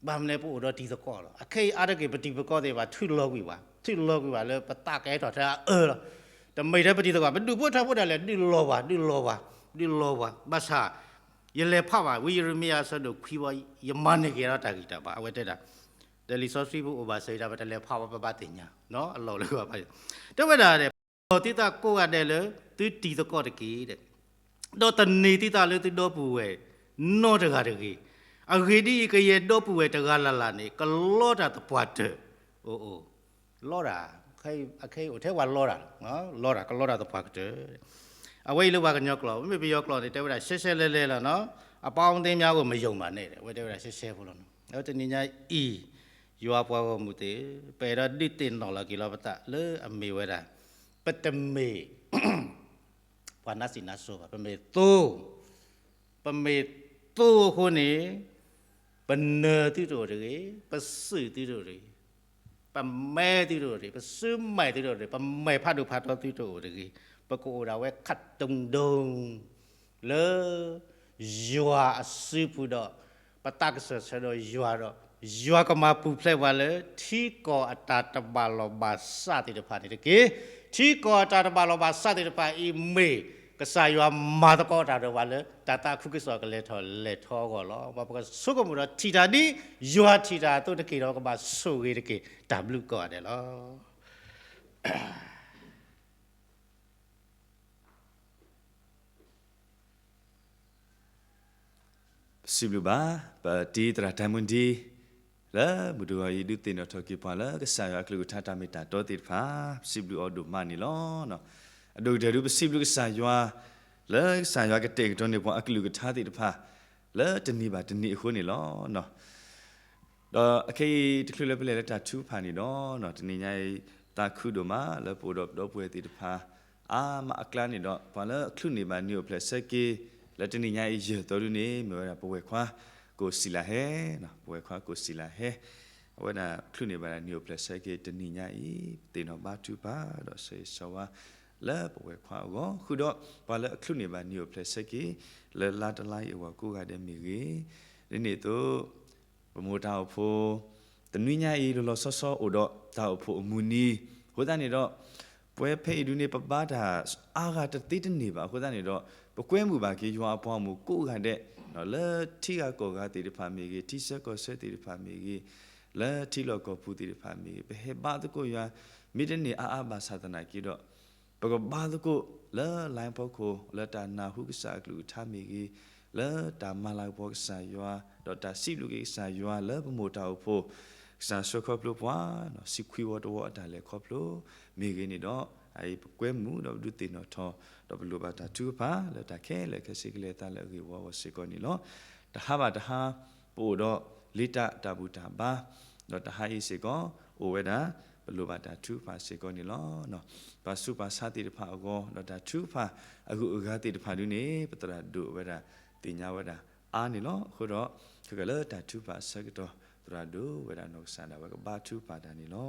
ဘၣ်မနုၤလဲၣ် ပအိၣ်ဒီးတံၤသကိးလီၤ. အခဲအံၤအါတက့ၢ် ပတံၤပသကိးသ့ၣ်တဖၣ် ထုးလီၤကွံာ်ပှၤ, ထုးလီၤကွံာ်ပှၤလၢပသးကဲထီၣ်ထဲအအၢလီၤ. တမ့ၢ်ထဲပတံၤသကိး ပဒုးဖိထၢဖိဒၣ်လဲာ် ဒုးလီၤပှၤ, ဒုးလီၤပှၤ, ဒုးလီၤပှၤ. ဘၣ်ဆၣ် ယလဲၤဖးဘၣ် ဝံယံးရမံယၤအဆၢဒိၣ်ခွံဘၣ်, ယမၤန့ၢ်က့ၤဒီးတၢ်ဂံၢ်တၢ်ဘါ အဝဲတဲဒၣ်, ဒီးလံာ်စီဆှံပူၤအိၣ်ဘၣ်စ့ၢ်ကီး ပတလဲၤဖးဘၣ် ပဘၣ်သ့ၣ်ညါ အလီၢ်လၢပှၤ တဲဝဲဒၣ်, ပလီၢ်သုသးကိးဂၤဒဲးလၢ သုတံၤသကိးတက့ၢ်. ဒီးသန့ၤသုသးလၢသုဒီပုၢ်ဝဲၢ်နီတဂၤတဂ့ၤ. အဂ့ၢ်ဒ်အံၤ, ကယဲၢ်ဒီပုၢ်ဝဲၢ်တဂၤလၢ်လၢ်န့ၣ် ကလီတၢ်သပှၢ်တၢၢ်, အိၣ်အိၣ်, လီတၢ်, အခဲအံၤအိၣ်ထဲပှၤလီတၢ်, လီတၢ်, ကလီတၢ်သပှၢ်ကတၢၢ်. အဝဲအံၤလၢပှၤကညီကျိာ်, မ့မ့ၢ်ပယီၤကျိာ်န့ၣ် တဲဝဲဒၣ်ရှဲရှဲလဲလဲလီၤ, အပေါင်းအသင်းများကို မယုံပါနဲ့ အဝဲတဲဝဲဒၣ်ရှဲရှဲဖိလီၤ. အဝဲတနံၤညါအံၤ ယွၤပှၤဂီၢ်မုၢ်သ့ၣ်, ပအဲၣ်ဒိးဒုးသ့ၣ်နီၣ်လီၤက့ၤလီၤပသးလၢအမ့ၢ်ဝဲဒၣ်, ပတမ့ၢ် ပှၤနးစံးနးစိဘၣ်, ပမ့ၢ်သိ, ပမ့ၢ်သိအဃိန့ၣ်, ပနၢၤသုတအိၣ်တဂ့ၤ, ပစုၣ်သုတအိၣ်တဂ့ၤ, ပမဲသုတအိၣ်တဂ့ၤ, ပစုမဲသုတအိၣ်တဂ့ၤ, ပမဲာ်ဖးဒိၣ်ဖးထီသုတအိၣ်တဂ့ၤ, ပကအိၣ်ဒၣ်ဝဲခးတုၤဒိၣ် လၢ ယွၤအစုပူၤဒီး ပသးကစၢၢ်ဆၢဒီးယွၤဒီး ယွၤကမၤပူၤဖျဲးပှၤလၢ ထံကီၢ်အတၢ်တဘၣ်လီၢ်ဘၣ်စးသ့ၣ်တဖၣ်န့ၣ်တက့ၢ်. ထံကီၢ်အတၢ်တဘၣ်လီၢ်ဘၣ်စးသ့ၣ်တဖၣ်အံၤမ့ၢ် ကစၢ်ယွၤမၤသကိးတၢ်ဒီးပှၤလၢ တၢ်သးခုကစီၣ်ကလဲၤထီၣ်လဲၤထီအဂီၢ်လီၤ. ပကဆိကမိၣ်ဒီးထံၣ်တၢ်ဒ် ယွၤထံၣ်တၢ်အသိးတက့ၢ်ဒီး ကဘၣ်ဆိၣ်ဂ့ၤတက့ၢ် တၢ်ဘျုးကိးဂၤဒဲးလီၤ. ပစံးဘျုးဘၣ်, ပတံၤသရၣ်တၢ်မုၢ်ဒံး လၢမုၢ်တဂီၤအံၤ ဒုးသ့ၣ်နီၣ်ထီၣ်က့ၤပှၤလၢကစၢ်ယွၤအကလုၢ်ကထါတၢ်မ့ၢ်တၢ်တီသ့ၣ်တဖၣ်, ပစံးဘျုးအီၤဒိၣ်မးန့ၣ်လီၤ. အဒိၣ်ကတၢၢ်ဒုး ပစံးဘျုးကစၢ်ယွၤ လၢကစၢ်ယွၤကတဲာ်ကတီၤန့ၢ်ပှၤအကလုၢ်ကထါသ့ၣ်တဖၣ် လၢတနံၤဘၣ်တနံၤအဃိန့ၣ်လီၤ. ဒီးအခဲအံၤ တချုးလၢပလဲၤလၢတၢ်ထုကဖၣ်န့ၣ်ဒီး တနံၤညါအံၤ သးခုဒိၣ်မးလၢပအိၣ်ဒီးပဒီပုၢ်ဝဲၢ်သ့ၣ်တဖၣ် အါမးအကျါန့ၣ်ဒီး ပှၤလၢအချုးန့ၢ်ဘၣ်နံၤအိၣ်ဖျဲၣ်ဆၢက့ၤ လၢတနံၤညါအံၤ ယဲၢ်သီဒုန့ၣ် မ့ၢ်ဝဲဒၣ်ပဝဲၢ်ခွါ ကိၣ်စံလၤဟဲ, ပဝဲၢ်ခွါကိၣ်စံလၤဟဲ, အဝဲဒၣ်ချုးန့ၢ်ဘၣ်ဒၣ်နံၤအိၣ်ဖျဲၣ်ဆၢက့ၤတနံၤညါအံၤ ပသ့ၣ်နီၣ်ဘါထုကဖၣ်ဒီးဆၢဂ့ၤဆၢဝါ လၢပဝဲၢ်ခွါအဂီၢ် ဃုာ်ဒီးပှၤလၢအချုးန့ၢ်ဘၣ်နံၤအိၣ်ဖျဲၣ်ဆၢက့ၤ လၢလါတလါအံၤအဂီၢ်ကိးဂၤဒဲးမ့ၢ်ဂ့ၤ, ဒ်န့ၣ်အသိး ပမိၢ်တၢ်အိၣ်ဖှိၣ် တနွံညါအံၤ လီၤလီၤဆီဆီအိၣ်ဒီးတၢ်အိၣ်ဖှိၣ်အမုၢ်နံၤအဃိသတးန့ၣ်ဒီး ပဝဲဖဲအံၤဒုန့ၣ် ပဘါတၢ်အါဂၤတသ့တန့ၢ်ဘၣ်အဃိသတးန့ၣ်ဒီး ပကွဲမုာ်ဘၣ်က့ၤယွၤအပှၤဂီၢ်မုၢ်ကိးဂၤဒဲး လၢထံဂၤကီၢ်ဂၤသ့ၣ်တဖၣ်မ့ၢ်ဂ့ၤ, ထံဆၢကီၢ်ဆၢသ့ၣ်တဖၣ်မ့ၢ်ဂ့ၤ, လၢထံလီၢ်ကီၢ်ပူၤသ့ၣ်တဖၣ်မ့ၢ်ဂ့ၤ, ပဟဲဘါသကိးယွၤ မ့ၢ်တန့ၢ်အါအါဘၣ်ဆၣ်သနာ်က့ဒီး ပကဘါသကိးလၢ line ဖီခိၣ် လၢတၢ်နၢ်ဟူကစၢ်အကလုၢ်ကထါမ့ၢ်ဂ့ၤ, လၢတၢ်မၤလၤကပီၤကစၢ်ယွၤ ဒီးတၢ်စံးဘျုးက့ၤကစၢ်ယွၤလၢပမိၢ်တၢ်အိၣ်ဖှိၣ် ကစၢ်ဆှၢခီဖျိပှၤ စံးခွံဝီတဝီအတၢ်လဲၤခီဖျိမ့ၢ်ဂ့ၤန့ၣ်ဒီး အအံၤပကွဲမုာ်ဒီးပဒုးသ့ၣ်နီၣ်ထီၣ် ဒီးပလိၣ်ဘၣ်တၢ်ထုကဖၣ်လၢတၢ်ခဲလၢာ်ခဲဆ့ကလဲၤအသးလၢအဂ့ၢ်ဝီအဂီၢ်စ့ၢ်ကီးန့ၣ်လီၤ. တဟါဘၣ်တဟါ ပအိၣ်ဒီးလ့တၢ်တၢ်ဘူၣ်တၢ်ဘါ ဒီးတဟါအံၤစ့ၢ်ကီး အိၣ်ဝဲဒၣ် ပလိၣ်ဘၣ်တၢ်ထုကဖၣ်စ့ၢ်ကီးန့ၣ်လီၤ. ပှၤဆူးပှၤဆါသ့ၣ်တဖၣ်အဂီၢ် ဒီးတၢ်ထုကဖၣ်အဂုၤအဂၤသ့ၣ်တဖၣ်ဒုန့ၣ် ပသရၣ်ဒိၣ်ဝဲဒၣ်သ့ၣ်ညါဝဲဒၣ်အါန့ၣ်လီၤ. အဃိဒီး ခဲကလၢတၢ်ထုကဖၣ်အဆၢကတီၢ် သရၣ်ဒိၣ်ဝဲဒၣ်နီၢ်ကစၢ်ဒၣ်ဝဲကဘါထုကဖၣ်တၢ်န့ၣ်လီ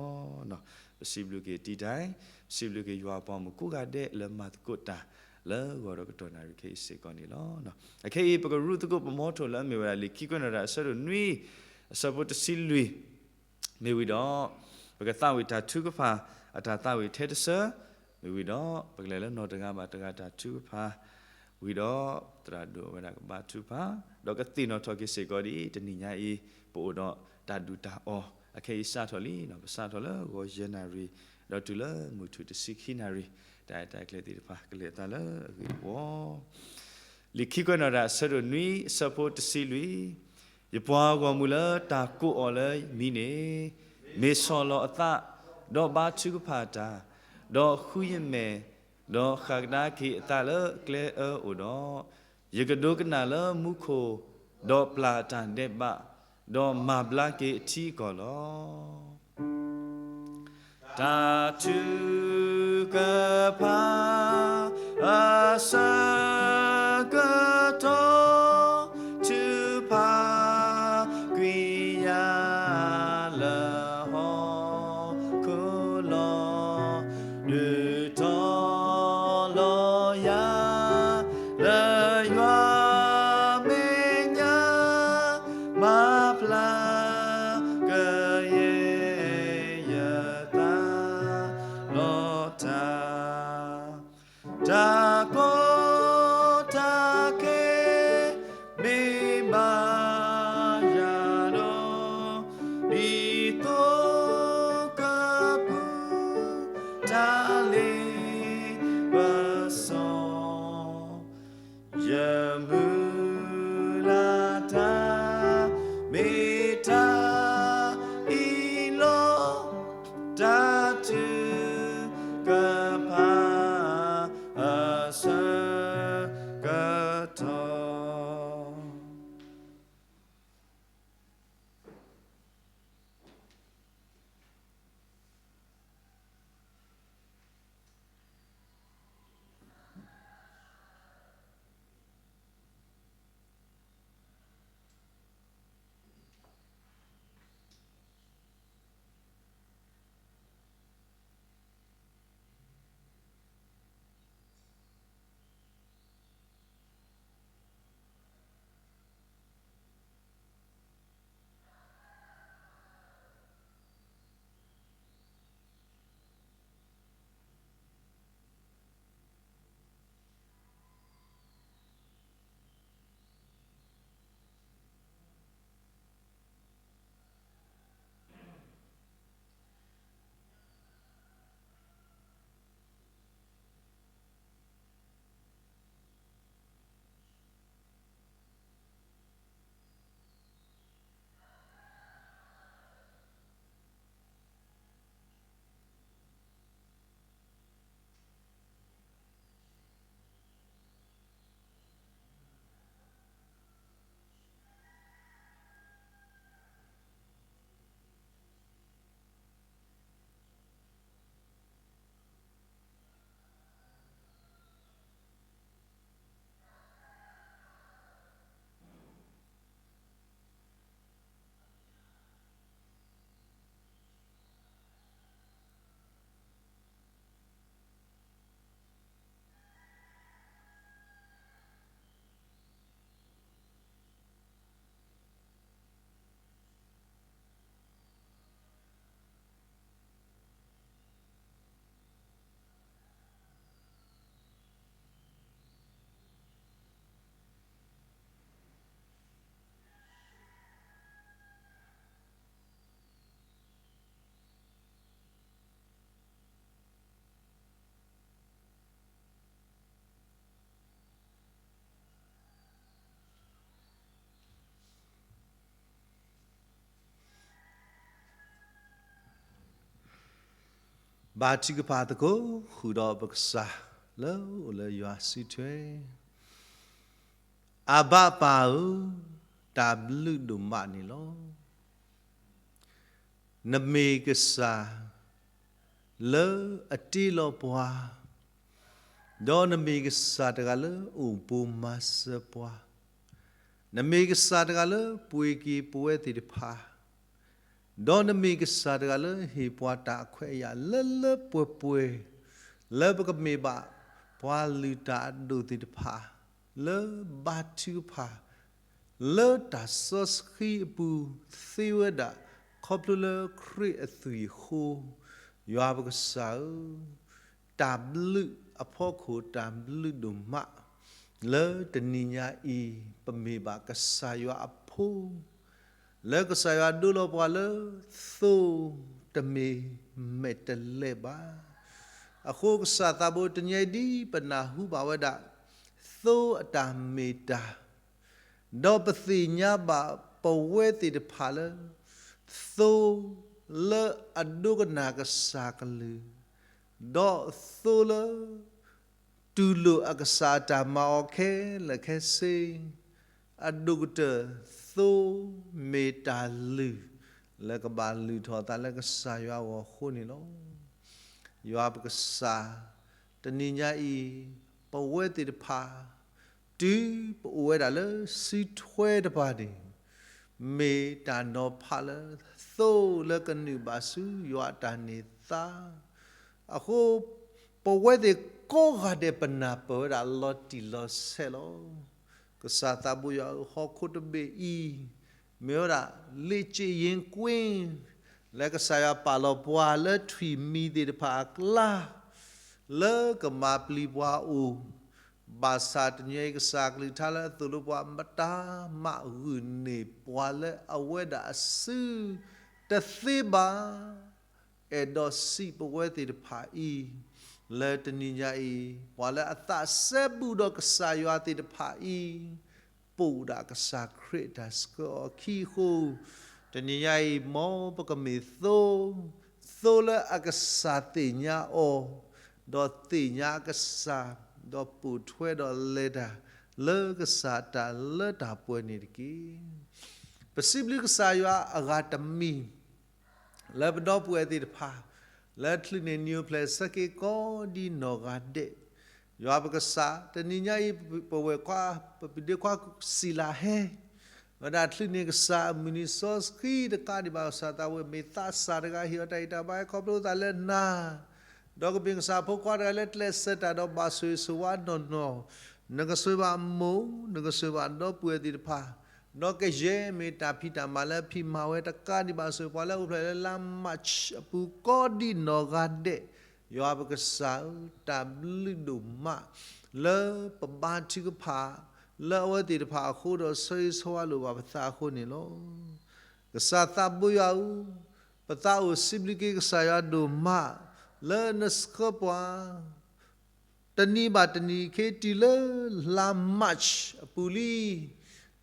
ၤ. ပစံးဘျုးက့ၤတံၤဒဲး, ပစံးဘျုးက့ၤယွၤအပှၤဂီၢ်မုၢ်ကိးဂၤဒဲးလၢမၤသကိးတၢ်လၢဂီၤဒီးကတီၢ်နၣ်ရံၣ်ခဲအံၤစ့ၢ်ကီးန့ၣ်လီၤ. အခဲအံၤ ပကရူၢ်သကိးပမီထိၣ်လၢအမ့ၢ်ဝဲဒၣ်လံာ်ခံကွဲးနီၣ်တၢ်အဆၢဒိၣ်နွံ အဆၢဖိတဆံလွံၢ် မ့ၢ်ဝံၤဒီး ပကသးဝံၣ်တၢ်ထုကဖၣ် အတၢ်သးဝံၣ်ထဲတဆၢ မ့ၢ်ဝံၤဒီး ပကလဲၤလၢနီၢ်တဂၤဘၣ်တဂၤတၢ်ထုကဖၣ် ဝံၤဒီး သရၣ်ဒိၣ်ဝဲဒၣ်ကဘါထုကဖၣ် ဒီးကသ့ၣ်နီၣ်ထီၣ်က့ၤစ့ၢ်ကီးဒ်တနံၤညါအံၤ ပအိၣ်ဒီးတၢ်ဒုၣ်တၢ်အီၣ် အခဲအံၤစးထီၣ်လံ ပစးထီၣ်လၢဂီၤယဲၢ်နၣ်ရံၣ် ဒီးတုၤလၢမုၢ်ထူၣ်တဆံခံနၣ်ရံၣ် တၢ်အဲၣ်တၢ်ကျဲၤသ့ၣ်တဖၣ် ကလဲၤအသးလၢအဂ့ၢ်အဝီ လံာ်ခံကွဲးနီၣ်တၢ်အဆၢဒိၣ်နွံ အဆၢဖိတဆံလွံၢ် ယပှၤဂီၢ်မုၢ်လၢတၢ်ကိးအီၤလၢမံၤန့ၣ် မ့ၢ်ဆီၣ်လီၤအသး ဒီးဘါထုကဖၣ်တၢ်, ဒီးဃုယမဲာ်, ဒီးဃၣ်ကဒါက့ၤအသးလၢကျဲအၢအိၣ်ဒီး, ယကဒိကနၣ်လၢမူခိၣ်, ဒီးပျၢ်အတၢ်ဒဲးဘး, ဒီးမၤဘျါက့ၤအထံအကီၢ်လီၤ. တၢ်ထုကဖၣ်အဆၢကတီၢ် ထုကဖၣ် ကွံာ်ယၤလၢဟီၣ်ခိၣ်လီၤ. ဒုးတီၤလီၤယၤ လၢယွၤမဲာ်ညါ မၤဖျါကယဲၢ် ယသးလီၤတၢ်. တၢ်ကီတၢ်ခဲ မ့ၢ်ဘၣ်ယၤဒီး ဒ်သိကပူၤ တၢ်လ့ပစီ ယမုၢ်လၢ်တၢ် မ့ၢ်တၢ်အံၤလီၤ. တၢ်ထုကဖၣ်အဆၢကတီၢ်. ဘါထုကဖၣ်သကိး ဃုာ်ဒီးပကစၢ်လၢအိၣ်လၢယွၤစုထွဲ, အဘၣ်ပၢ်ဧၢ, တၢ်ဘျုးဒိၣ်မးန့ၣ်လီၤ. နမ့ၢ်ကစၢ်လၢအတ့လီၤပှၤ, ဒီးနမ့ၢ်ကစၢ်တဂၤလၢအိၣ်ဘူးမၤစၢၤပှၤ, နမ့ၢ်ကစၢ်တဂၤလၢပှ့ၤက့ၤပဝဲသ့ၣ်တဖၣ်, ဒီးနမ့ၢ်ကစၢ်တဂၤလၢဟ့ၣ်ပှၤတၢ်အခွဲးအယာ်လၢလၢပှဲၤပှဲၤ, လၢပကမ့ၢ်ဘၣ်ပှၤလုၢ်တၢ်အဒိၣ်သ့ၣ်တဖၣ်, လၢဘါထုကဖၣ် လၢတၢ်စီဆှံအပူၤသ့ဝဲဒၣ် ခီဖျိလၢခရံာ်အသွံၣ်အဃိ, ယွၤပကစၢ်ဧၢ, တၢ်ဘျုးအဖီခိၣ် တၢ်ဘျုးဒိၣ်မး, လၢတနံၤညါအံၤ ပမ့ၢ်ဘၣ်ကစၢ်ယွၤအဖိ, လၢကစၢ်ယွၤဒိလီၤပှၤလၢ သိတမ့ၢ်မဲာ်တဲးလဲးဘၣ်. အဃိကစၢ်သးဘိတနံၤအံၤ ဒ်ပနၢ်ဟူဘၣ်ဝဲဒၣ် သိအတၢ်မ့ၢ်တၢ် ဒီးပသ့ၣ်ညါဘၣ်ပဝဲသ့ၣ်တဖၣ်လၢ သိလၢအဒိကနၣ်ကစၢ်ကလုၢ်, ဒီးသိလၢ တူၢ်လိာ်အကစၢ်အတၢ်မၤအီၤခဲလၢာ်ခဲဆ့, အဒိၣ်ကတၢၢ်သိမ့ၢ်တၢ်လုၢ် လၢကဘၣ်လုၢ်ထီၣ်အသးလၢကစၢ်ယွၤအဂီၢ်အဃိန့ၣ်လီၤ. ယွၤပကစၢ်, တနံၤညါအံၤ ပဝဲသ့ၣ်တဖၣ် တုၤပအိၣ်ဝဲဒၣ်လၢစုထွဲတဖၣ်န့ၣ် မ့ၢ်တၢ်နီၤဖးလၢ သိလၢကနုာ်ဘၣ်ဆူယွၤအတၢ်န့ၢ်သါ အဃိ ပဝဲသ့ၣ်ကိးဂၤဒဲးပနၢ်ပၢၢ်ဝဲဒၣ်လီၤတံၢ်လီၤဆဲးလီၤ. ကစၢ်သးဘိယွၤဧၢ, ဟီၣ်ခိၣ်တဘ့ၣ်အံၤ မ့ၢ်ဝဲဒၣ် လ့ၣ်က့ယ့ကွ့ လၢကစၢ်ယွၤပာ်လီၤပှၤလၢထွံၣ်မံၤသ့ၣ်တဖၣ်အကျါ လၢကမၤပျံၤပှၤအိၣ်, ဘၣ်ဆၣ်တနံၤအံၤကစၢ်ကလုၢ်ကထါလၢအသိၣ်လိပှၤ မတၤမၤဂုာ်န့ၢ်ပှၤလၢအဝဲဒၣ်အစုတသ့ဘၣ်. အဲၣ်ဒိးစံးပဝဲသ့ၣ်တဖၣ်အံၤ လၢတနံၤညါအံၤ ပှၤလၢအသးစဲဘူးဒီးကစၢ်ယွၤသ့ၣ်တဖၣ်အံၤ ပိာ်ဒၣ်ကစၢ်ခရံာ်အတၢ်ဆှၢအီၤအခံအဃိ, တနံၤညါအံၤ မ်ပကမ့ၢ်သိ, သိလၢအကစၢ်သ့ၣ်ညါအီၤ, ဒီးသ့ၣ်ညါအကစၢ်, ဒီးပိာ်ထွဲဒီးလဲၤတၢ် လၢကစၢ်တၢ်လၢတၢ်ပှဲၤန့ၣ်တက့ၢ်. ပစံးဘျုးကစၢ်ယွၤအဂၤတမံၤ လၢပဒီပုၢ်ဝဲၢ်သ့ၣ်တဖၣ် လၢချုးန့ၢ်နံၣ်အိၣ်ဖျဲၣ်ဆၢက့ၤကိးဒံနီၢ်ဂၤဒဲး, ယွၤပကစၢ် တနံၤညါအံၤ ပဝဲၢ်ခွါ ပပဒ့ခွါစံၣ်လးဟဲ ဝဲဒၣ်ချုးန့ၢ်ကစၢ်အမုၢ်နံၤစီဆှံတကးဒံးဘၣ် ကစၢ်သးဝဲ မ့ၢ်သးစၢ်တဂၤဟ့ၣ်အီၤတၢ်ဂံၢ်တၢ်ဘါ ဟဲခီဖျိသးလၢနၤ ဒီးကမ့ၢ်ကစၢ်ဖိခွါတဂၤလၢကျဲးစၢးတၢ်ဒီးဘၣ်ဆိၣ်ဂ့ၤဆိၣ်ဝါနီၢ်နီၢ်, နကဆိၣ်ဂ့ၤဘၣ်မိၢ်, နကဆိၣ်ဂ့ၤဘၣ်ဒီပုၢ်ဝဲၢ်သ့ၣ်တဖၣ်, ဒီးကယဲၢ်မ့ၢ်တၢ်ဖံးတၢ်မၤလၢဖံးမၤဝဲတကးဒံးဘၣ် ဆိၣ်ဂ့ၤပှၤလၢအိၣ်ဖျဲၣ်လၢလါ March အပူၤကိးဒံနီၢ်ဂၤဒဲး, ယွၤပကစၢ်ဧၢ, တၢ်ဘျုးဒိၣ်မး လၢပဘါထုကဖၣ် လၢအဝဲသ့ၣ်တဖၣ်အဃိဒီး ဆိၣ်ဂ့ၤဆိၣ်ဝါလိာ်ဘၣ်ပသးအဃိန့ၣ်လီၤ. ကစၢ်သးဘိယွၤဧၢ, ပသးအိၣ်စံးဘျုးက့ၤကစၢ်ယွၤဒိၣ်မး လၢနဆှၢပှၤ တနံၤဘၣ်တနံၤခဲအံၤတုၤလၢလါ March အပူၤလံ.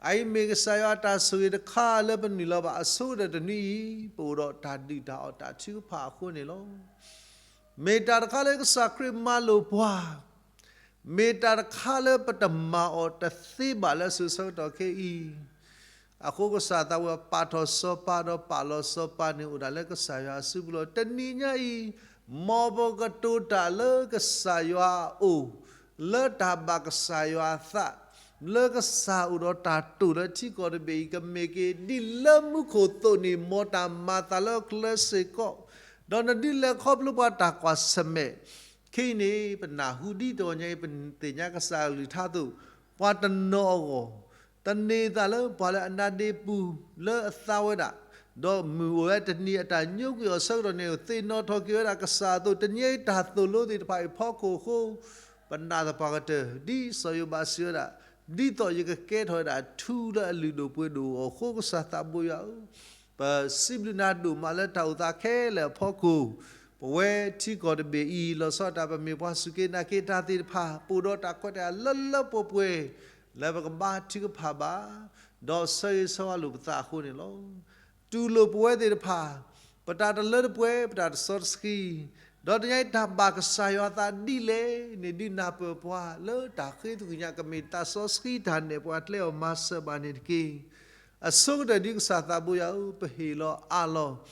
အအံၤမ့ၢ်ကစၢ်ယွၤအတၢ်ဆိၣ်ဂ့ၤတခါလၢပနုာ်လီၤဘၣ်အဆိကတၢၢ်တနွံအံၤ ပအိၣ်ဒီးတၢ်ဒုၣ်တၢ်အီၣ်တၢ်ထုကဖၣ်အဃိန့ၣ်လီၤ. မ့ၢ်တၢ်တခါလၢကစၢ်ခရံာ်မၤလိာ်ပှၤ, မ့ၢ်တၢ်တခါလၢပတမၤအီၤတသ့ဘၣ်လၢအစိၤဆၢကတီၢ်ခဲအံၤ အဃိကစၢ်သးဝဲပာ်ထီၣ်စီၤပၤဒီးပာ်လီၤစီၤပၤန့ၣ်အိၣ်ဒၣ်လၢကစၢ်ယွၤအစုပူၤလီၤ. တနံၤညါအံၤ မ်ပကတိၤတၢ်လၢကစၢ်ယွၤအအိၣ်, လၢတၢ်ဘၣ်ကစၢ်ယွၤအသး, လၢကစၢ်အိၣ်ဒီးတၢ်တိာ်လၢထံကီၢ်တဘ့ၣ်အံၤ ကမ့ၢ်က့ၤဒ်လၢမူခိၣ်သိးန့ၣ် မ်တၢ်မၤသးလၢကျဲစ့ၢ်ကီး, ဒီးနဒုးလဲၤခီဖျိပှၤတၢ်ကွၢ်ဆၢၣ်မဲာ် ခဲအံၤန့ၣ် ပနၢ်ဟူဒ်တဂီၤညါအံၤ ပသ့ၣ်ညါကစၢ်အကလုၢ်ကထါအသိး, ပှၤတနီၤအဂီၢ်, သန့ၤသးလၢပှၤလၢအနါဒ့ပူၤလၢအသါဝဲဒၣ်, ဒီးမုၢ်အိၣ်ဝဲတနံၤအတၢ်ညိကွံာ်အီၤဆၢကတီၢ်န့ၣ် သ့ၣ်နီၣ်ထီၣ်က့ၤဝဲဒၣ်ကစၢ်အသိး တနံၤအံၤတၢ်သိၣ်လိသ့ၣ်တဖၣ်အံၤဖီခိၣ်အဃိ, ပနာ်သပှၢ်ကတၢၢ် ဒ်စီၤယိၤဘးစံးဝဲဒၣ်, ဒ်သိးယကကဲထီၣ်ဝဲဒၣ်ထူလၢအလုၢ်ဒိၣ်ပှ့ၤဒိၣ်အဂီၢ်အဃိ ကစၢ်သးဘိယွၤဧၢ, ပစံးဘျုးနၤဒိၣ်မးလၢတၢ်အိၣ်သးခဲလၢာ်အဖီခိၣ်, ပဝဲထံကီၢ်တဘ့ၣ်အံၤ လီၤဆီဒၣ်တၢ်ပမ့ၢ်ပှၤစူၢ်က့ၤနာ်က့ၤတၢ်သ့ၣ်တဖၣ် ပအိၣ်ဒီးတၢ်ခွဲးတၢ်ယာ်လၢလၢပှဲၤပှဲၤ လၢပကဘါထုကဖၣ်ဘၣ်, ဒီးဆိၣ်ဂ့ၤဆိၣ်ဝါလိာ်ပသးအဃိန့ၣ်လီၤ. တူၢ်လိာ်ပဝဲသ့ၣ်တဖၣ်, ပတၢ်တလၢတပှဲၤ ပတၢ်တစီတဆှံ, ဒီးတနံၤအံၤတၢ်ဘၣ်ကစၢ်ယွၤအသးဒ်လဲၣ်န့ၣ် ဒုးနၢ်ပၢၢ်ပှၤလၢတၢ်ဃ့သကွံာ်ညါ ကမ့ၢ်သးစီဆှံတၢ်နဲၣ်ပှၤကျဲအီၤမၤစၢၤဘၣ်န့ၣ်တက့ၢ်. အဆိကတၢၢ်ဒ်ကစၢ်သးဘိယွၤဧၢ, ပဟ့ၣ်လီၤအးလီၤ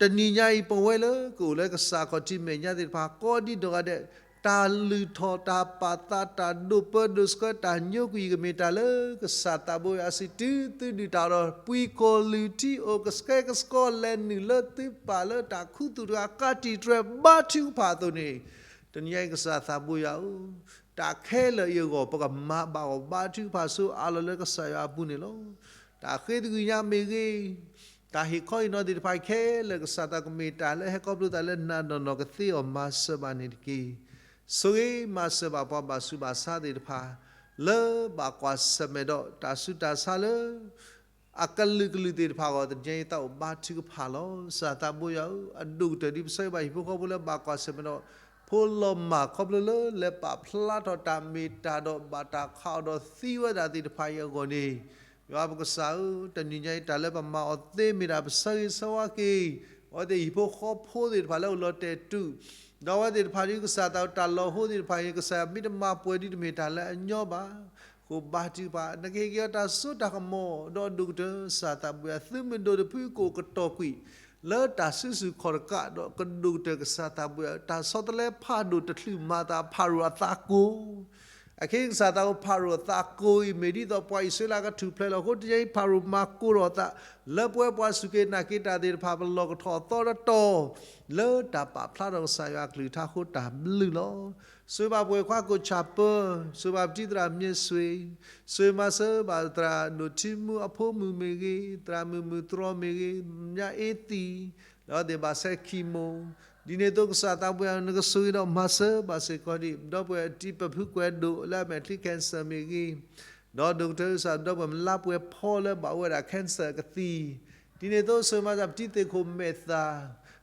တနံၤညါအံၤ ပဝဲလၢကအိၣ်လၢကစၢ်အခီၣ်ထံးမဲာ်ညါသ့ၣ်တဖၣ် ကိးဒံနီၢ်ဂၤဒဲး, တၢ်လုၢ်ထီၣ်တၢ်ပာ်သး တၢ်ဒိးပၢဒိးဆှၢ တၢ်ညိကွံာ်အံၤ ကမ့ၢ်တၢ်လၢကစၢ်သးဘိယွၤအစု တုၤသုဒုၣ်တၢ်ဒီး ပှံၤကိၢ်လုၢ်ထံအိၣ် ကဆှဲကဆှီ လဲၤနုာ်လၢသုပၢ်လၢတၢ်ခူသူၣ်တဂၤ ကးတံာ်တြဲၤ ဘါထုကဖၣ်အသိးန့ၣ်, တနံၤညါအံၤ ကစၢ်သးဘိယွၤဧၢ, တၢ်ခဲလၢာ်အံၤအဂီၢ် ပကမၤဘၣ်အီၤ ဘါထုကဖၣ်ဆိအးလီၤလၢကစၢ်ယွၤအပူၤန့ၣ်လီၤ. တၢ်ဃ့သကွံာ်ညါမ့ၢ်ဂ့ၤ, တၢ်ဟ့ၣ်ခီဟ့ၣ်နီၤသ့ၣ်တဖၣ်ခဲလၢာ် ကစၢ်သးကမ့ၢ်တၢ်လၢဟဲခီဖျိသးလၢနၤနီၢ်နီၢ် ကသ့အီၤမၤစၢၤဘၣ်န့ၣ်တက့ၢ်. ဆိၣ်ဂ့ၤမၤစၢၤဘၣ်ပှၤဘၣ်ဆူးဘၣ်ဆါသ့ၣ်တဖၣ် လၢဘၣ်ကွၢ်ဆၢၣ်မဲာ်ဒီးတၢ်ဆူးတၢ်ဆါလၢ အကလုာ်ကလုာ်သ့ၣ်တဖၣ်အဂီၢ် တနံၤညါအံၤ သးအိၣ်ဘါထုကဖၣ်လီၤ. ကစၢ်သးဘိယွၤဧၢ, အဒိၣ်ကတၢၢ်ဒ်ပဆၢဂ့ၤဘၣ် ဟံၣ်ဖိဃီဖိလၢဘၣ်ကွၢ်ဆၢၣ်မဲာ်ဒီး ဖိလီၤမၢ်ခီဖျိလၢလဲၤပာ်ဖျါထီၣ်တၢ်မ့ၢ်တၢ်ဒီး ဘၣ်တၢ်ခးအီၤဒီးသံဝဲဒၣ်သ့ၣ်တဖၣ်အံၤအဂီၢ်န့ၣ်, ယွၤပကစၢ်ဧၢ, တနံၤညါအံၤ တၢ်လၢပမၤအီၤသ့မ့ၢ်ဒၣ် ပဆၢဂ့ၤဆၢဝါက့ၤ အဝဲသ့ၣ်ဟံၣ်ဖိဃီဖိသ့ၣ်တဖၣ်လၢအိၣ်လီၤတဲာ်တူာ်, ဒီးအဝဲသ့ၣ်တဖၣ်ဒ်ကစၢ်သးတၢ်လီၤဟိသ့ၣ်တဖၣ်အံၤ ကစၢ်မ့ၢ်တမၤပှဲၤဒ်တမ့ၢ်တၢ်လၢအညီဘၣ်. ဃိဘါထုကဖၣ် နကဟ့ၣ်က့ၤအီၤတၢ်စိတၢ်ကမီၤ ဒီးအဒိၣ်ကတၢၢ် ကစၢ်သးဘိယွၤ သုးမုၢ်ဒိၣ်တဖုကအိၣ်ကတီၤကွံာ် လၢတၢ်စုဆူၣ်ခီၣ်တကးဒီးကဒိၣ်ကတၢၢ်ကစၢ်သးဘိယွၤ တၢ်ဆီတလဲဖးဒိၣ်တချုးမၤသးဖၤရိၤအသးကိၢ် အခဲကစၢ်သးဘိဖၤရိၤအသးကိၢ်အံၤ မ့ၢ်ဒ်သိးပှၤအံၣ်စရ့လးကထူၣ်ဖျဲးလီၤအဃိ တနံၤအံၤဖၤရိၤမၤကိၢ်ထီၣ်အသး လၢပဝဲပှၤစူၢ်က့ၤနာ်က့ၤတၢ်သ့ၣ်တဖၣ် ပလီၢ်ကထီၣ်သီတတီၤ လၢတၢ်ပာ်ဖျါထီၣ်ကစၢ်ယွၤအကလုၢ်ကထါအဃိတၢ်ဘျုးလီၤ. ဆိၣ်ဂ့ၤဘၣ်ပှၤကွၢ်ခိၣ်ဆၣ်ပၢၤ, ဆိၣ်ဂ့ၤဘၣ်ပတံၤသရၣ်မ့ၢ်စွ့, ဆိၣ်ဂ့ၤမၤစၢၤဘၣ်သရၣ်ဒိၣ်ထံမူအဖိမုၣ်မ့ၢ်ဂ့ၤ, သရၣ်မုၣ်မုၣ်တြီမ့ၢ်ဂ့ၤ, ညါအ့သံၣ်, ဒီးသ့ၣ်ဘၣ်ဆဲးခံမိၣ်, ဒ်န့ၣ်အသိးကစၢ်သးဘိယွၤ နကဆိၣ်ဂ့ၤဒီးမၤစၢၤဘၣ်စ့ၢ်ကီးဒံး ဒီပုၢ်ဝဲၢ်တံၤပဖုကွဲးဒိၣ်လၢအမဲာ်ချံ cancer မ့ၢ်ဂ့ၤ, ဒီးဒိၣ်ကတၢၢ်ကစၢ် ဒီပုၢ်ဝဲၢ်မုၣ်လါပှဲၤဖီလၢဘၣ်ဝဲဒၣ် cancer ကသံၣ်, ဒ်န့ၣ်အသိးဆိၣ်ဂ့ၤမၤစၢၤပတံၤသ့ၣ်ခိၣ်မဲာ်သၣ်,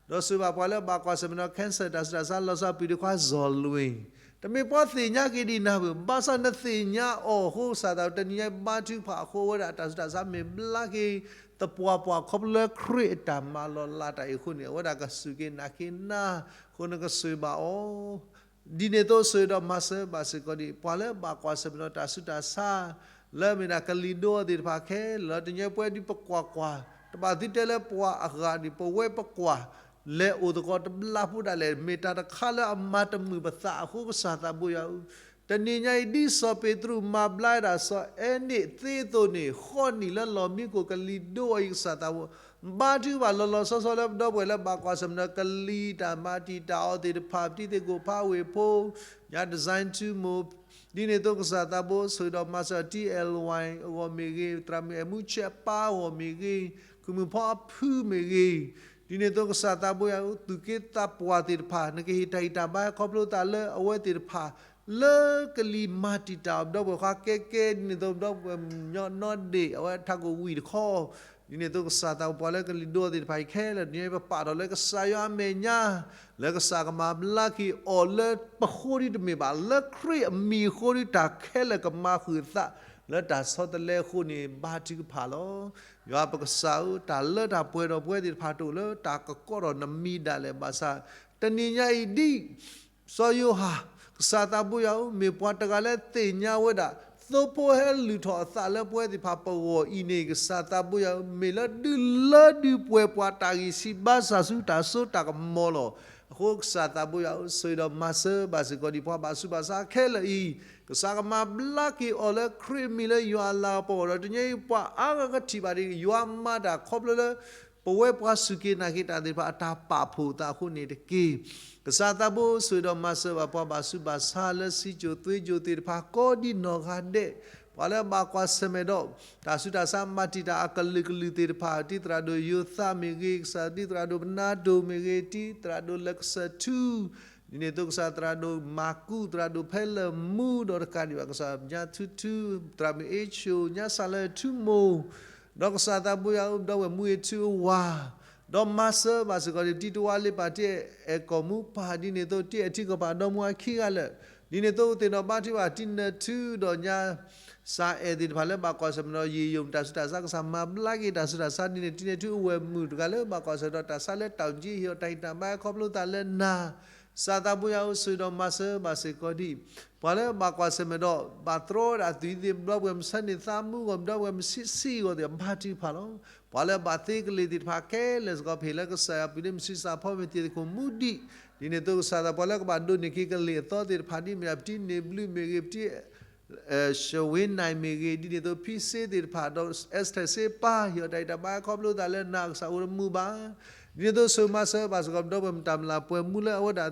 ဒီးဆိၣ်ဂ့ၤဘၣ်ပှၤလၢဘၣ်ကွၢ်ဆၢၣ်မဲာ်ဒီး cancer တၢ်ဆူးတၢ်ဆါလီၤဆီပျံၤဒံးခွါစီၤလွံၢ်, တမ့ၢ်ပှၤသ့ၣ်ညါက့ၤဒံးနၤဘၣ်, ဘၣ်ဆၣ်နသ့ၣ်ညါအီၤအဃိ ကစၢ်သးဘိယွၤ တနံၤညါအံၤဘါထုကဖၣ်အဃိ အဝဲဒၣ်တၢ်ဆူးတၢ်ဆါမ့ၢ်ဘျါက့ၤ သပှၢ်ပှၢ် ခီဖျိလၢခရံာ်အတၢ်မၤလီၤလးတၢ်အံၤအဃိန့ၣ် အဝဲဒၣ်ကစူၢ်က့ၤနာ်က့ၤနၤအဃိ နကဆိၣ်ဂ့ၤဘၣ်အီၤ ဒ်န့ၣ်အသိးဆိၣ်ဂ့ၤဒီးမၤစၢၤဘၣ်စ့ၢ်ကီးဒံး ပှၤလၢဘၣ်ကွၢ်ဆၢၣ်မဲာ်ဒီးတၢ်ဆူးတၢ်ဆါ လၢအမ့ၢ်ဒၣ်ကလံၤဒိအီၤသ့ၣ်တဖၣ်ခဲလၢာ် တနံၤညါပဝဲဒ်ပကွၢ်ကွၢ် တဘၣ်သုတဲလၢပှၤအဂၤဒံး ပဝဲပကွၢ် လဲၤအိၣ်သကိးတဘျါဖိဒၣ်လဲာ် မ့ၢ်တၢ်တခါလၢအမၤတမုာ်ပသးအဃိ ကစၢ်သးဘိယွၤဧၢ, တနံၤညါအံၤ ဒ်စီၤပ့းတရူးမၤဘျါဒၣ်စီၤအဲန့းသ့အသိးန့ၣ် ဃီနံၣ်လၢလီၢ်မံခိၣ်ကလံၤဒိအီၤအံၤ ကစၢ်သးဘိ ဘါထုကဖၣ်လီၤလီၤဆီဆီလၢပဒီပုၢ်ဝဲၢ်လၢဘၣ်ကွၢ်ဆၢၣ်မဲာ်ဒီးကလံၤတၢ်မၤတံာ်တာ်အီၤသ့ၣ်တဖၣ် ပတံၤသ့ၣ်ခိၣ်ဖးဝ့ၢ်ဖိ ညါ design ထူမိၢ် ဒ်န့ၣ်အသိးကစၢ်သးဘိဆိၣ်ဂ့ၤဒီးမၤစၢၤ ထံအဲၣ်ဝဲအဂီၢ်မ့ၢ်ဂ့ၤ, သရၣ်မုၣ်အဲၣ်မူဆဲးပၢ်အဂီၢ်မ့ၢ်ဂ့ၤ, ကုၢ်မုၣ်ဖီအဖုမ့ၢ်ဂ့ၤ, ဒ်န့ၣ်အသိးကစၢ်သးဘိယွၤဧၢ သူၣ်က့သးပှၢ်သ့ၣ်တဖၣ် နကဟ့ၣ်တၢ်ဂံၢ်တၢ်ဘါခီဖျိသးလၢအဝဲသ့ၣ်တဖၣ် လၢကလံၤမၤတံာ်တာ်အီၤ ပဒီပုၢ်ဝဲၢ်ခွါကဲကဲ ဒ်န့ၣ်အသိးပဒီပုၢ်ဝဲၢ်ညီနီၢ်ဒ့ၣ် အဝဲထးခိၣ်ဝံၣ်တခီ ဒ်န့ၣ်အသိးကစၢ်သးဘိပှၤလၢကလံၤဒိအီၤသ့ၣ်တဖၣ်အံၤ ခဲလၢာ်တနံၤအံၤ ပပာ်ထီၣ်လၢကစၢ်ယွၤအမဲာ်ညါ လၢကစၢ်ကမၤဘျါက့ၤအီၤလၢပဃိဒ်တမ့ၢ်ဘၣ် လၢခရံာ်အမံၤအဃိဒ်တၢ်ခဲလၢာ်ကမၤဃုာ်အသး လၢတၢ်ဆီတလဲအဃိန့ၣ် ဘါထုကဖၣ်လီၤ. ယွၤပကစၢ်ဧၢ တၢ်လၢတၢ်ပှဲၤဒီးပဝဲသ့ၣ်တဖၣ်တအိၣ်လၢတၢ်ကကိးထီၣ်နမံၤဒၣ်လဲာ်ဘၣ်ဆၣ် တနံၤညါအံၤဒ် စီၤယိၤဟၣ် ကစၢ်သးဘိယွၤဧၢ မ့ၢ်ပှၤတဂၤလၢသ့ၣ်ညါဝဲဒၣ် သိဖိဟဲလုၢ်ထီၣ်အသးလၢပဝဲသ့ၣ်တဖၣ်ပဂီၢ်အံၤန့ၣ် ကစၢ်သးဘိယွၤဧၢ မ့ၢ်လၢဒုးလၢဒုးပှဲၤပှၤတၢ်ဂံၢ်ဆံးဘါစၢ်ဆူတၢ်စိတၢ်ကမီၤလီၤ. အဃိကစၢ်သးဘိယွၤဧၢ ဆိၣ်ဂ့ၤဒီးမၤစၢၤဘၣ်စ့ၢ်ကီးဒံးပှၤဘၣ်ဆူးဘၣ်ဆါခဲလၢာ်အံၤ ကစၢ်ကမၤဘျါက့ၤအီၤလၢခရံာ်အမံၤလၢယွၤအလၤကပီၤဒီး တနံၤအံၤပှၤအါဂၤကထံၣ်ဘၣ်ဒ် ယွၤမၤတၢ်ခီဖျိလၢ ပဝဲပှၤစူၢ်က့ၤနာ်က့ၤတၢ်သ့ၣ်တဖၣ်အတၢ်ပာ်ဖှိၣ်သးအဃိန့ၣ်တက့ၢ်. ကစၢ်သးဘိဆိၣ်ဂ့ၤဒီးမၤစၢၤဘၣ်ပှၤဘၣ်ဆူးဘၣ်ဆါလၢစံၣ်စိၤသွ့စိၤသ့ၣ်တဖၣ် ကိးဒံနီၢ်ဂၤဒဲး ပှၤလၢဘၣ်ကွၢ်ဆၢၣ်မဲာ်ဒီး တၢ်ဆူးတၢ်ဆါမၤတံာ်တာ်အကလုာ်ကလုာ်သ့ၣ်တဖၣ် ဒ်သရၣ်ဒိၣ်ယိၤသးမ့ၢ်ဂ့ၤ, ကစၢ်ဒ်သရၣ်ဒိၣ်ပနါဒိၣ်မ့ၢ်ဂ့ၤ, ဒ်သရၣ်ဒိၣ်လၢကစၢၢ်ထူ ဒ်န့ၣ်အသိးကစၢ်သရၣ်ဒိၣ်မၤကူ, သရၣ်ဒိၣ်ဖဲလၢာ်မူ ဒီးတကးဒံးဘၣ် ကစၢ်ညါထူထူ, သရၣ်မုၣ်အ့ၡိၣ်, ညါစၢ်လၢထူမိၢ်, ဒီးကစၢ်သးဘိယွၤဧၢ ပဒီပုၢ်ဝဲၢ်မူဂ့ၤထူအဝၤ, ဒီးမၤစၢၤဘၣ်စ့ၢ်ကီးဒံး တံၤတဝါလ့ပၢ် တံၤအဲၣ်ကီၢ်မူပၢ် ဒ်န့ၣ်အသိး တံၤအဲၣ်ထံကီၢ်ပၢ် ဒီမါခံဂၤလၢာ်, ဒ်န့ၣ်အသိးသ့ၣ်နီၣ်ဘါထုကဖၣ် တံၤနၢၤထူ ဒီးညါ စၢ်အဲၣ်သ့ၣ်တဖၣ်လၢဘၣ်ကွၢ်ဆၢၣ်မဲာ်ဒီး ယံာ်ယိာ်တၢ်ဆူးတၢ်ဆါ ကစၢ်မၤဘျါက့ၤတၢ်ဆူးတၢ်ဆါ ဒ်န့ၣ် တံၤနၢၤထူအဝဲၢ်မုၣ်တဂၤလၢဘၣ်ကွၢ်ဆၢၣ်ဒီးတၢ်ဆါလၢတၢ်အိၣ်ကၠံဟ့ၣ်အီၤတၢ်ဂံၢ်တၢ်ဘါခီဖျိသးလၢနၤ ကစၢ်သးဘိယွၤဧၢ ဆိၣ်ဂ့ၤဒီးမၤစၢၤဘၣ်စ့ၢ်ကီးဒံး ပှၤလၢဘၣ်ကွၢ်ဆၢၣ်မဲာ်ဒီး ဘၣ်တြီဝဲဒၣ်အသွံၣ်သ့ၣ် ပဒီပုၢ်ဝဲၢ်မုၣ်ဆၢန့ၢ်သးမူအဂီၢ် ပဒီပုၢ်ဝဲၢ်မုၣ်ဆံးဆံးအဂီၢ်သ့ၣ် ဘါထုကဖၣ်လီၤ. ပှၤလၢဘၣ်သ့ကလ့ၢ်သ့ၣ်တဖၣ်ခဲလၢာ်စ့ၢ်ကီး ပဟ့ၣ်လၢကစၢ်ယွၤအပူၤန့ၣ် မုၢ်ဆံးစၢ်ဖီမ့ၢ်တံၤသကိးမူဒံး ဒ်န့ၣ်အသိးကစၢ်သး ပှၤလၢကဘၣ်ဒိးန့ၢ်က့ၤကလ့ၢ်အသီသ့ၣ်တဖၣ် ဒ်မ့ၢ်ဒၣ်ပတံၤန့ၢ်ဘျုးမ့ၢ်ဂ့ၤ ပတံၤ ရှဝ့နၢ်မ့ၢ်ဂ့ၤ ဒ်န့ၣ်အသိး ဖံစ့သ့ၣ်တဖၣ် ဒီးအ့စထၢၣ်စ့ပၢ် ဟ့ၣ်အီၤတၢ်ဂံၢ်တၢ်ဘါခီဖျိသးလၢနၤ ကစၢ်အိၣ်တမူဘၣ်. ဒ်န့ၣ်အသိးဆိၣ်ဂ့ၤမၤစၢၤဘၣ်စ့ၢ်ကီး ပဒီပုၢ်ဝဲၢ်မုၣ်တၢ်မျၢ်ပှဲၤမူလၢအဝဲဒၣ်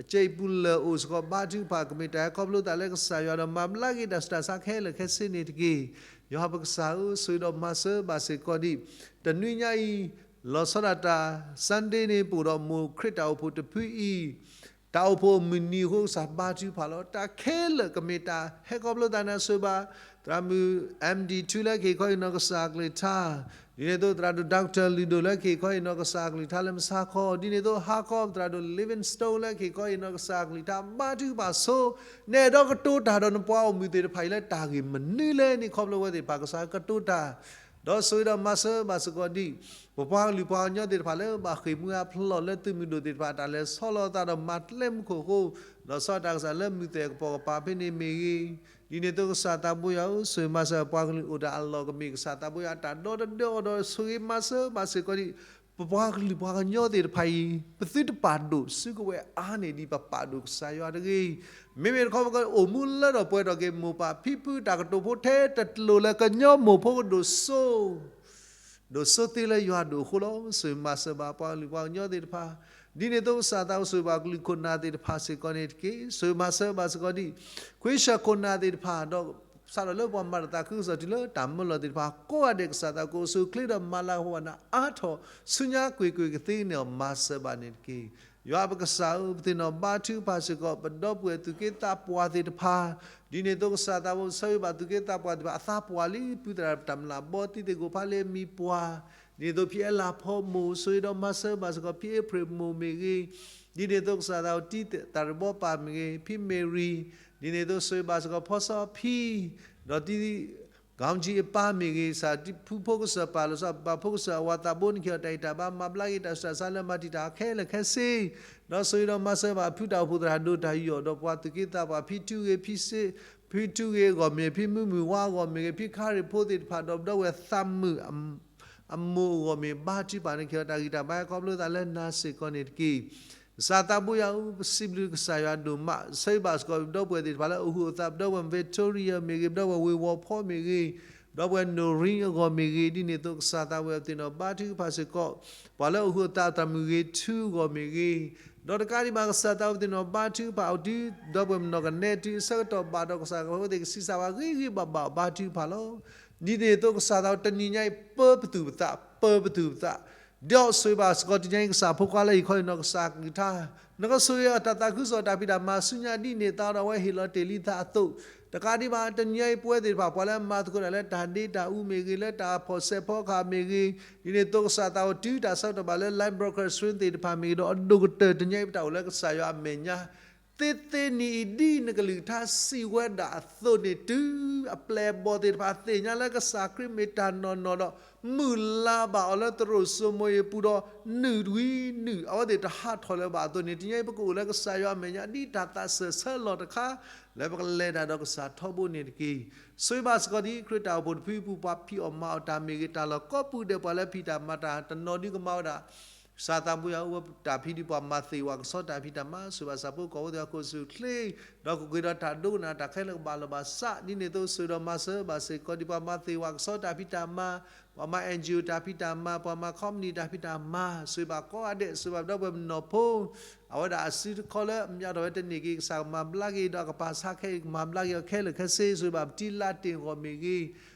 အစဲအံၤပူၤလၢာ်အိၣ်စ့ၢ်ကီး ဘါထုကဖၣ်ကမ့ၢ်တၢ်ဟဲခီဖျိသးလၢကစၢ်ယွၤဒီး မၤဘျါက့ၤတၢ်ဆူးတၢ်ဆါခဲလၢာ်ခဲဆ့န့ၣ်တက့ၢ်. ယွၤပကစၢ်ဧၢ ဆိၣ်ဂ့ၤဒီးမၤစၢၤဘၣ်စ့ၢ်ကီးဒံး တနွံညါအံၤ လီၤဆီဒၣ်တၢ် Sunday န့ၣ် ပအိၣ်ဒီးမိၢ်ခရံာ်တၢ်အိၣ်ဖှိၣ်တဖုအံၤ တၢ်အိၣ်ဖှိၣ်အမုၢ်နံၤအဃိ ကစၢ်ဘါထုကဖၣ်လီၤ. တၢ်ခဲလၢာ်ကမ့ၢ်တၢ်ဟဲခီဖျိသးန့ၣ်ဆိၣ်ဂ့ၤဘၣ် သရၣ်မုၣ် အမ်ဒံၣ်ထူလၢကဟ့ၣ်ခီဟ့ၣ်နီၤကစၢ်အကလုၢ်ကထါ, ဒ်န့ၣ်အသိးသရၣ်ဒိၣ် Doctor လုၢ်ဒိၣ်လၢကဟ့ၣ်ခီဟ့ၣ်နီၤ ကစၢ်အကလုၢ်ကထါလၢမုၢ်ဆါခီ, ဒ်န့ၣ်အသိးဟါခီသရၣ်ဒိၣ် Livingstone လၢကဟ့ၣ်ခီဟ့ၣ်နီၤ ကစၢ်အကလုၢ်ကထါ ဘါထုကဖၣ်ဆိ နအဲၣ်ဒိးကတိၤတၢ်ဒီးနပှၤဂီၢ်မုၢ်သ့ၣ်တဖၣ်အံၤလၢတၢ်ဂ့ၢ်မနုၤလဲၣ်န့ၣ် ခီဖျိဝဲသ့ၣ်တဖၣ် ကစၢ်ကတိၤတၢ် ဒီးဆိၣ်ဂ့ၤဒီးမၤစၢၤဘၣ်စ့ၢ်ကီးဒံး ပပှၤကလုာ်ပှၤကညီသ့ၣ်တဖၣ်လၢဘၣ်ဃ့ၢ်မှံဟးဖျိးလၢသုးမုၢ်ဒိၣ်သ့ၣ်တဖၣ် တၢ်လဲၤဆီလီၤသးဒီးမၤကျဲမုၢ်ခိၣ်အဃိ, လီၤဆီဒၣ်တၢ်ကစၢ်လၢမုၢ်သဲၣ်ကပီၤကပၤဖဲန့ၣ်မ့ၢ်ဂ့ၤ, ဒ်န့ၣ်အသိးကစၢ်သးဘိယွၤဧၢ ဆိၣ်ဂ့ၤမၤစၢၤပှၤကလုာ်အိၣ်တၢ်အလီၢ်ကမ့ၢ် ကစၢ်သးဘိယွၤအတၢ်ဒီတဒၢအီၤဒီးဆိၣ်ဂ့ၤမၤစၢၤဘၣ်စ့ၢ်ကီးဒံး ပပှၤကလုာ်ပှၤကညီသ့ၣ်တဖၣ်အံၤ ပသုတပာ်ဒိၣ်စုကဝဲၤအါန့ၢ်ဒံးပပာ်ဒိၣ်ကစၢ်ယွၤတဂ့ၤ. မ့မ့ၢ်တခီပကအိၣ်မူလၢထီၣ်ပှဲၤထီၣ်က့ၤ မိၢ်ပၢ်ဖံဖုတၢ်ကတိၤဖိထဲတလိၤလၢကညီမိၢ်ဖိကဒိၣ်စိ ဒိၣ်စိသ့လၢယွၤဒိၣ်အဃိလီၤ. ဆိၣ်ဂ့ၤမၤစၢၤဘၣ်ပှၤကလုာ်ပှၤကညီသ့ၣ်တဖၣ်, ဒ်န့ၣ်အသိးကစၢ်သးအိၣ်ဆိၣ်ဂ့ၤဘၣ်ကလုာ်ခိၣ်နၢ်သ့ၣ်တဖၣ် စ့ၢ်ကီးန့ၣ်တက့ၢ်. ဆိၣ်ဂ့ၤမၤစၢၤဘၣ်စ့ၢ်ကီးဒ် ခွ့ၡၢၣ်ခိၣ်နၢ်သ့ၣ်တဖၣ် ဒီးစးထီၣ်လၢပှၤမၤတၢ်သးခုကစီၣ်တုၤလၢတၢ်မၢလီၤသ့ၣ်တဖၣ် ကိးဂၤဒဲးကစၢ်သးအိၣ်ကအိၣ်ဆူၣ်အိၣ်ချ့ဒီးမၤလၤကပီၤဘၣ်နၤအါထီၣ် ဆူညါကွ့ၢ်ကွ့ၢ်ကသ့န့ၣ်အီၤ မၤစၢၤဘၣ်န့ၣ်တက့ၢ်. ယွၤပကစၢ်ဧၢ, ပသ့ၣ်နီၣ်ဘါထုကဖၣ်စ့ၢ်ကီး ပဒီပုၢ်ဝဲၢ်သူၣ်က့သးပှၢ်သ့ၣ်တဖၣ်, ဒ်န့ၣ်အသိးကစၢ်သးအိၣ် ဆိၣ်ဂ့ၤဘၣ်သူၣ်က့သးပှၢ်သ့ၣ်တဖၣ် အသးပှၢ်လံ ပုၢ်သရၣ်တၢ်မျၢ်ဘီ တံၤသကိးဖးလ့ မံၤပှၢ်, ဒ်န့ၣ်အသိးဖံအဲလးဖီမိၢ် ဆိၣ်ဂ့ၤဒီးမၤစၢၤဘၣ်စ့ၢ်ကီး ဖံအ့ဖြ့ၣ်မိၢ်မ့ၢ်ဂ့ၤ, ဒ်န့ၣ်အသိးကစၢ်သးအိၣ် တံၤသရၣ်ဘီပၢ်မ့ၢ်ဂ့ၤ, ဖံမ့ၢ်ရံၤ, ဒ်န့ၣ်အသိးဆိၣ်ဂ့ၤဘၣ်စ့ၢ်ကီး ဖီစီဖံ, ဒီးတံၤ ကီကၠံအပၢ်မ့ၢ်ဂ့ၤ, ကစၢ်ဖုဖိကစၢ်ပၢ်လီၤဆီ ပပၢ်ဖိကစၢ်အဝၤသးဘိ နခ့အီၤတၢ်အံၤတၢ်ဘါ မၤဘျါက့ၤတၢ်ဆူးတၢ်ဆါလၢမၤတံာ်တာ်ခဲလၢာ်ခဲဆ့, ဒီးဆိၣ်ဂ့ၤဒီးမၤစၢၤဘၣ်ဖုတၢ်အိၣ်ဖှိၣ်သရၣ်ဒိၣ်တၢ်ယူးယီၣ် ဒီးပှၤသူၣ်က့သးပှၢ် ဖံထူဂ့ၤ ဖံစ့ ဖံထူဂ့ၤအဂီၢ်မ့ၢ်ဂ့ၤ, ဖံမုၢ်မုၢ်ဝါအဂီၢ်မ့ၢ်ဂ့ၤ, ဖံခါရ့ၣ်ဖိသ့ၣ်တဖၣ် ဒီးပဒီပုၢ်ဝဲၢ်သးမုာ် အမိၢ်အဂီၢ်မ့ၢ် ဘါထုကဖၣ် နခ့အီၤတၢ်ဂံၢ်တၢ်ဘါ ခီဖျိသးလၢနၤစ့ၢ်ကီးန့ၣ်တက့ၢ်. ကစၢ်သးဘိယွၤဧၢ, ပစံးဘျုးကစၢ်ယွၤဒိၣ်မး, ဆိၣ်ဂ့ၤဘၣ်စ့ၢ်ကီး ပဒီပုၢ်ဝဲၢ်သ့ၣ်တဖၣ်လၢအိၣ်ဟုၣ်အိၣ်သး ပဒီပုၢ်ဝဲၢ် Victoria မ့ၢ်ဂ့ၤ, ပဒီပုၢ်ဝဲၢ်ဝ့ၢ်ဝီၤဖီမ့ၢ်ဂ့ၤ, ပဒီပုၢ်ဝဲၢ်နိၣ်ရံအဂီၢ်မ့ၢ်ဂ့ၤ, ဒ်န့ၣ်အသိးကစၢ်သးဝဲ ပသ့ၣ်နီၣ်ဘါထုကဖၣ်စ့ၢ်ကီး ပှၤလၢအိၣ်ဟုၣ်အိၣ်သး သရၣ်မုၣ်ဂ့ၤထူအဂီၢ်မ့ၢ်ဂ့ၤ, ဒီးတကးဒံးဘၣ်ကစၢ်သးဝဲ ပသ့ၣ်နီၣ်ဘါထုကဖၣ်အိၣ်တုၤ ဒီပုၢ်ဝဲၢ်မနီၢ်ကနဲတုၤအဆၢကတီၢ်ဘၣ်ဒီး ကစၢ်သးဝဲသ့ၣ်ကဆံးစၢ်ဝဲ ဂ့ၤဂ့ၤဘၣ်ဘၣ် ဘါထုကဖၣ်လီၤ. ဒ်န့ၣ်အသိးကစၢ်သးဝဲ တနံၤညါအံၤ ပၢပသူၣ်ပသး ပၢပသူၣ်ပသး ဒီးဆိၣ်ဂ့ၤဘၣ်စ့ၢ်ကီး တနံၤညါအံၤ ကစၢ်ဖိခွါလၢဟံၣ်ခီအံၤနီၢ်ကစၢ်ကလုၢ်ကထါ, နကဆိၣ်ဂ့ၤအီၤတၢ်သးခုကစီၣ် တၢ်ဖံးတၢ်မၤဆူညါ ဒ်န့ၣ်အသိးဒီး အဝဲဟ့ၣ်လီၤတ့ၢ်လံသးအသိး, တကးဒံးဘၣ် တနံၤညါအံၤ ပဝဲသ့ၣ်တဖၣ် ပှၤလၢမၤသကိးတၢ်လၢတၢ်ဒ့တၢ်အူမ့ၢ်ဂ့ၤ, လၢတၢ်ဖီၣ်စဲးဖီကဟၣ်မ့ၢ်ဂ့ၤ, ဒ်န့ၣ်အသိးကစၢ်သးဝဲ တုၤတၢ်ဆၢကတီၢ်ဘၣ်လၢ line broadcasting သ့ၣ်တဖၣ်မ့ၢ်ဂ့ၤဒီး အဒိၣ်ကတၢၢ်တနံၤညါအံၤ ပတၢ်အိၣ်လၢကစၢ်ယွၤအမဲာ်ညါ သ့သ့နံၤအံၤ ဒ်နကလုၢ်ကထါစံးဝဲဒၣ်အသိးန့ၣ် တုၤအပျဲၢ်အဘီၣ်သ့ၣ်တဖၣ်သ့ၣ်ညါလၢကစၢ်ခရံာ်မ့ၢ်တၢ်နီၢ်နီၢ်ဒီး မုၢ်လၢ်ဘၣ်အီၤလၢသရိာ်စိမိၤအံၤအပူၤဒီး နုာ်တဝံၤနုာ် အဝဲသ့ၣ်တဟးထီၣ်လၢၤဘၣ်အသိးန့ၣ် တနံၤညါအံၤ ပကအိၣ်လၢကစၢ်ယွၤအမဲာ်ညါ ဒ်တၢ်သးစၢၢ်ဆၢလီၤတခါ လၢပကလဲၤတၢ်ဒီးကစၢ်ထီဘိန့ၣ်တက့ၢ်. ဆိၣ်ဂ့ၤဘၣ်စ့ၢ်ကီးဒ်ခရံာ်တၢ်အိၣ်ဖှိၣ်တဖုအပူၤ ပှၤဖံးအီၣ်မၤအီၣ်တၢ်မ့ၢ်ဂ့ၤ, တၢ်လီၢ်ကိးပူၤဒဲး ပှၤလၢဖံးတၢ်မၤတၢ်တနီၤဒုကမၤဝဲဒၣ် ကစၢ်သးဘိယွၤဧၢ, တၢ်ဖံးဒုးပှၤမၤသ့ၣ်ဝဲကဆီတၢ်ဖံးတၢ်မၤ, ဆိၣ်ဂ့ၤဘၣ်ဆၣ်ဖိကီၢ်ဖိသ့ၣ်တဖၣ် ကအိၣ်ဆူၣ်အိၣ်ချ့, ဒီးကကွံာ်ဒီးတၢ်ဒိကနၣ်တၢ်ခဲလၢာ်ကဘၣ်လီၤဘၣ်စး, ဒ်န့ၣ်အသိး ဆိၣ်ဂ့ၤဒီးမၤစၢၤဘၣ်စ့ၢ်ကီးဒ်ပှၤမၤသ့ၣ်ဝဲကဆီတၢ်ဖံးတၢ်မၤ, ပှၤမၤ NGO တၢ်ဖံးတၢ်မၤ, ပှၤမၤ company တၢ်ဖံးတၢ်မၤ, ဆိၣ်ဂ့ၤဘၣ်ကိးဂၤဒဲး, ဆိၣ်ဂ့ၤဘၣ်ပဒီပုၢ်ဝဲၢ်မနီၢ်ဖိ အဝဲဒၣ်အစုတခီလၢအမၠးထီၣ်ဝဲတန့ၢ်က့ၤ ကစၢ်ကမၤဘျါက့ၤဒီးအကပာ်ဆါခဲအံၤ ကမၤဘျါက့ၤအီၤခဲလၢာ်ခဲဆ့, ဆိၣ်ဂ့ၤဘၣ်ပတံၤလါတ့ၢ်အဂီၢ်မ့ၢ်ဂ့ၤ,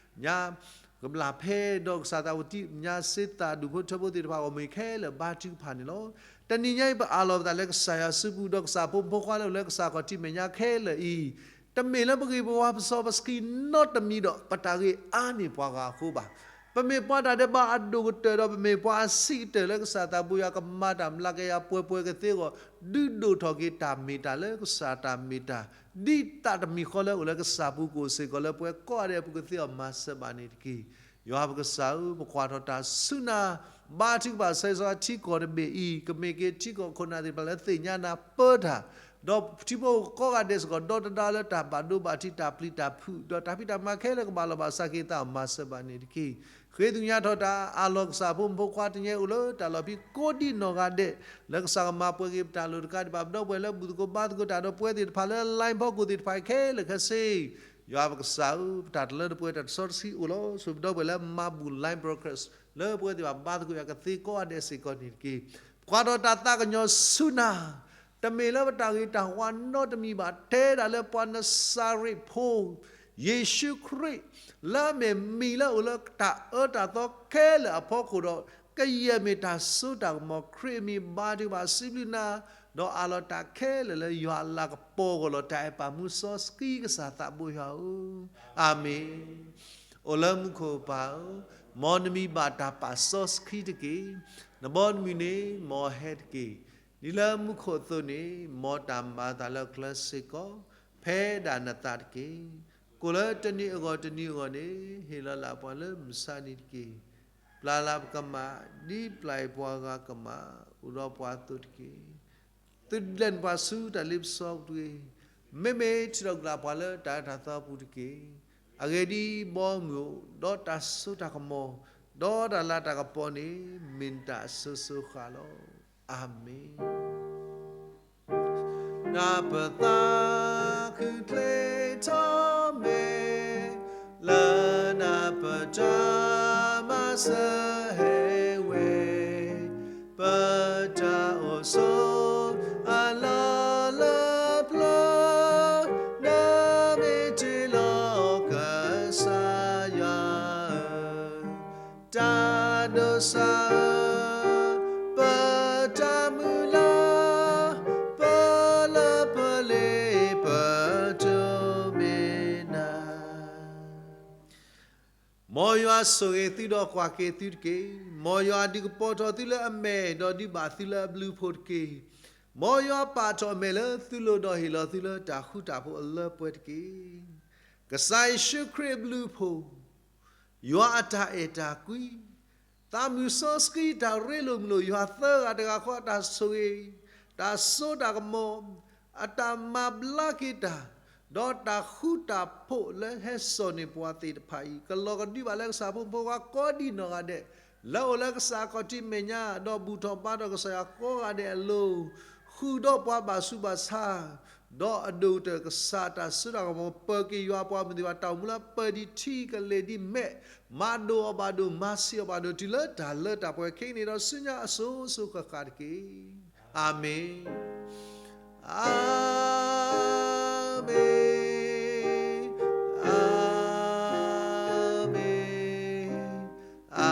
ညါ ကဘျၣ်ဖဲဒီးကစၢ်သးဝဲတံၤ ညါစ့သးဒူၣ်ဖိထၢဖိသ့ၣ်တဖၣ်အဂီၢ်မ့ၢ်ဂ့ၤခဲလၢာ် ဘါထုကဖၣ်န့ၣ်လီၤ. တနံၤညါအံၤ ပအးလီၤပသးလၢကစၢ်ယွၤစုပူၤ ဒီးကစၢ်ဖိမုၣ်ဖိခွါလၢအိၣ်လၢကစၢ်ခီၣ်ထံးမဲာ်ညါခဲလၢာ်အံၤ, တမ့ၢ်လၢပဂ့ၤပဝါပစီပစခံနီတမံၤဒီး ပတၢ်ဂ့ၤအါန့ၢ်ပှၤဂၤအဃိဘၣ်. ပမ့ၢ်ပှၤတၢ်ဒဲးဘးအဒိၣ်ကတၢၢ်ဒီး ပမ့ၢ်ပှၤအဆံးကတၢၢ်လၢကစၢ်သးဘိယွၤကမၤတၢ်မျးကယၤပှဲၤပှဲၤကသ့အဂီၢ် ဒုးဒိၣ်ထီၣ်က့ၤတၢ်မ့ၢ်တၢ်လၢကစၢ်တၢ်မ့ၢ်တၢ် ဒ်သးတမံၤဃီလၢအိၣ်လၢကစၢ်ပူၤကအိၣ်စ့ၢ်ကီးလၢပှၤကိးဂၤဒဲးအပူၤကသ့အီၤ မၤစၢၤဘၣ်န့ၣ်တက့ၢ်. ယွၤပကစၢ်ဧၢ, ပကွၢ်ထီၣ်တၢ်ဆူနၤ, ဘါထုကဖၣ်ဆၢဂ့ၤဆၢဝါထံကီၢ်တဘ့ၣ်အံၤ, ကမ့ၢ်က့ၤထံကီၢ်ခိၣ်နၢ်သ့ၣ်တဖၣ်လၢသ့ၣ်ညါနၤပၢတၢ်, ဒီးထံဖိကီၢ်ဖိကိးဂၤဒဲးစ့ၢ်ကီး ဒီတဒါလၢတၢ်ဘၣ်ဒိဘၣ်ထံး တၢ်ပျံၤတၢ်ဖုး ဒီးတၢ်ဖံးတၢ်မၤခဲလၢာ်ကဘၣ်လီၤဘၣ်စးက့ၤသးအီၤ မၤစၢၤဘၣ်န့ၣ်တက့ၢ်. ဃ့သညါထီၣ်တၢ်အးလီၤကစၢ်ဖိမုၣ်ဖိခွါတနံၤညါအံၤအိၣ်လၢတၢ်လီၢ်ဖံးကိးဒံးနီၢ်ဂၤဒဲး, လၢကစၢ်ကမၤပှဲၤက့ၤပတၢ်လိၣ်တကးဒံးဘၣ် ပဒီပုၢ်ဝဲၢ်လၢဘူၣ်သကိးဘါသကိးတၢ်ဒီးပဝဲသ့ၣ်တဖၣ်လၢ line ဖီခိၣ်သ့ၣ်တဖၣ်ခဲလၢာ်ခဲဆ့, ယွၤပကစၢ်ဧၢ, ပတၢ်တလၢတပှဲၤတၢ်တစီတဆှံအိၣ်လီၤ. ဆိၣ်ပဒီပုၢ်ဝဲၢ်လၢမၤဘူၣ် line broadcast လၢပဝဲသ့ၣ်တဖၣ်ဘါသကိးယွၤကသ့ကိးဂၤဒဲးစ့ၢ်ကီးန့ၣ်တက့ၢ်. ပကွၢ်ထီၣ်တၢ်သးကညီၤဆူနၤ တမ့ၢ်လၢပတၢ်ဂ့ၤတၢ်ဝါနီတမံၤဘၣ်, ထဲဒၣ်လၢပှၤနစၤရ့းဖိ ယ့ၣ်ၡူးခရံာ် လၢအမ့ၢ်မံၤလၢအိၣ်လၢတၢ်အၢတၢ်သီခဲလၢာ်အဖီခိၣ်ဒီး ကယဲၢ်မ့ၢ်တၢ်စိတၢ်ကမီၤ ခရံာ်အမံၤဘါထုကဖၣ်စံးဘျုးနၤ, ဒီးအးလီၤတၢ်ခဲလၢာ်လၢယွၤအလၤကပီၤအဂီၢ်လီၤ. တၢ်အဲၣ်ပာ်မူစီဆှံကစၢ်သးဘိယွၤဧၢ, အၤမ့ၣ်. အိၣ်လၢမူခိၣ်ပၢ်ဧၢ, မ်နမံၤဘၣ်တၢ်ပာ်စီဆှံတက့ၢ်. နဘီနမုၢ်န့ၣ် မ်အဟဲတက့ၢ်. ဒ်လၢမူခိၣ်အသိးန့ၣ် မ်တၢ်မၤအသးလၢကျဲစ့ၢ်ကီး ဖဲဒၣ်နသးတက့ၢ်. ကိၣ်လၢတနံၤအဂီၢ်တနံၤအဂီၢ်န့ၣ် ဟ့ၣ်လီၤလၢပှၤလၢမုၢ်ဆါနံၤတက့ၢ်. ပျၢ်လၢပကမၣ် ဒ်ပျၢ်အံၤပှၤဂၤကမၣ် အိၣ်ဒီးပှၤအသိးတက့ၢ်. သုးဒဲးနပှၤဆူတၢ်လ့ပစီပူၤတက့ၢ်. မ့မ့ၢ်ထုးထီၣ်ကလာ်ပှၤလၢတၢ်အၢတၢ်သီပူၤတက့ၢ်. အဂ့ၢ်ဒ်အံၤ, ဘီမုၢ်အိၣ်ဒီးတၢ်စိတၢ်ကမီၤ ဒီးတၢ်လၤတၢ်ကပီၤန့ၣ် မ့ၢ်နတၢ်အစိၤစိၤဃၣ်လီၤ. အၤမ့ၣ်. နၢ်ပသးခုၣ်ချ့ထီၣ်မဲာ် လၢနၢ်ပတၢ်မၤစၢၤဟဲဝဲ, ပတၢ်အိၣ်ဆိးအလီၢ်လၢပျၢၤ, နမ့ၢ်တ့လီၤကစၢ်ယွၤဧၢ, တၢ်ဒိးစၢ်ဧၢ, ပတၢ်မုၢ်လၢ်, ပလၢပလ့ၤ ပတိၢ်မ့ၢ်နၤ. မ်ယွၤဆိၣ်ဂ့ၤသုဒီးကွၢ်က့ၤသုတက့ၢ်. မ်ယွၤဒုးကပီၤထီၣ်သုလၢအမဲာ်ဒီးဒုးဘၣ်သုလၢအဘျုးအဖှိၣ်တက့ၢ်. မ်ယွၤပာ်ထီၣ်အမဲာ်လၢသုလိၤဒီးဟ့ၣ်လီၤသုလၢတၢ်ဃူတၢ်ဖိးအလၢပှဲၤတက့ၢ်. ကစၢ်ယ့ၣ်ၡူးခရံာ်အဘျုးအဖှိၣ်, ယွၤအတၢ်အဲၣ်တၢ်ကွံ, သးမုၢ်စီဆှံတၢ်ရ့လိာ်မုာ်လိာ်ယွၤသၢဂၤတဂၤဃီအတၢ်ဆိၣ်ဂ့ၤ, တၢ်စိတၢ်ကမီၤ, အတၢ်မၤဘျါက့ၤတၢ်, ဒီးတၢ်ဃူတၢ်ဖိးလၢဟဲစိာ်န့ၢ်ပှၤသ့ၣ်တဖၣ်အံၤ ကလီၤကဒုဘၣ်လၢကစၢ်ဖိမုၣ်ဖိခွါကိးဒံးနီၢ်ဂၤဒဲး, လၢအိၣ်လၢကစၢ်အခီၣ်ထံးမဲာ်ညါ ဒီးဘူၣ်ထီၣ်ဘါထီၣ်ကစၢ်ယွၤကိးဂၤဒဲးအလိၤ, ဃုာ်ဒီးပှၤဘၣ်ဆူးဘၣ်ဆါ ဒီးအဒိၣ်ကတၢၢ်ကစၢ်တၢ်စိတၢ်ကမီၤ ပၢၤက့ၤယွၤပှၤမုၢ်သ့ၣ်တဖၣ် တၢ်အိၣ်မူလၢပၢၤဒံးထံကလဲၤဒံးမဲာ်, မၤဒိၣ်အီၤဘၣ်ဒိၣ် မၤဆံးအီၤဘၣ်ဒိၣ် တုၤလၢတၢ်လၢတၢ်ပှဲၤ ခဲကနံၣ်ဒီးဆူညါအစိၤစိၤဃၣ်ဃၣ်တက့ၢ်. အၤမ့ၣ်, အၤမ့ၣ်, အၤမ့ၣ်, အၤ မ့ၢ်.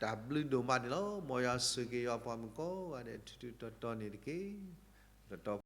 တၢ်ဘျုးဒိၣ်မးန့ၣ်လီၤ. မ်ယွၤဆိၣ်ဂ့ၤယွၤပှၤမုၣ်ကိးဂၤဒဲး ထူးထူးတီတီန့ၣ်တက့ၢ်. တီတီ